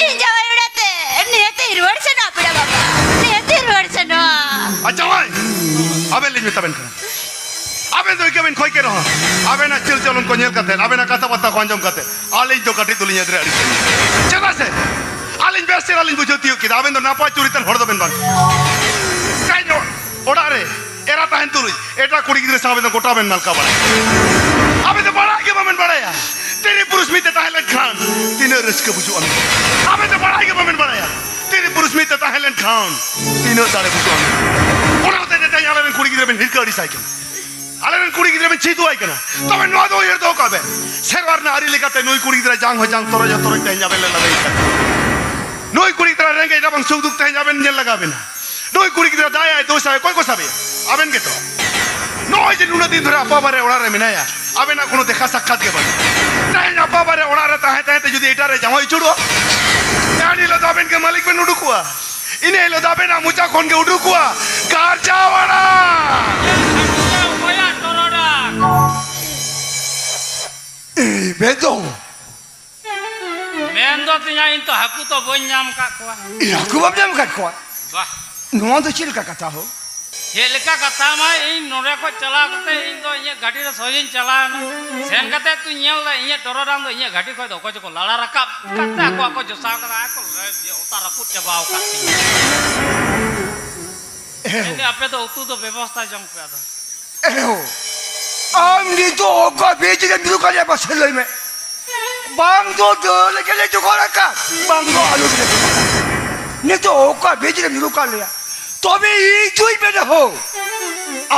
ᱤᱧ ᱡᱟᱶᱟᱭ ᱚᱲᱟᱜ ᱛᱮ ᱱᱤᱦᱟᱹᱛ ᱤᱧ ᱨᱩᱣᱟᱹᱲ ᱥᱮᱱᱚᱜᱼᱟ, ᱯᱮᱲᱟ ᱵᱟᱵᱟ, ᱱᱤᱦᱟᱹᱛ ᱤᱧ ᱨᱩᱣᱟᱹᱲ ᱥᱮᱱᱚᱜᱼᱟ᱾ ᱟᱨ ᱡᱟᱶᱟᱭ, ᱟᱵᱮᱱ ᱞᱤᱧ ᱢᱮᱛᱟ ᱵᱮᱱ ᱠᱟᱱᱟ, ᱟᱵᱮᱱ ᱫᱚ ᱤᱠᱟᱹ ᱵᱮᱱ ᱠᱷᱚᱭ ᱠᱮ ᱨᱮᱦᱚᱸ, ᱟᱵᱮᱱᱟᱜ ᱪᱟᱹᱞ ᱪᱚᱞᱚᱱ ᱠᱚ ᱧᱮᱞ ᱠᱟᱛᱮ, ᱟᱵᱮᱱᱟᱜ ᱠᱟᱛᱷᱟ ᱵᱟᱨᱛᱟ ᱠᱚ ᱟᱸᱡᱚᱢ ᱠᱟᱛᱮ, ᱟᱹᱞᱤᱧ ᱫᱚ ᱠᱟᱹᱴᱤᱡ ᱫᱚᱞᱤᱧ ᱮᱫᱽᱨᱮ ᱟᱹᱲᱤᱥ ᱠᱟᱱᱟ᱾ ᱪᱮᱫᱟᱜ ᱥᱮ ᱟᱹᱞᱤᱧ ᱵᱮᱥ ᱪᱮᱦᱨᱟ ᱞᱤᱧ ᱵᱩᱡᱷᱟᱹᱣ ᱛᱤᱭᱳᱜ ᱠᱮᱫᱟ, ᱟᱵᱮᱱ ᱫᱚ ᱱᱟᱯᱟᱭ ᱪᱩᱨᱤᱛᱟᱱ ᱦᱚᱲ ᱫᱚ ᱵᱮᱱ ᱵᱟᱝ᱾ ᱛᱮᱦᱮᱧ ᱚᱲᱟᱜ ᱨᱮ ᱮᱨᱟ ᱛᱟᱦᱮᱱ ᱛᱩᱞᱩᱡ ᱮᱴᱟᱜ ᱠᱩᱲᱤ ᱜᱤᱫᱽᱨᱟᱹ ᱥᱟᱶ ᱟᱵᱮᱱ ᱫᱚ ᱜᱚᱴᱟ ᱵᱮᱱ ᱱᱟᱞᱠᱟ ᱵᱟᱲᱟᱭᱟ᱾ ᱟᱵᱮᱱ ᱫᱚ ᱵᱟᱲᱟᱭ ᱜᱮ ᱵᱟᱵᱮᱱ ᱵᱟᱲᱟᱭᱟ, ᱛᱤᱨᱤ ᱯᱩᱨᱩᱥ ᱢᱤᱫ ᱛᱮ ᱛᱟᱦᱮᱸ ᱞᱮᱱᱠᱷᱟᱱ ᱛᱤᱱᱟᱹᱜ ᱨᱟᱹᱥᱠᱟᱹ ᱵᱩᱡᱷᱟᱹᱜᱼᱟ᱾ ᱟᱵᱮᱱ ᱫᱚ ᱵᱟᱲᱟᱭ ᱜᱮ ᱵᱟᱵᱮᱱ ᱵᱟᱲᱟᱭᱟ, ᱛᱤᱨᱤ ᱯᱩᱨᱩᱥ ᱢᱤᱫ ᱛᱮ ᱛᱟᱦᱮᱸ ᱞᱮᱱᱠᱷᱟᱱ ᱛᱤᱱᱟᱹᱜ ᱫᱟᱲᱮ ᱵᱩᱡᱷᱟᱹᱜᱼᱟ᱾ ᱚᱱᱟ ᱦᱚᱛᱮᱡ ᱛᱮ ᱛᱮᱦᱮᱧ ᱟᱞᱮᱨᱮᱱ ᱠᱩᱲᱤ ᱜᱤᱫᱽᱨᱟᱹ ᱵᱮᱱ ᱦᱤᱨᱠᱟᱹ ᱟᱹᱲᱤᱥᱟᱭ ᱠᱟᱱᱟ, ᱟᱞᱮᱨᱮᱱ ᱠᱩᱲᱤ ᱜᱤᱫᱽᱨᱟᱹ ᱵᱮᱱ ᱪᱤᱫᱩᱜ ᱟᱭ ᱠᱟᱱᱟ᱾ ᱛᱚᱵᱮ ᱱᱚᱣᱟ ᱫᱚ ᱩᱭᱦᱟᱹᱨ ᱫᱚᱦᱚ ᱠᱟᱜ ᱵᱮᱱ, ᱥᱮᱨᱣᱟ ᱨᱮᱱᱟᱜ ᱟᱹᱨᱤ ᱞᱮᱠᱟᱛᱮ ᱱᱩᱭ ᱠᱩᱲᱤ ᱜᱤᱫᱽᱨᱟᱹ ᱡᱟᱝ ᱦᱚᱸ ᱡᱟᱝ, ᱛᱚᱨᱚᱡ ᱦᱚᱸ ᱛᱚᱨᱚᱡ ᱛᱮᱦᱮᱧ ᱟᱵᱮᱱ ᱞᱮ ᱞᱟᱫᱮᱭᱮ ᱠᱟᱱᱟ᱾ ᱱᱩᱭ ᱠᱩᱲᱤ ᱜᱤᱫᱽᱨᱟᱹ ᱨᱮᱸᱜᱮᱡ ᱨᱟᱵᱟᱝ ᱥᱩᱠ ᱫᱩᱠ ᱛᱮᱦᱮᱧ ᱟᱵᱮᱱ ᱧᱮᱞ ᱞᱟᱜᱟᱣ ᱵᱮᱱᱟ᱾ ᱱᱩᱭ ᱠᱩᱲᱤ ᱜᱤᱫᱽᱨᱟᱹ ᱫᱟᱭᱟᱭ ᱫᱳᱥᱟᱭ, ᱚᱠᱚᱭ ᱠᱚ ᱥᱟᱵᱮᱭᱟ? ᱟᱵᱮᱱ ᱜᱮᱛᱚ᱾ ᱱᱚᱜᱼᱚᱭ ᱡᱮ ᱱᱩᱱᱟᱹᱜ ᱫᱤᱱ ᱫᱷᱚᱨᱮ ᱟᱯᱟ ᱵᱟᱨᱮ ᱚᱲᱟᱜ ᱨᱮ ᱢᱮᱱᱟᱭᱟ, ᱟᱵᱮᱱᱟᱜ ᱠᱳᱱᱳ ᱫᱮᱠᱷᱟ ᱥᱟᱠᱠᱷᱟᱛ ᱜᱮ ᱵᱟᱹᱱᱩᱜ᱾ ᱛᱮᱦᱮᱧ ᱟᱯᱟ ᱵᱟᱨᱮ ᱚᱲᱟᱜ ᱨᱮ ᱛᱟᱦᱮᱸ ᱛᱟᱦᱮᱸ ᱛᱮ ᱡᱩᱫᱤ ᱮᱴᱟᱜ ᱨᱮ ᱡᱟᱶᱟᱭ ᱩᱪᱟᱹᱲᱚᱜᱼᱟ, ᱮᱱ ᱦᱤᱞᱳᱜ ᱫᱚ ᱟᱵᱮᱱ ᱜᱮ ᱢᱟᱹᱞᱤᱠ ᱵᱮᱱ ᱩᱰᱩᱠᱚᱜᱼᱟ᱾ ᱤᱱᱟᱹ ᱦᱤᱞᱳᱜ ᱫᱚ ᱟᱵᱮᱱᱟᱜ ᱢᱚᱪᱟ ᱠᱷᱚᱱ ᱜᱮ ᱩᱰᱩᱠᱚᱜᱼᱟ, "ᱜᱟᱨᱡᱟᱣ ᱟᱲᱟᱜ!" ᱚᱠᱚᱭᱟᱜ ᱴᱚᱨᱚᱰᱟᱝ? ᱮᱭ ᱵᱮᱫᱚ᱾ ᱢᱮᱱ ᱫᱚ ᱛᱤᱧᱟ, ᱤᱧ ᱛᱚ ᱦᱟᱹᱠᱩ ᱛᱚ ᱵᱟᱹᱧ ᱧᱟᱢ ᱟᱠᱟᱫ ᱠᱚᱣᱟ᱾ ᱤᱧ ᱦᱟᱹᱠᱩ ᱵᱟᱢ ᱧᱟᱢ ᱟᱠᱟᱫ ᱠᱚᱣᱟ? ᱵᱟᱦ᱾ ᱱᱚᱣᱟ ᱫᱚ ᱪᱮᱫ ᱞᱮᱠᱟ ᱠᱟᱛᱷᱟ ᱦᱳ? ᱪᱮᱫ ᱞᱮᱠᱟ ᱠᱟᱛᱷᱟ ᱢᱟ, ᱤᱧ ᱱᱚᱰᱮ ᱠᱷᱚᱱ ᱪᱟᱞᱟᱣ ᱠᱟᱛᱮ ᱤᱧ ᱫᱚ ᱤᱧᱟᱹᱜ ᱜᱟᱹᱰᱤ ᱨᱮ ᱥᱚᱡᱷᱮᱧ ᱪᱟᱞᱟᱣ ᱮᱱᱟ᱾ ᱥᱮᱱ ᱠᱟᱛᱮ ᱛᱩᱧ ᱧᱮᱞ ᱮᱫᱟ, ᱤᱧᱟᱹᱜ ᱴᱚᱨᱚᱰᱟᱝ ᱫᱚ ᱤᱧᱟᱹᱜ ᱜᱟᱹᱰᱤ ᱠᱷᱚᱱ ᱫᱚ ᱚᱠᱚᱭ ᱪᱚᱠᱚ ᱞᱟᱲᱟ ᱨᱟᱠᱟᱵ ᱠᱟᱛᱮ ᱟᱠᱚ ᱟᱠᱚ ᱡᱚᱥᱟᱣ ᱠᱟᱫᱟ, ᱟᱨ ᱠᱚ ᱚᱛᱟ ᱨᱟᱹᱯᱩᱫ ᱪᱟᱵᱟᱣ ᱟᱠᱟᱫ ᱛᱤᱧᱟ᱾ ᱦᱮᱸ᱾ ᱢᱮᱱᱫᱟᱹᱧ, ᱟᱯᱮ ᱫᱚ ᱩᱛᱩ ᱫᱚ ᱵᱮᱵᱚᱥᱛᱷᱟ ᱡᱚᱝ ᱯᱮ ᱟᱫᱚ᱾ ᱮᱦᱳ, ᱟᱢ ᱱᱤᱛᱚᱜ ᱚᱠᱟ ᱵᱤᱨ ᱨᱮᱢ ᱧᱩᱨᱩ ᱠᱟᱱ ᱞᱮᱭᱟ ᱢᱟᱥᱮ ᱞᱟᱹᱭ ᱢᱮ? ᱵᱟᱝ ᱫᱚ ᱫᱟᱹᱞ ᱜᱮᱞᱮ ᱡᱚᱜᱟᱲ ᱟᱠᱟᱫ, ᱵᱟᱝ ᱫᱚ ᱟᱹᱞᱩ ᱜᱮᱞᱮ ᱡᱚᱜᱟᱲ ᱟᱠᱟᱫ᱾ ᱱᱤᱛᱚᱜ ᱚᱠᱟ ᱵᱤᱨ ᱨᱮᱢ ᱧᱩᱨᱩ ᱠᱟᱱ ᱞᱮᱭᱟ? ᱛᱚᱵᱮ ᱤᱧ ᱫᱩᱧ ᱢᱮᱱᱟ ᱦᱳ,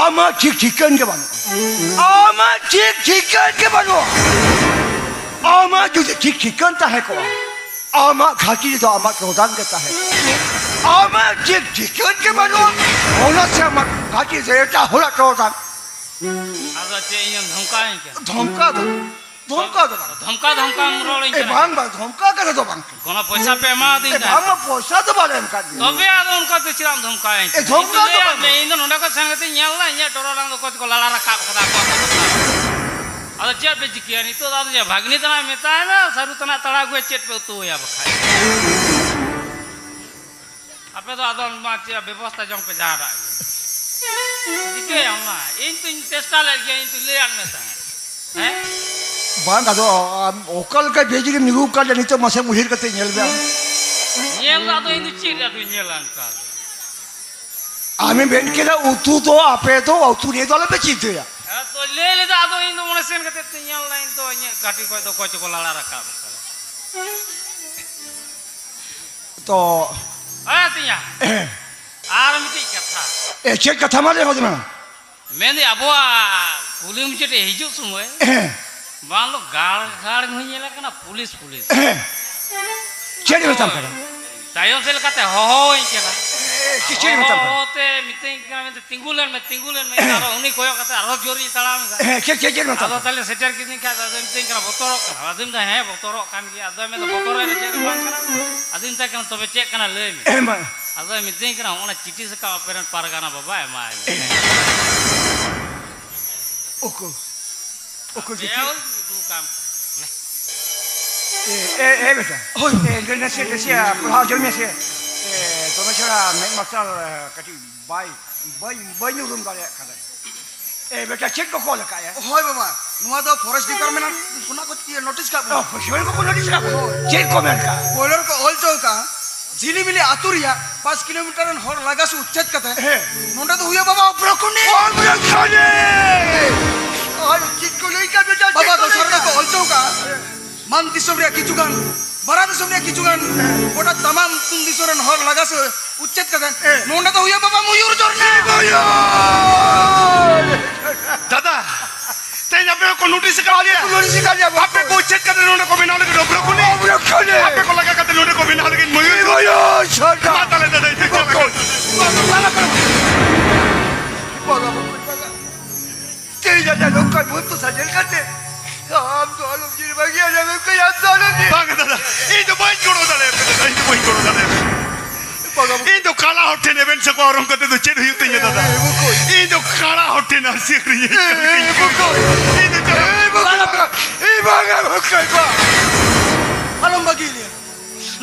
ᱟᱢᱟᱜ ᱴᱷᱤᱠ ᱴᱷᱤᱠᱟᱹᱱ ᱜᱮ ᱵᱟᱹᱱᱩᱜᱼᱟ᱾ ᱟᱢᱟᱜ ᱴᱷᱤᱠ ᱴᱷᱤᱠᱟᱹᱱ ᱜᱮ ᱵᱟᱹᱱᱩᱜᱼᱟ᱾ ᱟᱢᱟᱜ ᱡᱩᱫᱤ ᱴᱷᱤᱠ ᱴᱷᱤᱠᱟᱹᱱ ᱛᱟᱦᱮᱸ ᱠᱚᱜᱼᱟ, ᱟᱢᱟᱜ ᱜᱷᱟᱹᱴᱤ ᱨᱮᱫᱚ ᱟᱢᱟᱜ ᱴᱚᱨᱚᱰᱟᱝ ᱜᱮ ᱛᱟᱦᱮᱸ ᱠᱚᱜᱼᱟ᱾ ᱟᱢᱟᱜ ᱴᱷᱤᱠ ᱴᱷᱤᱠᱟᱹᱱ ᱜᱮ ᱵᱟᱹᱱᱩᱜᱼᱟ, ᱚᱱᱟ ᱥᱮ ᱟᱢᱟᱜ ᱜᱷᱟᱹᱴᱤ ᱨᱮ ᱮᱴᱟᱜ ᱦᱚᱲᱟᱜ ᱴᱚᱨᱚᱰᱟᱝ᱾ ᱟᱫᱚ ᱪᱮᱫ ᱤᱧᱮᱢ ᱫᱷᱚᱢᱠᱟᱣᱤᱧ ᱠᱟᱱᱟ? ᱫᱷᱚᱢᱠᱟᱣ ᱫᱚ, ᱫᱷᱚᱢᱠᱟᱣ ᱫᱚ ᱵᱟᱝ᱾ ᱫᱷᱚᱢᱠᱟᱣ, ᱫᱷᱚᱢᱠᱟᱣᱮᱢ ᱨᱚᱲᱟᱹᱧ ᱮ, ᱠᱟᱱᱟ? ᱵᱟᱝ, ᱵᱟᱝ, ᱫᱷᱚᱢᱠᱟᱣ ᱠᱟᱛᱷᱟ ᱫᱚ ᱵᱟᱝ ᱠᱟᱱᱟ᱾ ᱠᱳᱱᱳ ᱯᱚᱭᱥᱟ ᱯᱮ ᱮᱢᱟᱣᱟᱫᱤᱧ ᱮ, ᱛᱟᱦᱮᱸᱫ? ᱵᱟᱝ, ᱵᱟᱝ, ᱯᱚᱭᱥᱟ ᱫᱚ ᱵᱟᱞᱮ ᱮᱢ ᱠᱟᱫ ᱢᱮᱭᱟ᱾ ᱛᱚᱵᱮ ᱟᱫᱚ ᱚᱱᱠᱟ ᱫᱚ ᱪᱮᱫᱟᱜ ᱮᱢ ᱫᱷᱚᱢᱠᱟᱣᱤᱧ ᱮ, ᱠᱟᱱᱟ? ᱤᱧ ᱫᱚ ᱫᱷᱚᱢᱠᱟᱣ ᱫᱚ ᱞᱟᱹᱭᱟᱫ ᱵᱟᱝ᱾ ᱢᱮᱭᱟ, ᱤᱧ ᱫᱚ ᱱᱚᱰᱮ ᱠᱷᱚᱱ ᱥᱮᱱ ᱠᱟᱛᱮ ᱧᱮᱞ ᱫᱟ, ᱤᱧᱟᱹᱜ ᱴᱚᱨᱚᱰᱟᱝ ᱫᱚ ᱚᱠᱚᱭ ᱪᱚᱠᱚ ᱞᱟᱲᱟ ᱨᱟᱠᱟᱵ ᱠᱟᱫᱟ ᱠᱚ᱾ ᱟᱫᱚ ᱪᱮᱫ ᱯᱮ ᱪᱤᱠᱟᱹᱭᱟ ᱱᱤᱛᱚᱜ ᱫᱚ? ᱟᱫᱚ ᱪᱮᱫ, ᱵᱷᱟᱜᱽᱱᱤ ᱛᱟᱱᱟᱜ ᱢᱮᱛᱟᱭ ᱢᱮ, ᱥᱟᱹᱨᱩ ᱛᱟᱱᱟᱜ ᱛᱟᱲᱟ ᱟᱹᱜᱩᱭᱟ, ᱪᱮᱫ ᱯᱮ ᱩᱛᱩ ᱟᱭᱟ ᱵᱟᱠᱷᱟᱡ? ᱟᱯᱮ ᱫᱚ ᱟᱫᱚ ᱢᱟ ᱪᱮᱫ ᱵᱮᱵᱚᱥᱛᱟ ᱡᱚᱝ ᱯᱮ ᱡᱟᱦᱟᱸᱴᱟᱜ ᱜᱮ᱾ ᱪᱤᱠᱟᱹᱭᱟᱢ ᱢᱟ? ᱤᱧ ᱛᱚᱧ ᱪᱮᱥᱴᱟ ᱞᱮᱫ ᱜᱮᱭᱟ, ᱤᱧ ᱛᱚᱧ ᱞᱟᱹᱭᱟᱫ ᱢᱮ ᱛᱟᱦᱮᱸᱫ᱾ ᱦᱮᱸ? ᱵᱟᱝ, ᱟᱫᱚ ᱟᱢ ᱚᱠᱟ ᱞᱮᱠᱟ ᱵᱮᱡᱽ ᱨᱮᱢ ᱧᱩᱨᱩ ᱟᱠᱟᱱ ᱱᱤᱛᱚᱜ ᱢᱟᱥᱮ ᱩᱭᱦᱟᱹᱨ ᱠᱟᱛᱮ ᱧᱮᱞ ᱢᱮ ᱟᱢ᱾ ᱧᱮᱞ ᱫᱚ ᱟᱫᱚ ᱤᱧ ᱫᱚ ᱪᱮᱫ ᱟᱫᱚᱧ ᱧᱮᱞᱟ ᱚᱱᱠᱟ ᱫᱚ? ᱟᱢᱮᱢ ᱢᱮᱱ ᱠᱮᱫᱟ ᱩᱛᱩ ᱫᱚ ᱟᱯᱮ ᱫᱚ ᱩᱛᱩ ᱱᱤᱭᱮ ᱫᱚ ᱟᱞᱚᱯᱮ ᱪᱤᱱᱛᱟᱹᱭᱟ᱾ ᱦᱮᱸ, ᱛᱚ ᱞᱟᱹᱭ ᱞᱮᱫᱟ, ᱟᱫᱚ ᱤᱧ ᱫᱚ ᱚᱸᱰᱮ ᱥᱮᱱ ᱠᱟᱛᱮ ᱛᱚᱧ ᱧᱮᱞ ᱫᱟ, ᱤᱧ ᱫᱚ ᱤᱧᱟᱹᱜ ᱜᱷᱟᱹᱴᱤ ᱠᱷᱚᱡ ᱫᱚ ᱚᱠᱚᱭ ᱪᱚᱠᱚ ᱞᱟᱲᱟ ᱨᱟᱠᱟᱵ ᱟᱠᱟᱫᱟ᱾ ᱛᱚ ᱦᱮᱸ, ᱛᱤᱧᱟ᱾ ᱟᱨ ᱢᱤᱫᱴᱤᱡ ᱠᱟᱛᱷᱟ᱾ ᱮ, ᱪᱮᱫ ᱠᱟᱛᱷᱟ ᱢᱟ ᱞᱟᱹᱭ ᱦᱚᱫ ᱢᱮ? ᱢᱮᱱᱫᱟᱹᱧ, ᱟᱵᱚᱣᱟᱜ ᱠᱩᱞᱦᱤ ᱢᱩᱪᱟᱹᱫ ᱨᱮ ᱦᱤᱡᱩᱜ ᱥᱚᱢᱚᱭ ᱦᱮᱸ᱾ ᱵᱟᱝ ᱫᱚ ᱜᱟᱲ ᱜᱟᱲ ᱦᱚᱸᱧ ᱧᱮᱞ ᱠᱟᱱᱟ, ᱯᱩᱞᱤᱥ ᱯᱩᱞᱤᱥ᱾ ᱦᱮᱸ᱾ ᱪᱮᱫ ᱮ ᱢᱮᱛᱟᱢ ᱠᱟᱱᱟ? ᱛᱟᱭᱚᱢ ᱥᱮᱫ ᱞᱮᱠᱟᱛᱮ ᱦᱚᱦᱚᱣᱟᱹᱧ ᱠᱟᱱᱟ᱾ ᱮ, ᱪᱮᱫ, ᱪᱮᱫ ᱮ ᱢᱮᱛᱟᱢ ᱠᱟᱱᱟ? ᱦᱚᱦᱚ ᱛᱮ ᱢᱤᱛᱟᱹᱧ ᱠᱟᱱᱟ, ᱢᱮᱱᱛᱮ, "ᱛᱤᱸᱜᱩ ᱞᱮᱱ ᱢᱮ, ᱛᱤᱸᱜᱩ ᱞᱮᱱ ᱢᱮ᱾" ᱦᱮᱸ᱾ ᱟᱨᱚ ᱩᱱᱤ ᱠᱚᱭᱚᱜ ᱠᱟᱛᱮ ᱟᱨᱦᱚᱸ ᱡᱳᱨᱤᱧ ᱛᱟᱲᱟᱢ ᱮᱫᱟ᱾ ᱦᱮᱸ, ᱪᱮᱫ, ᱪᱮᱫ, ᱪᱮᱫ ᱮ ᱢᱮᱛᱟᱢ ᱟᱫᱚ ᱠᱟᱱᱟ? ᱛᱟᱦᱞᱮ ᱥᱮᱴᱮᱨ ᱠᱤᱫᱤᱧ ᱠᱷᱟᱡ ᱫᱚ ᱟᱫᱚᱭ ᱢᱤᱛᱟᱹᱧ ᱠᱟᱱᱟ, "ᱵᱚᱛᱚᱨᱚᱜ ᱠᱟᱱᱟ?" ᱟᱫᱚᱧ ᱢᱮᱛᱟᱭ, "ᱦᱮᱸ, ᱵᱚᱛᱚᱨᱚᱜ ᱠᱟᱱ ᱜᱮᱭᱟ᱾" ᱟᱫᱚᱭ ᱢᱮᱱᱫᱟ, "ᱵᱚᱛᱚᱨᱚᱜ ᱨᱮ ᱪᱮᱫ ᱦᱚᱸ ᱵᱟᱝ ᱠᱟᱱᱟ?" ᱟᱫᱚᱧ ᱢᱮᱛᱟᱭ ᱠᱟᱱᱟ, "ᱛᱚᱵᱮ ᱪᱮᱫ ᱠᱟᱱᱟ ᱞᱟᱹᱭ ᱢᱮ?" ᱦᱮᱸ, ᱢᱟ᱾ ᱟᱫᱚᱭ ᱢᱤᱛᱟᱹᱧ ᱠᱟᱱᱟ, "ᱚᱱᱟ ᱪᱤᱴᱷᱤ ᱥᱟᱠᱟᱢ ᱟᱯᱮ ᱨᱮᱱ ᱯᱟᱨᱜᱟᱱᱟ ᱵᱟᱵᱟ ᱮᱢᱟᱭ ᱢᱮ᱾ ᱩᱠᱩ, ᱩᱠᱩ ᱟᱯᱮ ᱪᱤᱴᱷᱤ? ᱳᱭ ᱩᱫᱩᱜ ᱠᱟᱢ ᱠᱟᱱᱟ᱾ ᱮ, ᱮ, ᱮ, ᱵᱮᱴᱟ᱾ ᱦᱳᱭ᱾ ᱮ, ᱱᱟᱥᱮ, ᱱᱟᱥᱮ, ᱯᱟᱲᱦᱟᱣ ᱦᱚᱪᱚᱧ ᱢᱮᱥᱮ᱾ ᱮ, ᱫᱚᱢᱮ ᱪᱮᱦᱨᱟ ᱢᱮᱫ ᱢᱟᱨᱥᱟᱞ, ᱮ, ᱠᱟᱹᱴᱤᱡ ᱵᱟᱭ, ᱵᱟᱹᱧ, ᱵᱟᱹᱧ ᱩᱨᱩᱢ ᱫᱟᱲᱮᱭᱟᱜ ᱠᱟᱱᱟ᱾ ᱮ, ᱵᱮᱴᱟ, ᱪᱮᱫ ᱠᱚ ᱠᱚᱞ ᱟᱠᱟᱫᱼᱟ? ᱦᱳᱭ ᱵᱟᱵᱟ, ᱱᱚᱣᱟ ᱫᱚ forest department ᱠᱷᱚᱱᱟᱜ ᱠᱚ, ᱤᱭᱟᱹ, notice ᱠᱟᱜ ᱵᱚᱱᱟ᱾ ᱚ, forest department ᱠᱚ notice ᱠᱟᱜ ᱵᱚᱱᱟ? ᱦᱳᱭ᱾ ᱪᱮᱫ ᱠᱚ ᱢᱮᱱ ᱠᱟᱜᱼᱟ? Boiler ᱠᱚ ᱚᱞ ᱦᱚᱪᱚ ᱠᱟᱜᱼᱟ᱾ ᱡᱷᱤᱞᱤᱢᱤᱞᱤ ᱟᱹᱛᱩ ᱨᱮᱭᱟᱜ ᱯᱟᱸᱪ ᱠᱤᱞᱳᱢᱤᱴᱟᱨ ᱨᱮᱱ ᱦᱚᱲ ᱞᱟᱜᱟ ᱥᱮ ᱩᱪᱪᱷᱮᱫ ᱠᱟᱛᱮ, ᱦᱮᱸ᱾ ᱱᱚᱸᱰᱮ ᱫᱚ ᱦᱩᱭᱩᱜᱼᱟ ᱵᱟᱵᱟ ᱚᱵᱽᱨᱚᱠᱷᱚᱱᱤ᱾ ᱚᱵᱽᱨᱚᱠᱷᱚᱱᱤ! ᱟᱨ ᱪᱮᱫ ᱠᱚ ᱞᱟᱹᱭ ᱠᱟᱜ ᱢᱮᱭᱟ? ᱵᱟᱵᱟ, ᱪᱮᱫ ᱠᱚ ᱞᱟᱹᱭ ᱫᱚᱥᱟᱨ ᱨᱮᱠᱚ ᱠᱟᱜ? ᱚᱞ ᱦᱚᱴᱚ ᱠᱟᱜᱼᱟ, ᱢᱟᱱ ᱫᱤᱥᱚᱢ ᱨᱮᱭᱟᱜ ᱠᱤᱪᱷᱩ ᱜᱟᱱ, ᱵᱟᱨᱟ ᱫᱤᱥᱚᱢ ᱨᱮᱭᱟᱜ ᱠᱤᱪᱷᱩ ᱜᱟᱱ, ᱜᱚᱴᱟ ᱛᱟᱢᱟᱢ ᱯᱩᱱ ᱫᱤᱥᱚᱢ ᱨᱮᱱ ᱦᱚᱲ ᱞᱟᱜᱟ ᱥᱮ ᱩᱪᱪᱷᱮᱫ ᱠᱟᱛᱮ, ᱦᱮᱸ᱾ ᱱᱚᱸᱰᱮ ᱫᱚ ᱦᱩᱭᱩᱜᱼᱟ ᱵᱟᱵᱟ ᱢᱚᱭᱩᱨ ᱡᱷᱚᱨᱱᱟ᱾ ᱢᱚᱭᱩᱨ! ᱫᱟᱫᱟ, ᱛᱮᱦᱮᱧ ᱟᱯᱮ ᱠᱚ ᱱᱳᱴᱤᱥ ᱟᱠᱟᱫ ᱯᱮᱭᱟ? ᱱᱳᱴᱤᱥ ᱟᱠᱟᱫ ᱞᱮᱭᱟ, ᱟᱯᱮ ᱠᱚ ᱩᱪᱪᱷᱮᱫ ᱠᱟᱛᱮ ᱱᱚᱰᱮ ᱠᱚ ᱵᱮᱱᱟᱣ ᱞᱟᱹᱜᱤᱫ ᱚᱵᱽᱨᱚᱠᱷᱚᱱᱤ? ᱚᱵᱽᱨᱚᱠᱷᱚᱱᱤ! ᱟᱯᱮ ᱠᱚ ᱞᱟᱜᱟ ᱠᱟᱛᱮ ᱱᱚᱰᱮ ᱠᱚ ᱵᱮᱱᱟᱣ ᱞᱟᱹᱜᱤᱫ ᱢᱚᱭᱩᱨ ᱡᱷᱚᱨᱱᱟ! ᱢᱚᱭᱩᱨ ᱡᱷᱚᱨᱱᱟ! ᱢᱟ ᱛᱟᱦᱞᱮ ᱫᱟᱫᱟ, ᱤᱧ ᱫᱚ ᱪᱟᱞᱟᱜ ᱠᱟᱱᱟ᱾ ᱵᱟᱵᱟ, ᱵᱟᱵᱟ, ᱵᱟᱵᱟ᱾ ᱛᱮᱦᱮᱧ ᱟᱞᱮ ᱱᱚᱝᱠᱟ ᱵᱚᱱ ᱫᱚ ᱥᱟᱡᱮᱨ ᱠᱟᱛᱮ, ᱟᱢ ᱫᱚ ᱟᱞᱚᱢ ᱧᱤᱨ ᱵᱟᱹᱜᱤᱭᱟ, ᱟᱞᱮ ᱱᱚᱝᱠᱟ ᱟᱢ ᱫᱚ ᱟᱞᱚᱢ ᱧᱤᱨ᱾ ᱵᱟᱝ ᱫᱟᱫᱟ, ᱤᱧ ᱫᱚ ᱵᱟᱹᱧ ᱜᱚᱲᱚ ᱫᱟᱲᱮᱭᱟᱯᱮ ᱫᱟᱫᱟ, ᱤᱧ ᱫᱚ ᱵᱟᱹᱧ ᱜᱚᱲᱚ ᱫᱟᱲᱮᱭᱟᱯᱮ᱾ ᱵᱟᱵᱟ᱾ ᱤᱧ ᱫᱚ ᱠᱟᱞᱟ ᱦᱚᱲ ᱴᱷᱮᱱ ᱮᱵᱷᱮᱱ ᱥᱟᱠᱣᱟ ᱚᱨᱚᱝ ᱠᱟᱛᱮ ᱫᱚ ᱪᱮᱫ ᱦᱩᱭᱩᱜ ᱛᱤᱧᱟ ᱫᱟᱫᱟ? ᱮ, ᱵᱚᱠᱚᱧ᱾ ᱤᱧ ᱫᱚ ᱠᱟᱲᱟ ᱦᱚᱲ ᱴᱷᱮᱱ ᱟᱹᱨᱥᱤ ᱟᱹᱠᱷᱨᱤᱧ ᱦᱩᱭᱩᱜ ᱮ, ᱛᱤᱧᱟ᱾ ᱵᱚᱠᱚᱧ᱾ ᱤᱧ ᱫᱚ ᱪᱟᱞᱟᱜ ᱮ, ᱵᱚᱠᱚᱧ᱾ ᱮ, ᱵᱟᱝᱟ, ᱵᱚᱠᱚᱧ, ᱵᱟᱝ᱾ ᱟᱞᱚᱢ ᱵᱟᱹᱜᱤ ᱞᱮᱭᱟ᱾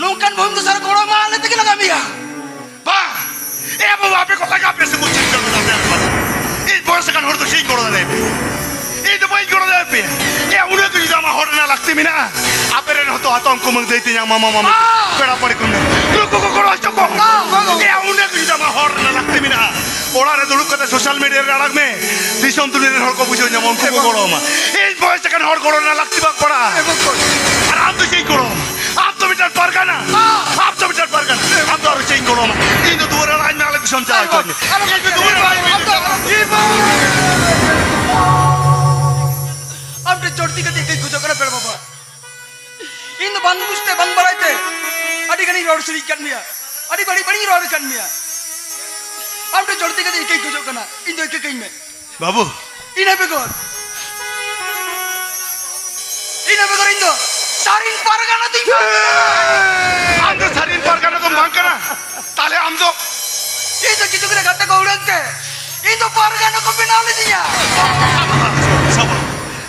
ᱱᱚᱝᱠᱟᱱ ᱵᱷᱩᱢ ᱫᱚ ᱥᱟᱨ ᱜᱚᱲᱚ ᱢᱟ ᱟᱞᱮ ᱛᱮᱜᱮ ᱞᱟᱜᱟᱣ ᱢᱮᱭᱟ᱾ ᱵᱟ! ᱮ ᱵᱟᱵᱟ, ᱟᱯᱮ ᱠᱚ ᱞᱟᱜᱟ ᱯᱮ ᱥᱮ ᱠᱚ ᱪᱮᱫ ᱠᱟᱱᱟ ᱟᱯᱮ ᱟᱯᱮ? ᱤᱧ ᱵᱚᱭᱮᱥ ᱟᱠᱟᱱ ᱦᱚᱲ ᱫᱚ ᱪᱮᱫ ᱤᱧ ᱜᱚᱲᱚ ᱫᱟᱲᱮᱭᱟᱯᱮᱭᱟ? ᱤᱧ ᱫᱚ ᱵᱟᱹᱧ ᱜᱚᱲᱚ ᱫᱟᱲᱮᱭᱟᱯᱮᱭᱟ᱾ ᱮ, ᱩᱱᱟᱹᱜ ᱜᱮ ᱡᱩᱫᱤ ᱟᱢᱟᱜ ᱦᱚᱲ ᱨᱮᱱᱟᱜ ᱞᱟᱹᱠᱛᱤ ᱢᱮᱱᱟᱜᱼᱟ, ᱟᱯᱮ ᱨᱮᱱ ᱦᱚᱸᱛᱚ ᱦᱟᱛᱚᱢ ᱠᱩᱢᱟᱹᱝ ᱫᱟᱹᱭ ᱛᱮᱧᱟᱝ ᱢᱟᱢᱟ ᱢᱟᱢᱤ ᱵᱟ! ᱯᱮᱲᱟ ᱯᱟᱹᱲᱤ ᱠᱚ ᱢᱮᱱᱟᱜᱼᱟ, ᱱᱩᱠᱩ ᱠᱚ ᱜᱚᱲᱚ ᱦᱚᱪᱚ ᱠᱚᱢ᱾ ᱵᱟ, ᱵᱟ, ᱵᱟ᱾ ᱮ, ᱩᱱᱟᱹᱜ ᱜᱮ ᱡᱩᱫᱤ ᱟᱢᱟᱜ ᱦᱚᱲ ᱨᱮᱱᱟᱜ ᱞᱟᱹᱠᱛᱤ ᱢᱮᱱᱟᱜᱼᱟ, ᱚᱲᱟᱜ ᱨᱮ ᱫᱩᱲᱩᱵ ᱠᱟᱛᱮ ᱥᱳᱥᱟᱞ ᱢᱤᱰᱤᱭᱟ ᱨᱮ ᱟᱲᱟᱜ ᱢᱮ, ᱫᱤᱥᱚᱢ ᱫᱩᱱᱤᱭᱟᱹ ᱨᱮᱱ ᱦᱚᱲ ᱠᱚ ᱵᱩᱡᱷᱟᱹᱣ ᱧᱟᱢᱟ, ᱩᱱᱠᱩ ᱠᱚ ᱜᱚᱲᱚ ᱟᱢᱟ᱾ ᱤᱧ ᱵᱚᱭᱮᱥ ᱟᱠᱟᱱ ᱦᱚᱲ ᱜᱚᱲᱚ ᱨᱮᱱᱟᱜ ᱞᱟᱹᱠᱛᱤ ᱵᱟᱝ ᱯᱟᱲᱟᱜᱼᱟ᱾ ᱮ ᱵᱚᱠᱚᱧ᱾ ᱟᱨ ᱟᱢ ᱫᱚ ᱪᱮᱫ ᱤᱧ ᱜᱚᱲᱚ ᱟᱢᱟ? ᱟᱢ ᱫᱚ ᱢᱤᱫᱴᱟᱝ ᱯᱟᱨᱜᱟᱱᱟ, ᱟᱢ ᱫᱚ ᱢᱤᱫᱴᱟᱝ ᱯᱟᱨᱜᱟᱱᱟ, ᱟᱢ ᱫᱚ ᱟᱨᱚ ᱪᱮᱫ ᱤᱧ ᱜᱚᱲᱚ ᱟᱢᱟ? ᱤᱧ ᱫᱚ ᱫᱩᱣᱟᱹᱨ ᱟᱲᱟᱜ ᱤᱧ ᱢᱮ, ᱟᱞᱮ ᱫᱤᱥᱚᱢ ᱪᱟᱞᱟᱣ ᱦᱚᱪᱚ ᱟᱹᱧ ᱢᱮ᱾ ᱤᱧ ᱫᱚ ᱫᱩᱣᱟᱹᱨ ᱟᱲᱟᱜ ᱤᱧ ᱢᱮ, ᱤᱧ ᱫᱚ ᱪᱟᱞᱟᱣ ᱦᱚᱪᱚ ᱟᱹᱧ ᱢᱮ᱾ ᱟᱢ ᱴᱷᱮᱱ ᱡᱚᱲᱛᱤ ᱠᱟᱛᱮ ᱤᱠᱟᱹᱧ ᱠᱷᱚᱡᱚᱜ ᱠᱟᱱᱟ ᱯᱮᱲᱟ ᱵᱟᱵᱟ᱾ ᱤᱧ ᱫᱚ ᱵᱟᱝ ᱵᱩᱡᱽ ᱛᱮ, ᱵᱟᱝ ᱵᱟᱲᱟᱭ ᱛᱮ ᱟᱹᱰᱤ ᱜᱟᱱᱤᱧ ᱨᱚᱲ ᱥᱟᱹᱨᱤ ᱟᱠᱟᱫ ᱢᱮᱭᱟ, ᱟᱹᱰᱤ ᱵᱟᱹᱲᱤᱡ ᱵᱟᱹᱲᱤᱡ ᱤᱧ ᱨᱚᱲ ᱟᱠᱟᱫ ᱢᱮᱭᱟ᱾ ᱟᱢ ᱴᱷᱮᱱ ᱡᱚᱲᱛᱤ ᱠᱟᱛᱮ ᱤᱠᱟᱹᱧ ᱠᱷᱚᱡᱚᱜ ᱠᱟᱱᱟ, ᱤᱧ ᱫᱚ ᱤᱠᱟᱹ ᱠᱟᱹᱧ ᱢᱮ᱾ ᱵᱟᱹᱵᱩ᱾ ᱤᱱᱟᱹ ᱵᱮᱜᱚᱨ, ᱤᱱᱟᱹ ᱵᱮᱜᱚᱨ ᱤᱧ ᱫᱚ ᱥᱟᱹᱨᱤᱱ ᱯᱟᱨᱜᱟᱱᱟ ᱫᱚᱧ ᱵᱟᱝ ᱠᱟᱱᱟ᱾ ᱟᱢ ᱫᱚ ᱥᱟᱹᱨᱤᱱ ᱯᱟᱨᱜᱟᱱᱟ ᱫᱚᱢ ᱵᱟᱝ ᱠᱟᱱᱟ? ᱛᱟᱦᱞᱮ ᱟᱢ ᱫᱚ? ᱤᱧ ᱫᱚ ᱠᱤᱪᱷᱩ ᱜᱤᱞᱟᱹ ᱜᱟᱛᱮ ᱠᱚ ᱩᱰᱟᱹᱝ ᱛᱮ ᱤᱧ ᱫᱚ ᱯᱟᱨᱜᱟᱱᱟ ᱠᱚ ᱵᱮᱱᱟᱣ ᱞᱤᱫᱤᱧᱟ᱾ ᱥᱟᱵᱟ, ᱥᱟᱵᱟ,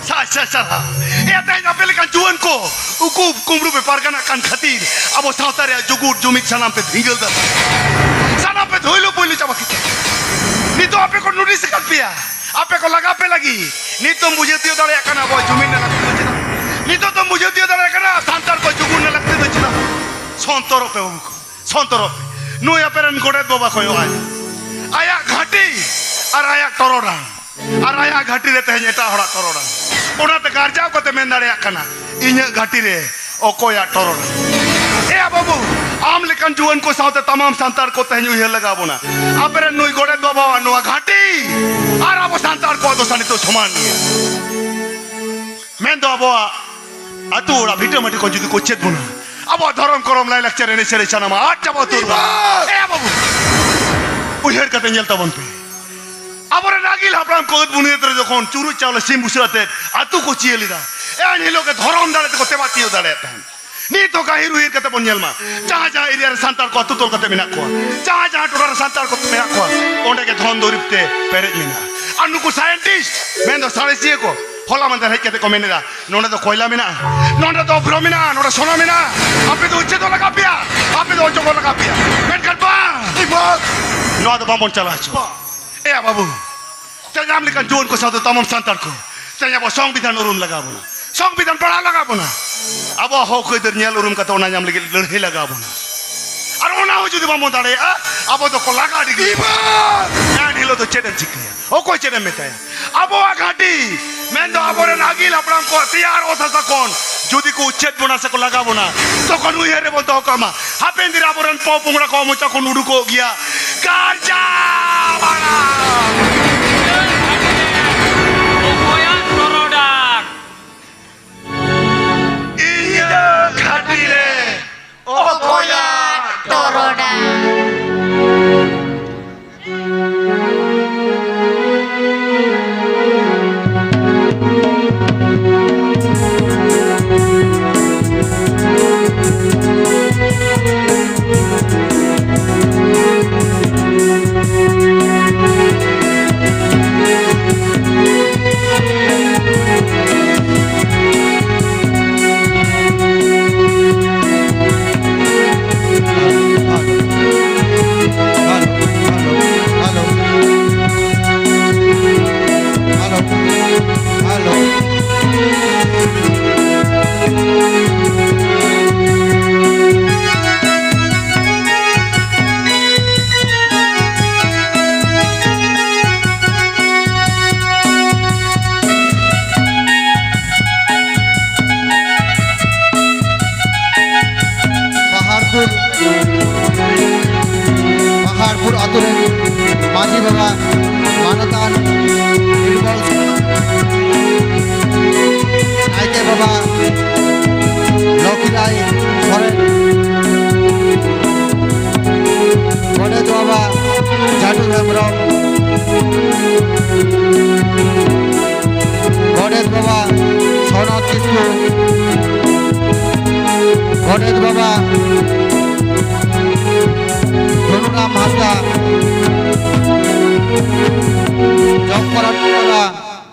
ᱥᱟᱭ ᱥᱟᱭ ᱥᱟᱨᱦᱟᱣ᱾ ᱮ, ᱛᱮᱦᱮᱧ ᱟᱯᱮ ᱞᱮᱠᱟᱱ ᱡᱩᱣᱟᱹᱱ ᱠᱚ ᱩᱠᱩ ᱠᱩᱢᱵᱽᱲᱩ ᱯᱮ ᱯᱟᱨᱜᱟᱱᱟᱜ ᱠᱟᱱ ᱠᱷᱟᱹᱛᱤᱨ ᱟᱵᱚ ᱥᱟᱶᱛᱟ ᱨᱮᱭᱟᱜ ᱡᱩᱜᱩᱫ ᱡᱩᱢᱤᱫ ᱥᱟᱱᱟᱢ ᱯᱮ ᱫᱷᱤᱸᱜᱟᱹᱞ ᱫᱟ, ᱥᱟᱱᱟᱢ ᱯᱮ ᱫᱷᱩᱭᱞᱩ ᱯᱩᱭᱞᱩ ᱪᱟᱵᱟ ᱠᱮᱫᱟ᱾ ᱱᱤᱛᱚᱜ ᱟᱯᱮ ᱠᱚ ᱱᱳᱴᱤᱥ ᱟᱠᱟᱫ ᱯᱮᱭᱟ, ᱟᱯᱮ ᱠᱚ ᱞᱟᱜᱟ ᱯᱮ ᱞᱟᱹᱜᱤᱫ᱾ ᱱᱤᱛᱚᱜ ᱮᱢ ᱵᱩᱡᱷᱟᱹᱣ ᱛᱤᱭᱳᱜ ᱫᱟᱲᱮᱭᱟᱜ ᱠᱟᱱᱟ ᱟᱵᱚᱣᱟᱜ ᱡᱩᱢᱤᱫ ᱨᱮᱱᱟᱜ ᱞᱟᱹᱠᱛᱤ ᱫᱚ ᱪᱮᱫᱟᱜ? ᱱᱤᱛᱚᱜ ᱫᱚᱢ ᱵᱩᱡᱷᱟᱹᱣ ᱛᱤᱭᱳᱜ ᱫᱟᱲᱮᱭᱟᱜ ᱠᱟᱱᱟ ᱥᱟᱱᱛᱟᱲ ᱠᱚ ᱡᱩᱜᱩᱫ ᱨᱮᱱᱟᱜ ᱞᱟᱹᱠᱛᱤ ᱫᱚ ᱪᱮᱫᱟᱜ? ᱥᱚᱱᱛᱚᱨᱚᱜ ᱯᱮ ᱵᱟᱹᱵᱩ ᱠᱚ᱾ ᱥᱚᱱᱛᱚᱨᱚᱜ ᱯᱮ᱾ ᱱᱩᱭ ᱟᱯᱮ ᱨᱮᱱ ᱜᱚᱰᱮᱛ ᱵᱟᱵᱟ ᱠᱚᱭᱚᱜ ᱟᱭ, ᱟᱭᱟᱜ ᱜᱷᱟᱹᱴᱤ ᱟᱨ ᱟᱭᱟᱜ ᱴᱚᱨᱚᱰᱟᱝ, ᱟᱨ ᱟᱭᱟᱜ ᱜᱷᱟᱹᱴᱤ ᱨᱮ ᱛᱮᱦᱮᱧ ᱮᱴᱟᱜ ᱦᱚᱲᱟᱜ ᱴᱚᱨᱚᱰᱟᱝ᱾ ᱚᱱᱟᱛᱮ ᱜᱟᱨᱡᱟᱣ ᱠᱟᱛᱮ ᱢᱮᱱ ᱫᱟᱲᱮᱭᱟᱜ ᱠᱟᱱᱟ, ᱤᱧᱟᱹᱜ ᱜᱷᱟᱹᱴᱤ ᱨᱮ ᱚᱠᱚᱭᱟᱜ ᱴᱚᱨᱚᱰᱟᱝ? ᱮᱭᱟ ᱵᱟᱹᱵᱩ, ᱟᱢ ᱞᱮᱠᱟᱱ ᱡᱩᱣᱟᱹᱱ ᱠᱚ ᱥᱟᱶᱛᱮ ᱛᱟᱢᱟᱢ ᱥᱟᱱᱛᱟᱲ ᱠᱚ ᱛᱮᱦᱮᱧ ᱩᱭᱦᱟᱹᱨ ᱞᱟᱜᱟᱣ ᱵᱚᱱᱟ᱾ ᱟᱯᱮ ᱨᱮᱱ ᱱᱩᱭ ᱜᱚᱰᱮᱛ ᱵᱟᱵᱟᱣᱟᱜ ᱱᱚᱣᱟ ᱜᱷᱟᱹᱴᱤ ᱟᱨ ᱟᱵᱚ ᱥᱟᱱᱛᱟᱲ ᱠᱚᱣᱟᱜ ᱫᱚᱥᱟ ᱱᱤᱛᱚᱜ ᱥᱚᱢᱟᱱ ᱜᱮᱭᱟ᱾ ᱢᱮᱱᱫᱚ ᱟᱵᱚᱣᱟᱜ ᱟᱹᱛᱩ ᱚᱲᱟᱜ ᱵᱷᱤᱴᱟᱹ ᱢᱟᱹᱴᱤ ᱠᱚ ᱡᱩᱫᱤ ᱠᱚ ᱪᱮᱫ ᱵᱚᱱᱟ, ᱟᱵᱚᱣᱟᱜ ᱫᱷᱚᱨᱚᱢ ᱠᱚᱨᱚᱢ ᱞᱟᱭ ᱞᱟᱠᱪᱟᱨ ᱮᱱᱮᱡ ᱥᱮᱨᱮᱧ ᱥᱟᱱᱟᱢᱟ ᱟᱫ ᱪᱟᱵᱟ ᱩᱛᱟᱹᱨᱚᱜᱼᱟ᱾ ᱮ ᱵᱟᱹᱵᱩ, ᱩᱭᱦᱟᱹᱨ ᱠᱟᱛᱮ ᱧᱮᱞ ᱛᱟᱵᱚᱱ ᱯᱮ᱾ ᱟᱵᱚᱨᱮᱱ ᱟᱹᱜᱤᱞ ᱦᱟᱯᱲᱟᱢ ᱠᱚ ᱟᱹᱫ ᱵᱩᱱᱤᱭᱟᱹᱫ ᱨᱮ ᱡᱚᱠᱷᱚᱱ ᱪᱩᱨᱩᱡ ᱪᱟᱣᱞᱮ ᱥᱤᱢ ᱵᱩᱥᱟᱹᱜ ᱟᱛᱮᱫ ᱟᱹᱛᱩ ᱠᱚ ᱪᱤᱭᱟᱹ ᱞᱮᱫᱟ, ᱮᱱ ᱦᱤᱞᱳᱜ ᱜᱮ ᱫᱷᱚᱨᱚᱢ ᱫᱟᱲᱮ ᱛᱮᱠᱚ ᱛᱮᱵᱟ ᱛᱤᱭᱳᱜ ᱫᱟᱲᱮᱭᱟᱜ ᱛᱟᱦᱮᱸᱫ᱾ ᱱᱤᱛ ᱦᱚᱸ ᱜᱟᱹᱦᱤᱨ ᱩᱭᱦᱟᱹᱨ ᱠᱟᱛᱮ ᱵᱚᱱ ᱧᱮᱞ ᱢᱟ, ᱡᱟᱦᱟᱸ ᱡᱟᱦᱟᱸ ᱮᱨᱤᱭᱟ ᱨᱮ ᱥᱟᱱᱛᱟᱲ ᱠᱚ ᱟᱹᱛᱩ ᱛᱚᱞ ᱠᱟᱛᱮ ᱢᱮᱱᱟᱜ ᱠᱚᱣᱟ, ᱡᱟᱦᱟᱸ ᱡᱟᱦᱟᱸ ᱴᱚᱴᱷᱟ ᱨᱮ ᱥᱟᱱᱛᱟᱲ ᱠᱚ ᱢᱮᱱᱟᱜ ᱠᱚᱣᱟ, ᱚᱸᱰᱮ ᱜᱮ ᱫᱷᱚᱱ ᱫᱩᱨᱤᱵᱽ ᱛᱮ ᱯᱮᱨᱮᱡ ᱢᱮᱱᱟᱜᱼᱟ᱾ ᱟᱨ ᱱᱩᱠᱩ ᱥᱟᱭᱮᱱᱴᱤᱥᱴ, ᱢᱮᱱᱫᱚ ᱥᱟᱬᱮᱥᱤᱭᱟᱹ ᱠᱚ, ᱦᱚᱞᱟ ᱢᱟᱫᱷᱮᱨ ᱦᱮᱡ ᱠᱟᱛᱮ ᱠᱚ ᱢᱮᱱ ᱮᱫᱟ, ᱱᱚᱸᱰᱮ ᱫᱚ ᱠᱚᱭᱞᱟ ᱢᱮᱱᱟᱜᱼᱟ, ᱱᱚᱸᱰᱮ ᱫᱚ ᱚᱵᱷᱨᱚ ᱢᱮᱱᱟᱜᱼᱟ, ᱱᱚᱸᱰᱮ ᱥᱚᱱᱟ ᱢᱮᱱᱟᱜᱼᱟ, ᱟᱯᱮ ᱫᱚ ᱪᱮᱫᱚᱜ ᱞᱟᱜᱟᱣ ᱯᱮᱭᱟ, ᱟᱯᱮ ᱫᱚ ᱚᱪᱚᱜᱚᱜ ᱞᱟᱜᱟᱣ ᱯᱮᱭᱟ᱾ ᱢᱮᱱᱠᱷᱟᱱ ᱵᱟᱝ, ᱱᱚᱣᱟ ᱫᱚ ᱵᱟᱵᱚᱱ ᱪᱟᱞᱟᱣ ᱦᱚᱪᱚ᱾ ᱮᱭᱟ ᱵᱟᱹᱵᱩ, ᱛᱮᱦᱮᱧ ᱟᱢ ᱞᱮᱠᱟᱱ ᱡᱩᱣᱟᱹᱱ ᱠᱚ ᱥᱟᱶᱛᱮ ᱛᱟᱢᱟᱢ ᱥᱟᱱᱛᱟᱲ ᱠᱚ, ᱛᱮᱦᱮᱧ ᱟᱵᱚ ᱥᱚᱝᱵᱤᱫᱷᱟᱱ ᱩᱨᱩᱢ ᱞᱟᱜᱟᱣ ᱵᱚᱱᱟ, ᱥᱚᱝᱵᱤᱫᱷᱟᱱ ᱯᱟᱲᱦᱟᱣ ᱞᱟᱜᱟᱣ ᱵᱚᱱᱟ, ᱟᱵᱚᱣᱟᱜ ᱦᱚᱠ ᱟᱹᱭᱫᱟᱹᱨ ᱧᱮᱞ ᱩᱨᱩᱢ ᱠᱟᱛᱮ ᱚᱱᱟ ᱧᱟᱢ ᱞᱟᱹᱜᱤᱫ ᱞᱟᱹᱲᱦᱟᱹᱭ ᱞᱟᱜᱟᱣ ᱵᱚᱱᱟ᱾ ᱟᱨ ᱚᱱᱟ ᱦᱚᱸ ᱡᱩᱫᱤ ᱵᱟᱵᱚᱱ ᱫᱟᱲᱮᱭᱟᱜᱼᱟ, ᱟᱵᱚ ᱫᱚᱠᱚ ᱞᱟᱜᱟ ᱟᱹᱰᱤ ᱜᱮ᱾ ᱮᱱ ᱦᱤᱞᱳᱜ ᱫᱚ ᱪᱮᱫ ᱮᱢ ᱪᱤᱠᱟᱹᱭᱟ? ᱚᱠᱚᱭ ᱪᱮᱫ ᱮᱢ ᱢᱮᱛᱟᱭᱟ? ᱟᱵᱚᱣᱟᱜ ᱜᱷᱟᱹᱴᱤ, ᱢᱮᱱᱫᱚ ᱟᱵᱚᱨᱮᱱ ᱟᱹᱜᱤᱞ ᱦᱟᱯᱲᱟᱢ ᱠᱚᱣᱟᱜ ᱛᱮᱭᱟᱨ ᱚᱛ ᱦᱟᱥᱟ ᱠᱷᱚᱱ ᱡᱩᱫᱤ ᱠᱚ ᱩᱪᱷᱮᱫ ᱵᱚᱱᱟ ᱥᱮᱠᱚ ᱞᱟᱜᱟ ᱵᱚᱱᱟ, ᱛᱚᱠᱷᱚᱱ ᱩᱭᱦᱟᱹᱨ ᱨᱮᱵᱚᱱ ᱫᱚᱦᱚ ᱠᱟᱜ ᱢᱟ, ᱦᱟᱯᱮᱱ ᱫᱤᱱ ᱨᱮ ᱟᱵᱚᱨᱮᱱ ᱯᱚ ᱯᱚᱝᱲᱟ ᱠᱚ ᱢᱚᱪᱟ ᱠᱷᱚᱱ ᱩᱰᱩᱠᱚᱜ ᱜᱮᱭᱟ, ᱜᱟᱨᱡᱟ ᱵᱟᱲᱟ᱾ ᱚᱠᱚᱭᱟᱜ ᱴᱚᱨᱚᱰᱟᱝ? ᱤᱧᱟᱹᱜ ᱜᱷᱟᱹᱴᱤ ᱨᱮ ᱚᱠᱚᱭᱟᱜ ᱴᱚᱨᱚᱰᱟᱝ? ᱢᱟᱹᱡᱷᱤ ᱵᱟᱵᱟ ᱢᱟᱱᱚᱛᱟᱱ ᱱᱤᱨᱢᱚᱞ ᱥᱚᱨᱮᱱ, ᱱᱟᱭᱠᱮ ᱵᱟᱵᱟ ᱞᱚᱠᱷᱤᱨᱟᱭ ᱥᱚᱨᱮᱱ, ᱜᱚᱰᱮᱛ ᱵᱟᱵᱟ ᱡᱟᱹᱫᱩ ᱦᱮᱢᱵᱨᱚᱢ, ᱜᱚᱰᱮᱛ ᱵᱟᱵᱟ ᱥᱚᱱᱚᱛ ᱠᱤᱥᱠᱩ, ᱜᱚᱰᱮᱛ ᱵᱟᱵᱟ ᱫᱷᱚᱱᱩᱨᱟᱢ ᱦᱟᱸᱥᱫᱟ,